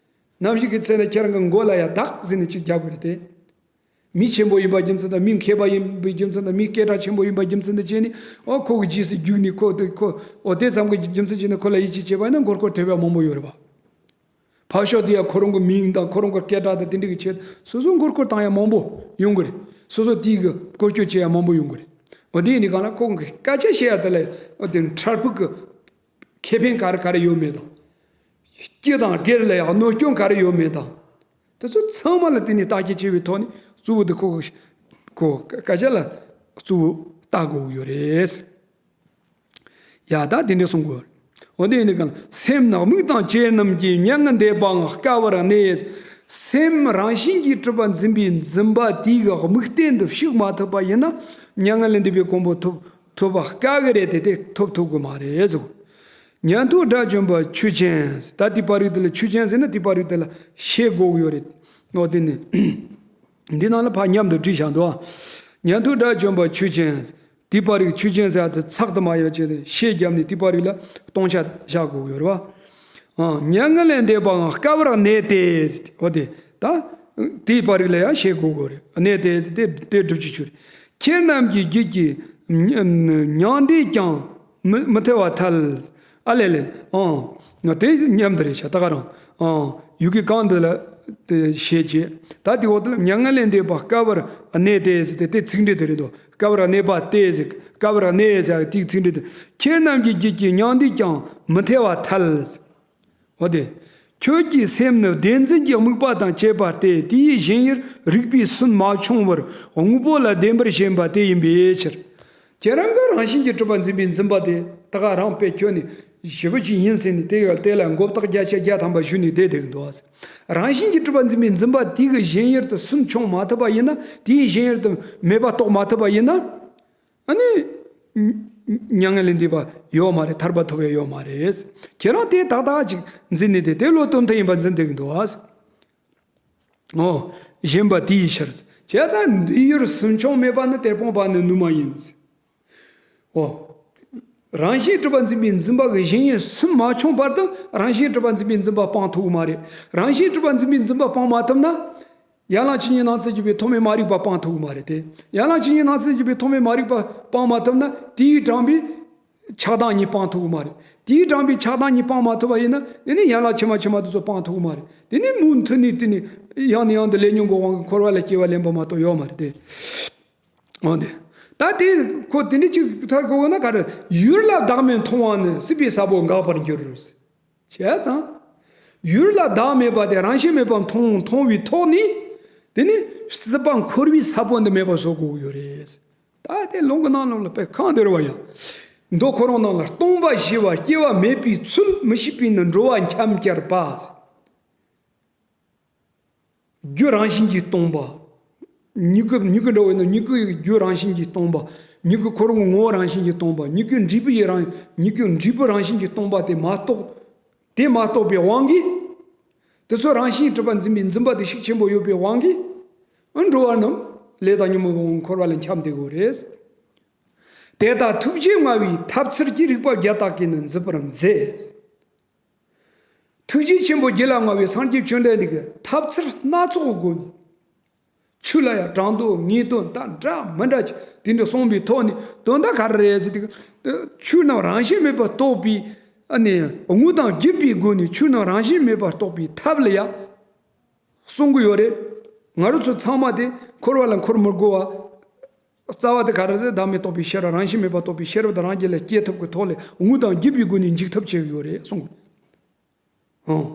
ནམ་ཞིག་གི་ཚེ་ན་ཁྱེད་རང་གི་མགོ་ལ་ཡ་བདག་ཟེར་ནས་གཅིག་རྒྱག་དགོས་རེད་དེ། མི་ཆེན་པོ་ཡིན་པ་རྒྱུ་མཚན་དང་། མི་མཁས་པ་ཡིན་པའི་རྒྱུ་མཚན་དང་། མི་སྐད་གྲགས་ཆེན་པོ་ཡིན་པ་རྒྱུ་མཚན་དང་བྱས་ནས། ཨོ་ཁོ་གི་རྗེས་སུ་རྒྱུགས་ནས། ཁོ་དེ་ཁོ་ཨོ་དེ་ཙམ་གྱི་རྒྱུ་མཚན་བྱས་ནས་ཁོ་ལ་ཡིད་ཆེས་བྱས་པ་ཡིན་ན་མགོ་སྐོར་ཐེབས་ཡ་མང་པོ་ཡོད་རེད་པ། ཕར་ཕྱོགས་དེ་ཡང་ཁོ་རང་གི་མིང་དང་ཁོ་རང་གི་སྐད་གྲགས་དང་དེ་འདྲ་གི་ཆེད་སོ་སོ་མགོ་སྐོར་བཏང་ཡ་མང་པོ་ཡོང་གི་རེད། སོ་སོ་དེ་གི་བཀོལ་སྤྱོད་བྱེད་ཡ་མང་པོ་ཡོང་གི་རེད། འོ་དེ་ཡིན་དུས་གང་ལ་ཁོ་གི་སྐད་ཆ་བཤད་ཡ་དེ་ལ་འོ་དེ་འཕྲལ་ཕུགས་ཀྱི་ཁེ་ཕན་ག་རེ་ག་རེ་ཡོད་མེད་དང་། སྤྱི་དང་སྒེར་ལ་ཡང་གནོད་སྐྱོན་ག་རེ་ཡོད་མེད་དང་། དེ་ཚོ་ཚང་མ་ལ་དེ་ནས་བརྟག་དཔྱད་བྱས་པའི་ཐོག་ནས་གཙོ་བོ་དེ་ཁོ་གི་ཁོ་སྐད་ཆ་ལ་གཙོ་བོ་བལྟ་དགོས་ཀྱི་ཡོད་རེད། ཡ་ད་དེ་འདྲ་གསུང་དགོས། འོ་དེ་ཡིན་ནི་གང་། སེམས་ནི་དམིགས་དང་བཅས་རྣམས་ཀྱིས། མྱ་ངན་འདས་པའང་དཀའ་བར་གནས། སེམས་རང་བཞིན་གྱིས་གྲུབ་པ་འཛིན་པའི་འཛིན་པ་དེའི་དམིགས་རྟེན་དུ་ཞུགས་མ་ཐུབ་པ་ཡིན་ན། མྱ་ངན་ལས་འདས་པའི་གོ་འཕང་ཐོབ་ཐོབ་པ་དཀའ་གི་རེད་དེ། དེ་ཐོབ་ཐུབ་གི་མ་རེད་ཟེར། ཉན་ཐོས་དགྲ་བཅོམ་པ་ཆོས་ཅན། ད་དེ་པར་རིགས་དེ་ལ་ཆོས་ཅན་ཟེར་ན་དེ་པར་རིགས་དེ་ལ་ཤེས་དགོས་ཀྱི་ཡོད་རེད། འོ་དེ་ནི་འདི་ནང་ལ་ཕར་མཉམ་དུ་བྲིས་བཞག་འདུག། ཉན་ཐོས་དགྲ་བཅོམ་པ་ཆོས་ཅན། དེ་པར་རིགས་ཆོས་ཅན་ཟེར་ཚེ་ཚགས་དུ་མ་ཡོད་ཅེས་ཏེ་ཤད་བརྒྱབ་ནས་དེ་པར་རིགས་ལ་སྟོང་ཆ་བཞག་དགོས་ཀྱི་ཡོད་རེད་བ། ཨང་། མྱ་ངན་ལས་འདས་པའང་དཀའ་བར་གནས་ཏེ། འོ་དེ་ད་དེ་པར་རིགས་ལ་ཡང་ཤེས་དགོས་ཀྱི་རེད། གནས་ཏེ་ཟེར་དེ་དེ་སྒྲུབ་བྱེད་ཆུ་རེད། ཁྱེད་རྣམས་ཀྱི་རྒྱུད་ཀྱི་མྱང་འདས་ཀྱང་མི་མི་ཐེ་བ་ཐལ། ཨ་ལས་ལས། ཨང་། དེ་མཉམ་དུ་རེད་ཤག་ད་ག་རང་། ཨང་། ཡུལ་གྱི་གང་དུ་ལ་དེ་ཤེས་བྱེད། ད་དེ་འོག་ཏུ་ལ་མྱ་ངན་ལས་འདས་པ་དཀའ་བར་གནས་ཏེ་ཟེར་ཏེ་དེ་ཚིག་འགྲེལ་དེ་རེད་དོ། དཀའ་བར་གནས་པ་སྟེ་ཟེར། དཀའ་བར་གནས་ཟེར་དེའི་ཚིག་འགྲེལ་དེ། ཁྱེད་རྣམས་ཀྱི་རྒྱུད་ཀྱི་མྱང་འདས་ཀྱང་མི་ཐེ་བ་ཐལ། འོ་དེ། ཁྱོད་ཀྱི་སེམས་ནི་བདེན་འཛིན་གྱི་དམིགས་པ་དང་བཅས་པ་སྟེ། དེའི་ཞེན་ཡུལ་རིག་པའི་སུན་མ་ཆུང་བར་དངོས་པོ་ལ་བདེན་པར་ཞེན་པ་དེ་ཡིན་པའི་ཕྱིར། ཁྱེད་རང་གི་རང་བཞིན་གྱིས་གྲུབ་པ་འཛིན་པའི་འཛིན་པ་དེ་ད་ག་རང་དཔེ་ཁྱོད་ནི་ཞེ་པོ་ཅིག་ཡིན་ཟེར་ནས་དེ་ཡང་དེ་ལ་མགོ་བཏགས་བརྒྱ་ཆ་བརྒྱ་ཐམ་པ་ཞུ་ནས་བསྡད་བསྡད་ཀྱི་འདུག། རང་བཞིན་གྱིས་གྲུབ་པ་འཛིན་པའི་འཛིན་པ་དེ་གི་ཞེན་ཡུལ་དེ་སུན་ཆུང་མ་ཐུབ་པ་ཡིན་ན། དེའི་ཞེན་ཡུལ་དེ་མེད་པ་རྟོགས་མ་ཐུབ་པ་ཡིན་ན། ཨ་ནི། མྱ་ངན་ལས་འདས་པ་ཡོད་མ་རེད། ཐར་པ་ཐོབ་ཡ་ཡོད་མ་རེད། ཁྱེད་རང་དེ་ཏག་ཏག་ཅིག་འཛིན་ནས་དེ་དེ་བློ་སྟོབས་མཐའ་ཡས་པ་འཛིན་བསྡད་ཀྱི་འདུག་ཨ། ཨོ། ཞེན་པ་དེའི་ཕྱིར། བྱས་ཙང་འདི་ཡུལ་སུན་ཕྱུང་མེད་པ་ནི་དེར་སྤངས་པ་ནི་ནུས་མ་ཡིན། ཨོ། རང་བཞིན་གྲུབ་པ་འཛིན་པའི་འཛིན་པ་གི་ཞེན་ཡུལ་སུན་མ་ཕྱུང་བར་དུ་རང་བཞིན་གྲུབ་པ་འཛིན་པའི་འཛིན་པ་སྤང་ཐུབ་ཀྱི་མ་རེད། རང་བཞིན་གྲུབ་པ་འཛིན་པའི་འཛིན་པ་སྤང་མ་ཐུབ་ན། ཡན་ལག་བཅུ་གཉིས་ནང་ཚན་བརྒྱུད་པའི་ཐོག་མའི་མ་རིག་པ་སྤང་ཐུབ་ཀྱི་མ་རེད་དེ། ཡན་ལག་བཅུ་གཉིས་ནང་ཚན་བརྒྱུད་པའི་ཐོག་མའི་མ་རིག་པ་སྤང་མ་ཐུབ་ན། དེས་དྲངས་པའི་ ཆགས་སྡང་གཉིས་སྤང་ཐུབ་ཀྱི་མ་རེད། དེས་དྲངས་པའི་ཆགས་སྡང་གཉིས་སྤང་མ་ཐུབ་པ་ཡིན་ན། དེ་ནི་ཡན་ལག་ཕྱི་མ་ཕྱི་མ་དེ་ཚོ་སྤང་ཐུབ་ཀྱི་མ་རེད། དེ་ནི་མུ་མཐུད་ནས་དེ་ནི་ཡང་ནས་ཡང་དུ་ལས་ཉོན་གྱི་དབང་གིས་འཁོར་བ་ལ་སྐྱེ་བ་ལེན་པ་མ་གཏོགས་ཡོད་མ་རེད་དེ། འོ་དེ། ད་དེ་ཁོ་དེ་འདྲ་ཅིག་ཐར་དགོས་ན་ག་རེ། ཡུལ་ལ་བདག་མེད་མཐོང་བ་ནི། སྲིད་པའི་ས་བོན་འགགས་པར་འགྱུར། བྱས་ཙང་། ཡུལ་ལ་བདག་མེད་པ་དེ་རང་བཞིན་མེད་པར་མཐོང་མཐོང་བའི་ཐོག་ནས། དེ་ནི་སྲིད་པ་འཁོར་བའི་ས་བོན་དེ་མེད་པར་བཟོ་དགོས་ཀྱི་ཡོད་རེད། ད་དེ་ལུང་གི་ནང་ལོགས་ལ་དཔེ་གང་བདེ་རུ་བ་ཡང་། མདོ་ཁོ་རང་ནང་ལ། སྟོང་པ་ཞི་བ་སྐྱེ་བ་མེད་པའི་ཚུལ། མི་ཤེས་པས་ནི་འགྲོ་བ་འཁྱམས་བསྐྱལ་པ། རྒྱུ་རང་བཞིན་གྱིས་སྟོང་པ། མྱུ་གུ། མྱུ་གུ་འདྲ་བོ་ཡིན་ན་མྱུ་གུ་ཡི་རྒྱུ་རང་བཞིན་གྱིས་སྟོང་པ། མྱུ་གུ་ཁོ་རང་གི་ངོ་བོ་རང་བཞིན་གྱིས་སྟོང་པ། མྱུ་གུ་འབྲས་བུ་ཡི་རང་། མྱུ་གུ་འབྲས་བུ་རང་བཞིན་གྱིས་སྟོང་པ་དེ་མ་རྟོགས། དེ་མ་རྟོགས་པའི་དབང་གིས། དེ་ཚོ་རང་བཞིན་གྲུབ་པ་འཛིན་པའི་འཛིན་པ་དེ་ཤུགས་ཆེན་པོ་ཡོད་པའི་དབང་གིས། ཨ། འགྲོ་བ་རྣམས་ལས་དང་ཉོན་མོངས་ཀྱི་འཁོར་བ་ལ་འཁྱམས་བསྡད་དགོས་རེད། དེ་དག་ཐུགས་རྗེ་མངའ་བའི་ཐབས་ཚུལ་གྱིས། རིག་པ་བརྒྱ་རྟགས་ཀྱིས་ནི་འཛིན་པར་མཛད། ཐུགས་རྗེ་ཆེན་པོ་རྒྱུད་ལ་མངའ་བའི་སངས་རྒྱས་བཅོམ་ལྡན་འདས་ཀྱིས་ཐབས་ཚུལ་སྣ་ཚོགས་ཀྱི་སྒོ་ནས། ཆོས་ལ་ཡང་དྲང་དོན་ངེས་དོན་དང་འདྲ་མི་འདྲ་ཅིག་དེ་འདྲ་གསུངས་པའི་ཐོག་ནས། དོན་དག་ག་རེ་རེད་ཟེར་དུས། ཆོས་རྣམས་རང་བཞིན་མེད་པར་རྟོགས་པའི། ཨ་ནི་དངོས་དང་བརྒྱུད་པའི་སྒོ་ནས་ཆོས་རྣམས་རང་བཞིན་མེད་པར་རྟོགས་པའི་ཐབས་ལ་ཡང་གསུང་གི་ཡོད་རེད། ང་རང་ཚོ་ཚང་མ་དེ་འཁོར་བ་ལ་འཁོར་མི་དགོས་པ། རྩ་བ་དེ་ག་རེ་ཟེར། བདག་མེད་རྟོགས་པའི་ཤེས་རབ། རང་བཞིན་མེད་པར་རྟོགས་པའི་ཤེས་རབ་དེ་རང་རྒྱུད་ལ་སྐྱེ་ཐབས་ཀྱི་ཐོག་ལ་དངོས་དང་བརྒྱུད་པའི་སྒོ་ནས་འཇུག་ཐབས་བྱེད་ཀྱི་ཡོད་རེད་གསུངས། ཨང་།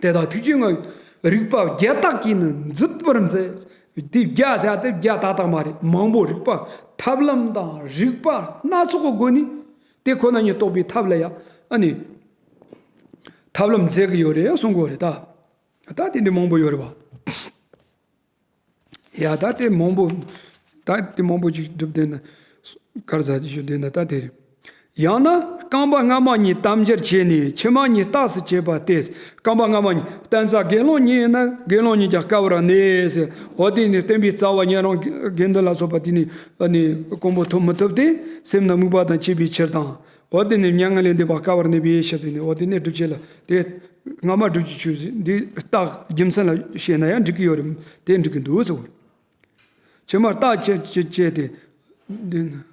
དེ་དག་ཐུགས་རྗེ་མངའ་བའི། རིག་པ་བརྒྱ་རྟགས་ཀྱིས་ནི་འཛིན་པར་མཛད། དེ་བརྒྱ་ཟེར་དེ་བརྒྱ་ཏག་ཏག་མ་རེད། མང་པོ། རིག་པ། ཐབས་ལམ་དང་རིག་པ་སྣ་ཚོགས་ཀྱི་སྒོ་ནས་དེ་ཁོ་ན་ཉིད་རྟོགས་པའི་ཐབས་ལ་ཡང་། ཨ་ནི་ཐབས་ལམ་མཛད་ཀྱི་ཡོད་རེད་གསུང་གི་ཡོད་རེད་ད། ད་དེ་འདྲ་མང་པོ་ཡོད་རེད་བ། ཡ། ད་དེ་མང་པོ། ད་དེ་མང་པོ་ཅིག་སྒྲུབ་བསྡད་ན། ག་རེ་ཟེར་ཞུ་བསྡད་ན་ད་དེ་རེད། ཡང་ན་རྐང་པ་སྔ་མ་གཉིས་དམ་བཅར་བྱས་ནས་ཕྱི་མ་གཉིས་རྟགས་སུ་བྱས་པ་སྟེ། རྐང་པ་སྔ་མ་གཉིས། བསྟན་ས་དགེ་སློང་གཉིས་ཡིན་ན་དགེ་སློང་གཉིས་ཀྱང་དཀའ་བར་གནས་ཟེར། འོ་དེ་ནི་བསྟན་པའི་རྩ་བ་ཉན་རང་དགེ་འདུན་ལ་སོགས་པ་དེ་ནི། ཨ་ནི་གོང་འཕེལ་ཐོབ་མི་ཐུབ་སྟེ། སེམས་ནི་དམིགས་པ་དང་བཅས་པའི་ཕྱིར་དང་། འོ་དེ་ནི་མྱ་ངན་ལས་འདས་པ་དཀའ་བར་གནས་པའི་ཕྱིར་ཟེར་ནས། འོ་དེ་ནི་སྒྲུབ་བྱེད་ལ་དེ་སྔ་མ་སྒྲུབ་བྱེད་ཆོས་འདི་རྟགས་རྒྱུ་མཚན་ལ་བཤད་ན་ཡང་འགྲིག་གི་ཡོད་རེད། དེ་འགྲིག་གི་འདུག་ཟེར་བ། ཕྱི་མ་རྟགས་བཅས་བཅས་བཅས་ཏེ། འདི་ནི།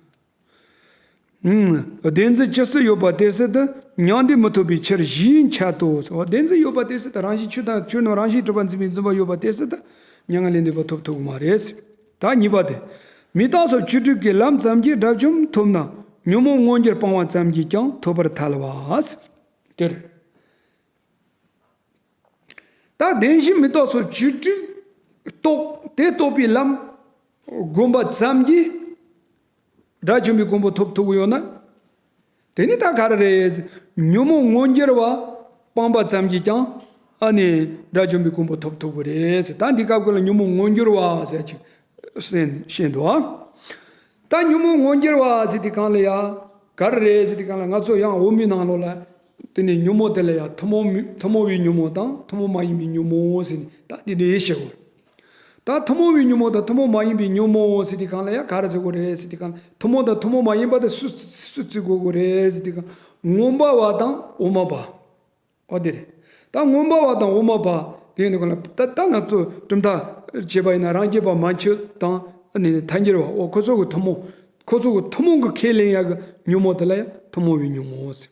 ཨུམ། བདེན་འཛིན་ཇི་སྲིད་ཡོད་པ་དེ་སྲིད་དུ་མྱང་འདས་མི་ཐོབ་པའི་ཕྱིར་ཞེས་འཆད་དོ་ཟེར་བ། བདེན་འཛིན་ཡོད་པ་དེ་སྲིད་དུ། རང་བཞིན་ཆོས་དང་ཆོས་རྣམས་རང་བཞིན་གྲུབ་པ་འཛིན་པའི་འཛིན་པ་ཡོད་པ་དེ་སྲིད་དུ་མྱ་ངན་ལས་འདས་པ་ཐོབ་ཐུབ་ཀྱི་མ་རེད། ད་གཉིས་པ་དེ། མི་རྟག་སོགས་བཅུ་དྲུག་གི་ལམ་ཙམ་གྱིས་དགྲ་བཅོམ་ཐོབ་ན། ཉོན་མོངས་མངོན་གྱུར་སྤངས་པ་ཙམ་གྱིས་ཀྱང་ཐོབ་པར་ཐལ་བ། དེར། ད་བདེན་བཞི་མི་རྟག་སོགས་བཅུ་དྲུག་རྟོགས། དེ་རྟོགས་པའི་ལམ་བསྒོམ་པ་ཙམ་གྱིས་དགྲ་བཅོམ་པའི་གོ་འཕང་ཐོབ་ཐུབ་ཀྱི་ཡོད་ན། དེ་ནི་ད་ག་རེ་རེད། ཉོན་མོངས་མངོན་གྱུར་བ་སྤངས་པ་ཙམ་གྱིས་ཀྱང་། ཨ་ནི་དགྲ་བཅོམ་པའི་གོ་འཕང་ཐོབ་ཐུབ་ཀྱི་རེད། ད་འདི་སྐབས་ཀྱི་ལ་ཉོན་མོངས་མངོན་གྱུར་བ་ཟེར་ཅིག་ཟེར་བཤད་འདུག་ཨ། ད་ཉོན་མོངས་མངོན་གྱུར་བ་ཟེར་དུས་སྒང་ལ་ཡ། ག་རེ་རེད་ཟེར་དུས་སྒང་ལ། ང་ཚོ་ཡང་འོག་མའི་ནང་ལོགས་ལ། དེ་ནས་ཉོན་མོངས་དེ་ལ་ཡང་ཐུན་མོང་མི། ཐུན་མོང་བའི་ཉོན་མོངས་དང་ཐུན་མོང་མ་ཡིན་པའི་ཉོན་མོངས་ཟེར་ནས། ད་དེ་འདྲ་བཤད་དགོས། ད་ཐུན་མོང་བའི་ཉོན་མོངས་དང་ཐུན་མོང་མ་ཡིན་པའི་ཉོན་མོངས་ཟེར་དུས་སྒང་ལ་ཡང་ག་རེ་ཟེར་དགོས་རེད་ཟེར་དུས་སྒང་ལ། ཐུན་མོང་དང་ཐུན་མོང་མ་ཡིན་པ་དེ་སུ། སུ་བརྩི་དགོས་ཀྱི་རེད་ཟེར་དུས་སྒང་། མངོན་པ་བ་དང་དབུ་མ་པ། འོ་དེ་རེད། ད་མངོན་པ་བ་དང་དབུ་མ་པ་དེ་ཡིན་དུས་སྒང་ལ། ད་ད་ང་ཚོ་གྲུབ་མཐའ་བྱས་པ་ཡིན་ན། རང་རྒྱུད་པ་མན་ཆད་དང་། ཨ་ནི་ཐལ་འགྱུར་བ། འོ་ཁོ་ཚོ་གི་ཐུན་མོང་། ཁོ་ཚོ་གི་ཐུན་མོང་གི་ཁས་ལེན་ཡག་གི་ཉོན་མོངས་དེ་ལ་ཡང་ཐུན་མོང་བའི་ཉོན་མོངས་ཟེར།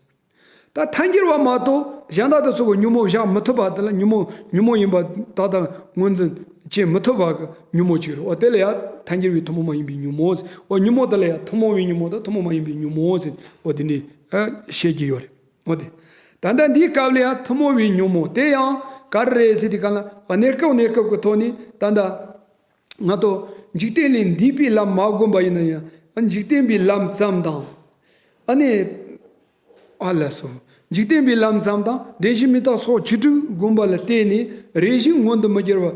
ད་ཐལ་འགྱུར་བ་མ་གཏོགས་གཞན་དག་དེ་ཚོ་གི་ཉོན་མོངས་བཞག་མི་ཐུབ་པ་དེ་ལ། ཉོན་མོངས། ཉོན་མོངས་ཡིན་པ་ཏག་ཏག་ངོས་འཛིན་བྱེད་མི་ཐུབ་པ་གི་ཉོན་མོངས་ཅིག་རེད། འོ་དེ་ལ་ཡང་ཐལ་འགྱུར་བའི་ཐུན་མོང་མ་ཡིན་པའི་ཉོན་མོངས་ཟེར། འོ་ཉོན་མོངས་དེ་ལ་ཡང་ཐུན་མོང་བའི་ཉོན་མོངས་དང་ཐུན་མོང་མ་ཡིན་པའི་ཉོན་མོངས་ཟེར། འོ་དེ་འདྲ་བཤད་ཀྱི་ཡོད་རེད། འོ་དེ། ད་ལྟ་འདིའི་སྐབས་ལ་ཡང་ཐུན་མོང་བའི་ཉོན་མོངས་དེ་ཡང་ག་རེ་རེད་ཟེར་དུས་སྒང་ལ། གནས་སྐབས་གནས་སྐབས་ཀྱི་ཐོག་ནས་ད་ལྟ་ང་ཚོ་འཇིག་རྟེན་ལས་འདས་པའི་ལམ་མ་བསྒོམས་པ་ཡིན་ན་ཡང་། འཇིག་རྟེན་པའི་ལམ་ཙམ་དང་། ཨ་ནི། ཨ་ལགས་སོ། འཇིག་རྟེན་པའི་ལམ་ཙམ་དང་བདེན་བཞི་མི་རྟག་སོགས་བཅུ་དྲུག་བསྒོམས་པ་ལ་བརྟེན་ནས་རེ་ཞིག་མངོན་དུ་མི་འགྱུར་བ་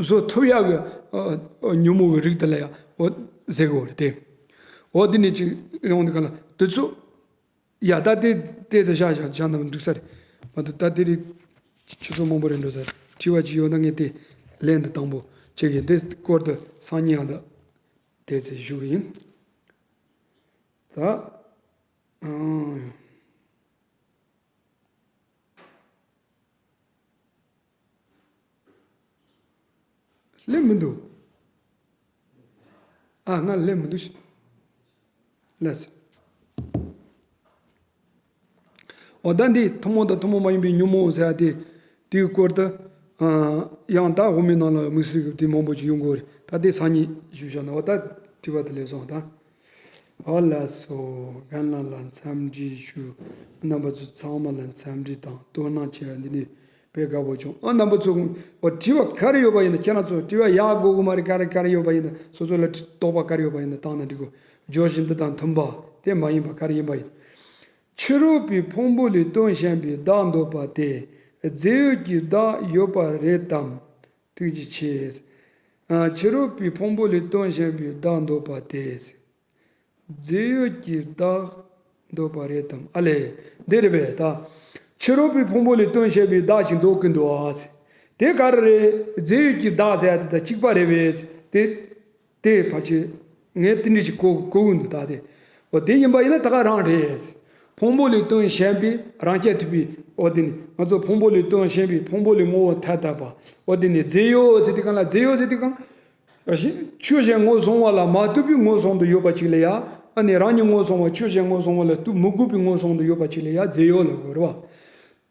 བཟོ་ཐུབ་ཡག་གི། ཨ། ཨ། ཉོན་མོངས་ཀྱི་རིགས་དེ་ལ་ཡང་འོ་ཟེར་གྱི་ཡོད་རེད་དེ། འོ་འདི་ནས་ཅིག་ཡོང་དུས་སྒང་ལ་དེ་ཚོ། ཡ། ད་དེ་དེ་ཚོ་བཞག་བཞག་བཞག་ན་འགྲིག་ས་རེད། མ་གཏོགས་ད་དེ་རིང་ཆུ་ཚོད་མང་པོ་རེད་འགྲོ་ས་རེད། དྲི་བ་ཅིག་ཡོད་ན་ངས་དེ་ལན་དུ་དང་པོ་བྱེད་ཀྱི། དེ་སྐོར་དུ་སང་ཉིན་ཡང་ད་དེ་ཚོ་ཞུ་གི་ཡིན། ད། ཨང་། སླེབས་མི་འདུག་ཨ། ང་སླེབས་མི་འདུག་ལགས་སོ། འོ་ད་འདི་ཐུན་མོང་དང་ཐུན་མོང་མ་ཡིན་པའི་ཉོན་མོངས་ཟེར་ཡ་དེ། དེའི་སྐོར་དུ། ཨ། ཡང་ད་དབུ་མའི་ནང་ལ་དམིགས་བསལ་གྱི་དེ་མང་པོ་ཅིག་ཡོང་གི་ཡོད་རེད། ད་དེ་སང་ཉིན་ཞུ་བཞག་ན། འོ་ད་དྲི་བ་དེ་ལས་བཟུང་ད། ཨོ་ལགས་སོ། རྒན་ལགས་ལ་འཚམས་འདྲི་ཞུ། རྣམ་པ་ཚོ་ཚང་མ་ལ་འཚམས་འདྲི་དང་དོ་སྣང་ཆེ་བ་འདི་ནི་དཔེ་དགའ་པོ་བྱུང་། ཨ། རྣམ་པ་ཚོ། འོ། དྲི་བ་ག་རེ་ཡོད་པ་ཡིན་ན། ཁྱེད་རང་ཚོ་དྲི་བ་ཡག་དགོས་ཀྱི་མ་རེད། ག་རེ་ག་རེ་ཡོད་པ་ཡིན་ན། སོ་སོ་ལ་དྲི་དོགས་པ་ག་རེ་ཡོད་པ་ཡིན་ན་བཏང་ན་འགྲིག་གོ། བརྗོད་གཞི་འདི་དང་མཐུན་པ་དེ་མ་ཡིན་པ་ག་རེ་ཡིན་པ་ཡིན། ཕྱི་རོལ་པའི་ཕུང་པོ་ལས་བཏོན་བཞིན་པའི་བདག་འདོད་པ་དེ་རྫས་ཡོད་ཀྱི་བདག་ཡོད་པ་རེད་དམ། ཐུགས་རྗེ་ཆེ། ཨ། ཕྱི་རོལ་པའི་ཕུང་པོ་ལས་བཏོན་བཞིན་པའི་བདག་འདོད་པ་དེ། རྫས་ཡོད་ཀྱི་བདག་འདོད་པ་རེད་དམ། ཨ་ལས། འདི་རེད་པས་ད། ཕྱི་རོལ་པའི་ཕུང་པོ་ལས་བཏོན་བཞིན་པའི་བདག་ཅིག་འདོད་ཀྱི་འདུག་ཨ་ཟེར། དེ་ག་རེ་རེད། རྫས་ཡོད་ཀྱི་བདག་ཟེར་ཡ་དེ་དང་གཅིག་པ་རེད་པས་ཟེར། དེ། དེ་ཕལ་ཆེར་ངས་དེ་འདྲ་ཞིག་གོ་གོ་གི་འདུག་ད་དེ། འོ། དེ་ཡིན་པ་ཡིན་ན་ད་ག་རང་རེད། ཕུང་པོ་ལས་བཏོན་བཞིན་པའི་རང་རྐྱ་ཐུབ་པའི། འོ། དེ་ནི་ང་ཚོ་ཕུང་པོ་ལས་བཏོན་བཞིན་པའི་ཕུང་པོ་ལས་ངོ་བོ་ཐ་དད་པ། འོ། དེ་ནི་རྫས་ཡོད་ཟེར་དུས་སྒང་ལ། རྫས་ཡོད་ཟེར་དུས་སྒང་ལ། ཆོས་གཞན་ངོས་བཟུང་བ་ལ་མ་ལྟོས་པའི་ངོས་བཟུང་དུ་ཡོད་པ་ཅིག་ལ་ཡ། ཨ་ནི་རང་ཉིད་ངོས་བཟུང་བ། ཆོས་གཞན་ངོས་བཟུང་བ་ལ་ལྟོས་མི་དགོས་པའི་ངོས་བཟུང་དུ་ཡོད་པ་ཅིག་ལ་ཡ་རྫས་ཡོད་ལབ་དགོས་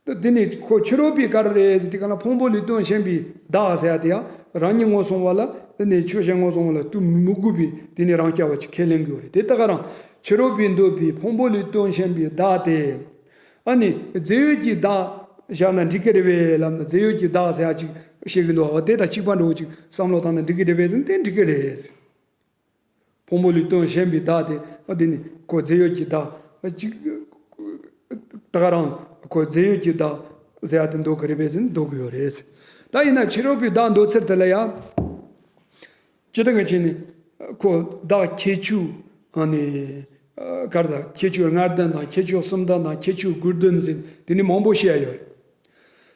རེད་པ། དེ་ནི་ཁོ་ཕྱི་རོལ་པའི་ག་རེ་རེད་ཟེར་དུས་སྒང་ལ། ཕུང་པོ་ལས་བཏོན་བཞིན་པའི་བདག་ཟེར་ཡ་དེ་ཡང་རང་ཉིད་ངོས་བཟུང་བ་ལ། དེ་ནི་ཆོས་གཞན་ངོས་བཟུང་བ་ལ་ལྟོས་མི་དགོས་པའི་དེ་ནི་རང་རྐྱ་བ་ཅིག་ཁས་ལེན་གྱི་ཡོད་རེད། དེ་ད་ག་རང་ཕྱི་རོལ་པས་འདོད་པའི་ཕུང་པོ་ལས་བཏོན་བཞིན་པའི་བདག་དེ། ཨ་ནི་རྫས་ཡོད་ཀྱི་བདག་བཞག་ན་འགྲིག་གི་རེད་པས་ལབ་ན། རྫས་ཡོད་ཀྱི་བདག་ཟེར་ཡ་ཅིག་བཤད་ཀྱི་འདུག་པ། དེ་དང་གཅིག་པ་འདྲ་བོ་ཅིག་བསམ་བློ་བཏང་ན་འགྲིག་གི་རེད་པས་ཟེར་ན། དེ་འགྲིག་གི་རེད། ཕུང་པོ་ལས་བཏོན་བཞིན་པའི་བདག་དེ། ཨ། དེ་ནི་ཁོ་རྫས་ཡོད་ཀྱི་བདག་ཅིག། ད་ག་རང་ཁོ་རྫས་ཡོད་ཀྱི་བདག་ཟེར་ཡ་དེ་འདོད་ཀྱི་རེད་པས་ཟེར་ན་འདོད་ཀྱི་ཡོད་རེད། ད་ཡིན་ན་ཕྱི་རོལ་པའི་བདག་འདོད་ཚུལ་དེ་ལ་ཡ། སྤྱིར་བཏང་གི་ཆ་ནས་ཁོ་བདག་ཁྱད་ཆོས། ཨ་ནི། ཨ། ག་རེ་ཟེར། ཁྱད་ཆོས་ལྔ་བདུན་དང་། ཁྱད་ཆོས་གསུམ་བདུན་དང་། ཁྱད་ཆོས་དགུ་བདུན་ཟེར་དེ་ནི་མང་པོ་བཤད་ཡ་ཡོད་རེད།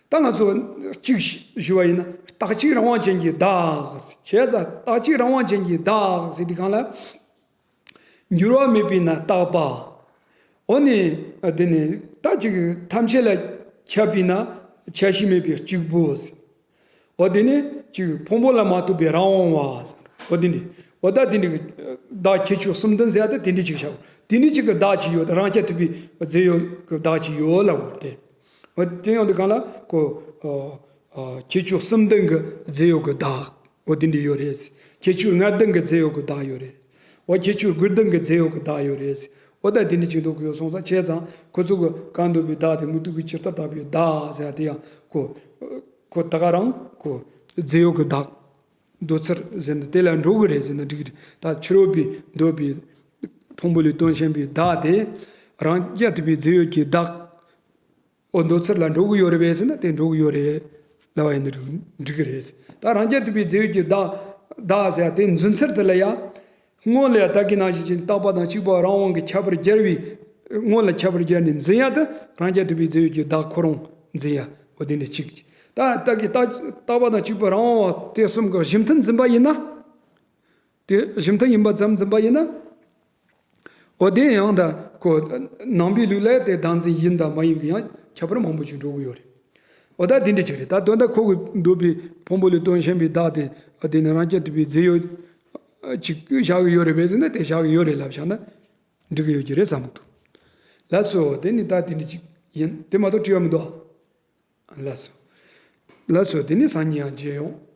ད་ང་ཚོ་གཅིག་ཞུ་བ་ཡིན་ན། རྟག་གཅིག་རང་དབང་ཅན་གྱི་བདག་བྱས་ཙང་། རྟག་གཅིག་རང་དབང་ཅན་གྱི་བདག་ཟེར་དུས་སྒང་ལ། འགྱུར་བ་མེད་པས་ན་རྟག་པ། འོ་ནི། དེ་ནི་ད་ཅིག་ཐམས་ཅད་ལ་ཁྱབ་པས་ན་ཁྱད་གཞི་མེད་པའི་གཅིག་པུ། འོ་དེ་ནི་ཅིག་ཕུང་པོ་ལ་མ་ལྟོས་པའི་རང་དབང་བ། འོ་དེ་ནི། འོ་ད་དེ་འདྲའི་བདག་ཁྱད་ཆོས་གསུམ་ལྡན་ཟེར་ཡ་ད་དེ་འདྲ་ཅིག་བྱ། དེ་འདྲ་ཅིག་གི་བདག་ཅིག་ཡོད། རང་རྐྱ་ཐུབ་པའི་རྫས་ཡོད་ཀྱི་བདག་ཅིག་ཡོད་ལབ་པ་རེད། འོ་དེ་ཡོང་དུས་སྒང་ལ་ཁོ། ཨ། ཨ། ཁྱད་ཆོས་གསུམ་ལྡན་གྱི་རྫས་ཡོད་ཀྱི་བདག་འོ་དེ་འདྲ་ཡོད་རེད། ཁྱད་ཆོས་ལྔ་ལྡན་གྱི་རྫས་ཡོད་ཀྱི་བདག་ཡོད་རེད། འོ་ཁྱད་ཆོས་དགུ་ལྡན་གྱི་རྫས་ཡོད་ཀྱི་བདག་ཡོད་རེད། འོ་ད་དེ་འདྲ་ཅིག་འདོད་ཀྱི་ཡོད་སོང་ཙང་། བྱས་ཙང་ཁོ་ཚོ་གི་གང་འདོད་པའི་བདག་དེ། མི་སྡུག་པའི་ཇི་ལྟར་བཏགས་པའི་བདག་ཟེར་ཡ་དེ་ཡང་ཁོ། ཁོ་ད་ག་རང་ཁོ་རྫས་ཡོད་ཀྱི་བདག་འདོད་ཚུལ་ཟེར་ན་དེ་ལ་འགྲོ་གི་རེད་ཟེར་ན་འགྲིག་གི་རེད། ད་ཕྱི་རོལ་པས་འདོད་པའི་ཕུང་པོ་ལས་བཏོན་བཞིན་པའི་བདག་དེ་རང་རྐྱ་ཐུབ་པའི་རྫས་ཡོད་ཀྱི་བདག་འོ་འདོད་ཚུལ་ལ་འགྲོ་གི་ཡོད་རེད་པས་ཟེར་ན། དེ་འགྲོ་གི་ཡོད་རེད་ལབ་པ་ཡིན་ན་འགྲིག་གི་རེད། ད་རང་རྐྱ་ཐུབ་པའི་རྫས་ཡོད་ཀྱི་བདག་བདག་ཟེར་ཡ་དེ་འཛིན་ཚུལ་དེ་ལ་ཡ། སྔོན་ལ་ཡ་ད་གིན་ནང་བཞིན་བྱས་ནས་རྟག་པ་དང་གཅིག་པ་རང་དབང་གིས་ཁྱད་པར་སྦྱར་བའི། སྔོན་ལ་ཁྱད་པར་སྦྱར་ནས་འཛིན་ཡ་དེ་རང་རྐྱ་ཐུབ་པའི་རྫས་ཡོད་ཀྱི་བདག་ཁོ་རང་འཛིན་ཡ། འོ་དེ་འདྲ་གཅིག། ད་ད་གིན་རྟག་རྟག་པ་དང་གཅིག་པ་རང་དབང་བ་དེ་གསུམ་གྱི་གཞི་མཐུན་འཛིན་པ་ཡིན་ན། དེ་གཞི་མཐུན་ཡིན་པ་ཙམ་འཛིན་པ་ཡིན་ན། འོ་དེ་ཡང་ད་ཁོ་ནང་པའི་ལུགས་ལ་དེ་བདག་འཛིན་ཡིན་དང་མ་ཡིན་གྱི་ཡང་ཁྱད་པར་མང་པོ་ཅིག་འགྲོ་གི་ཡོད་རེད། འོ་ད་དེ་འདྲ་ཅིག་རེད། ད་དོན་དག་ཁོ་གི་འདོད་པའི་ཕུང་པོ་ལས་བཏོན་བཞིན་པའི་བདག་དེ། འོ་དེ་ནི་རང་རྐྱ་ཐུབ་པའི་རྫས་ཡོད་ཅིག་བཞག་གི་ཡོད་རེད་པས་ཟེར་ན། དེ་བཞག་གི་ཡོད་རེད་ལབ་བཞག་ན་འགྲིག་གི་ཡོད་ཀྱི་རེད་བསམ་གི་འདུག། ལགས་སོ། དེ་ནི་ད་དེ་འདྲ་ཅིག་ཡིན། དེ་མ་གཏོགས་དྲི་བ་མི་འདུག། ལགས་སོ། ལགས་སོ། དེ་ནི་སང་ཉིན་ཡང་མཇལ་ཡོང་།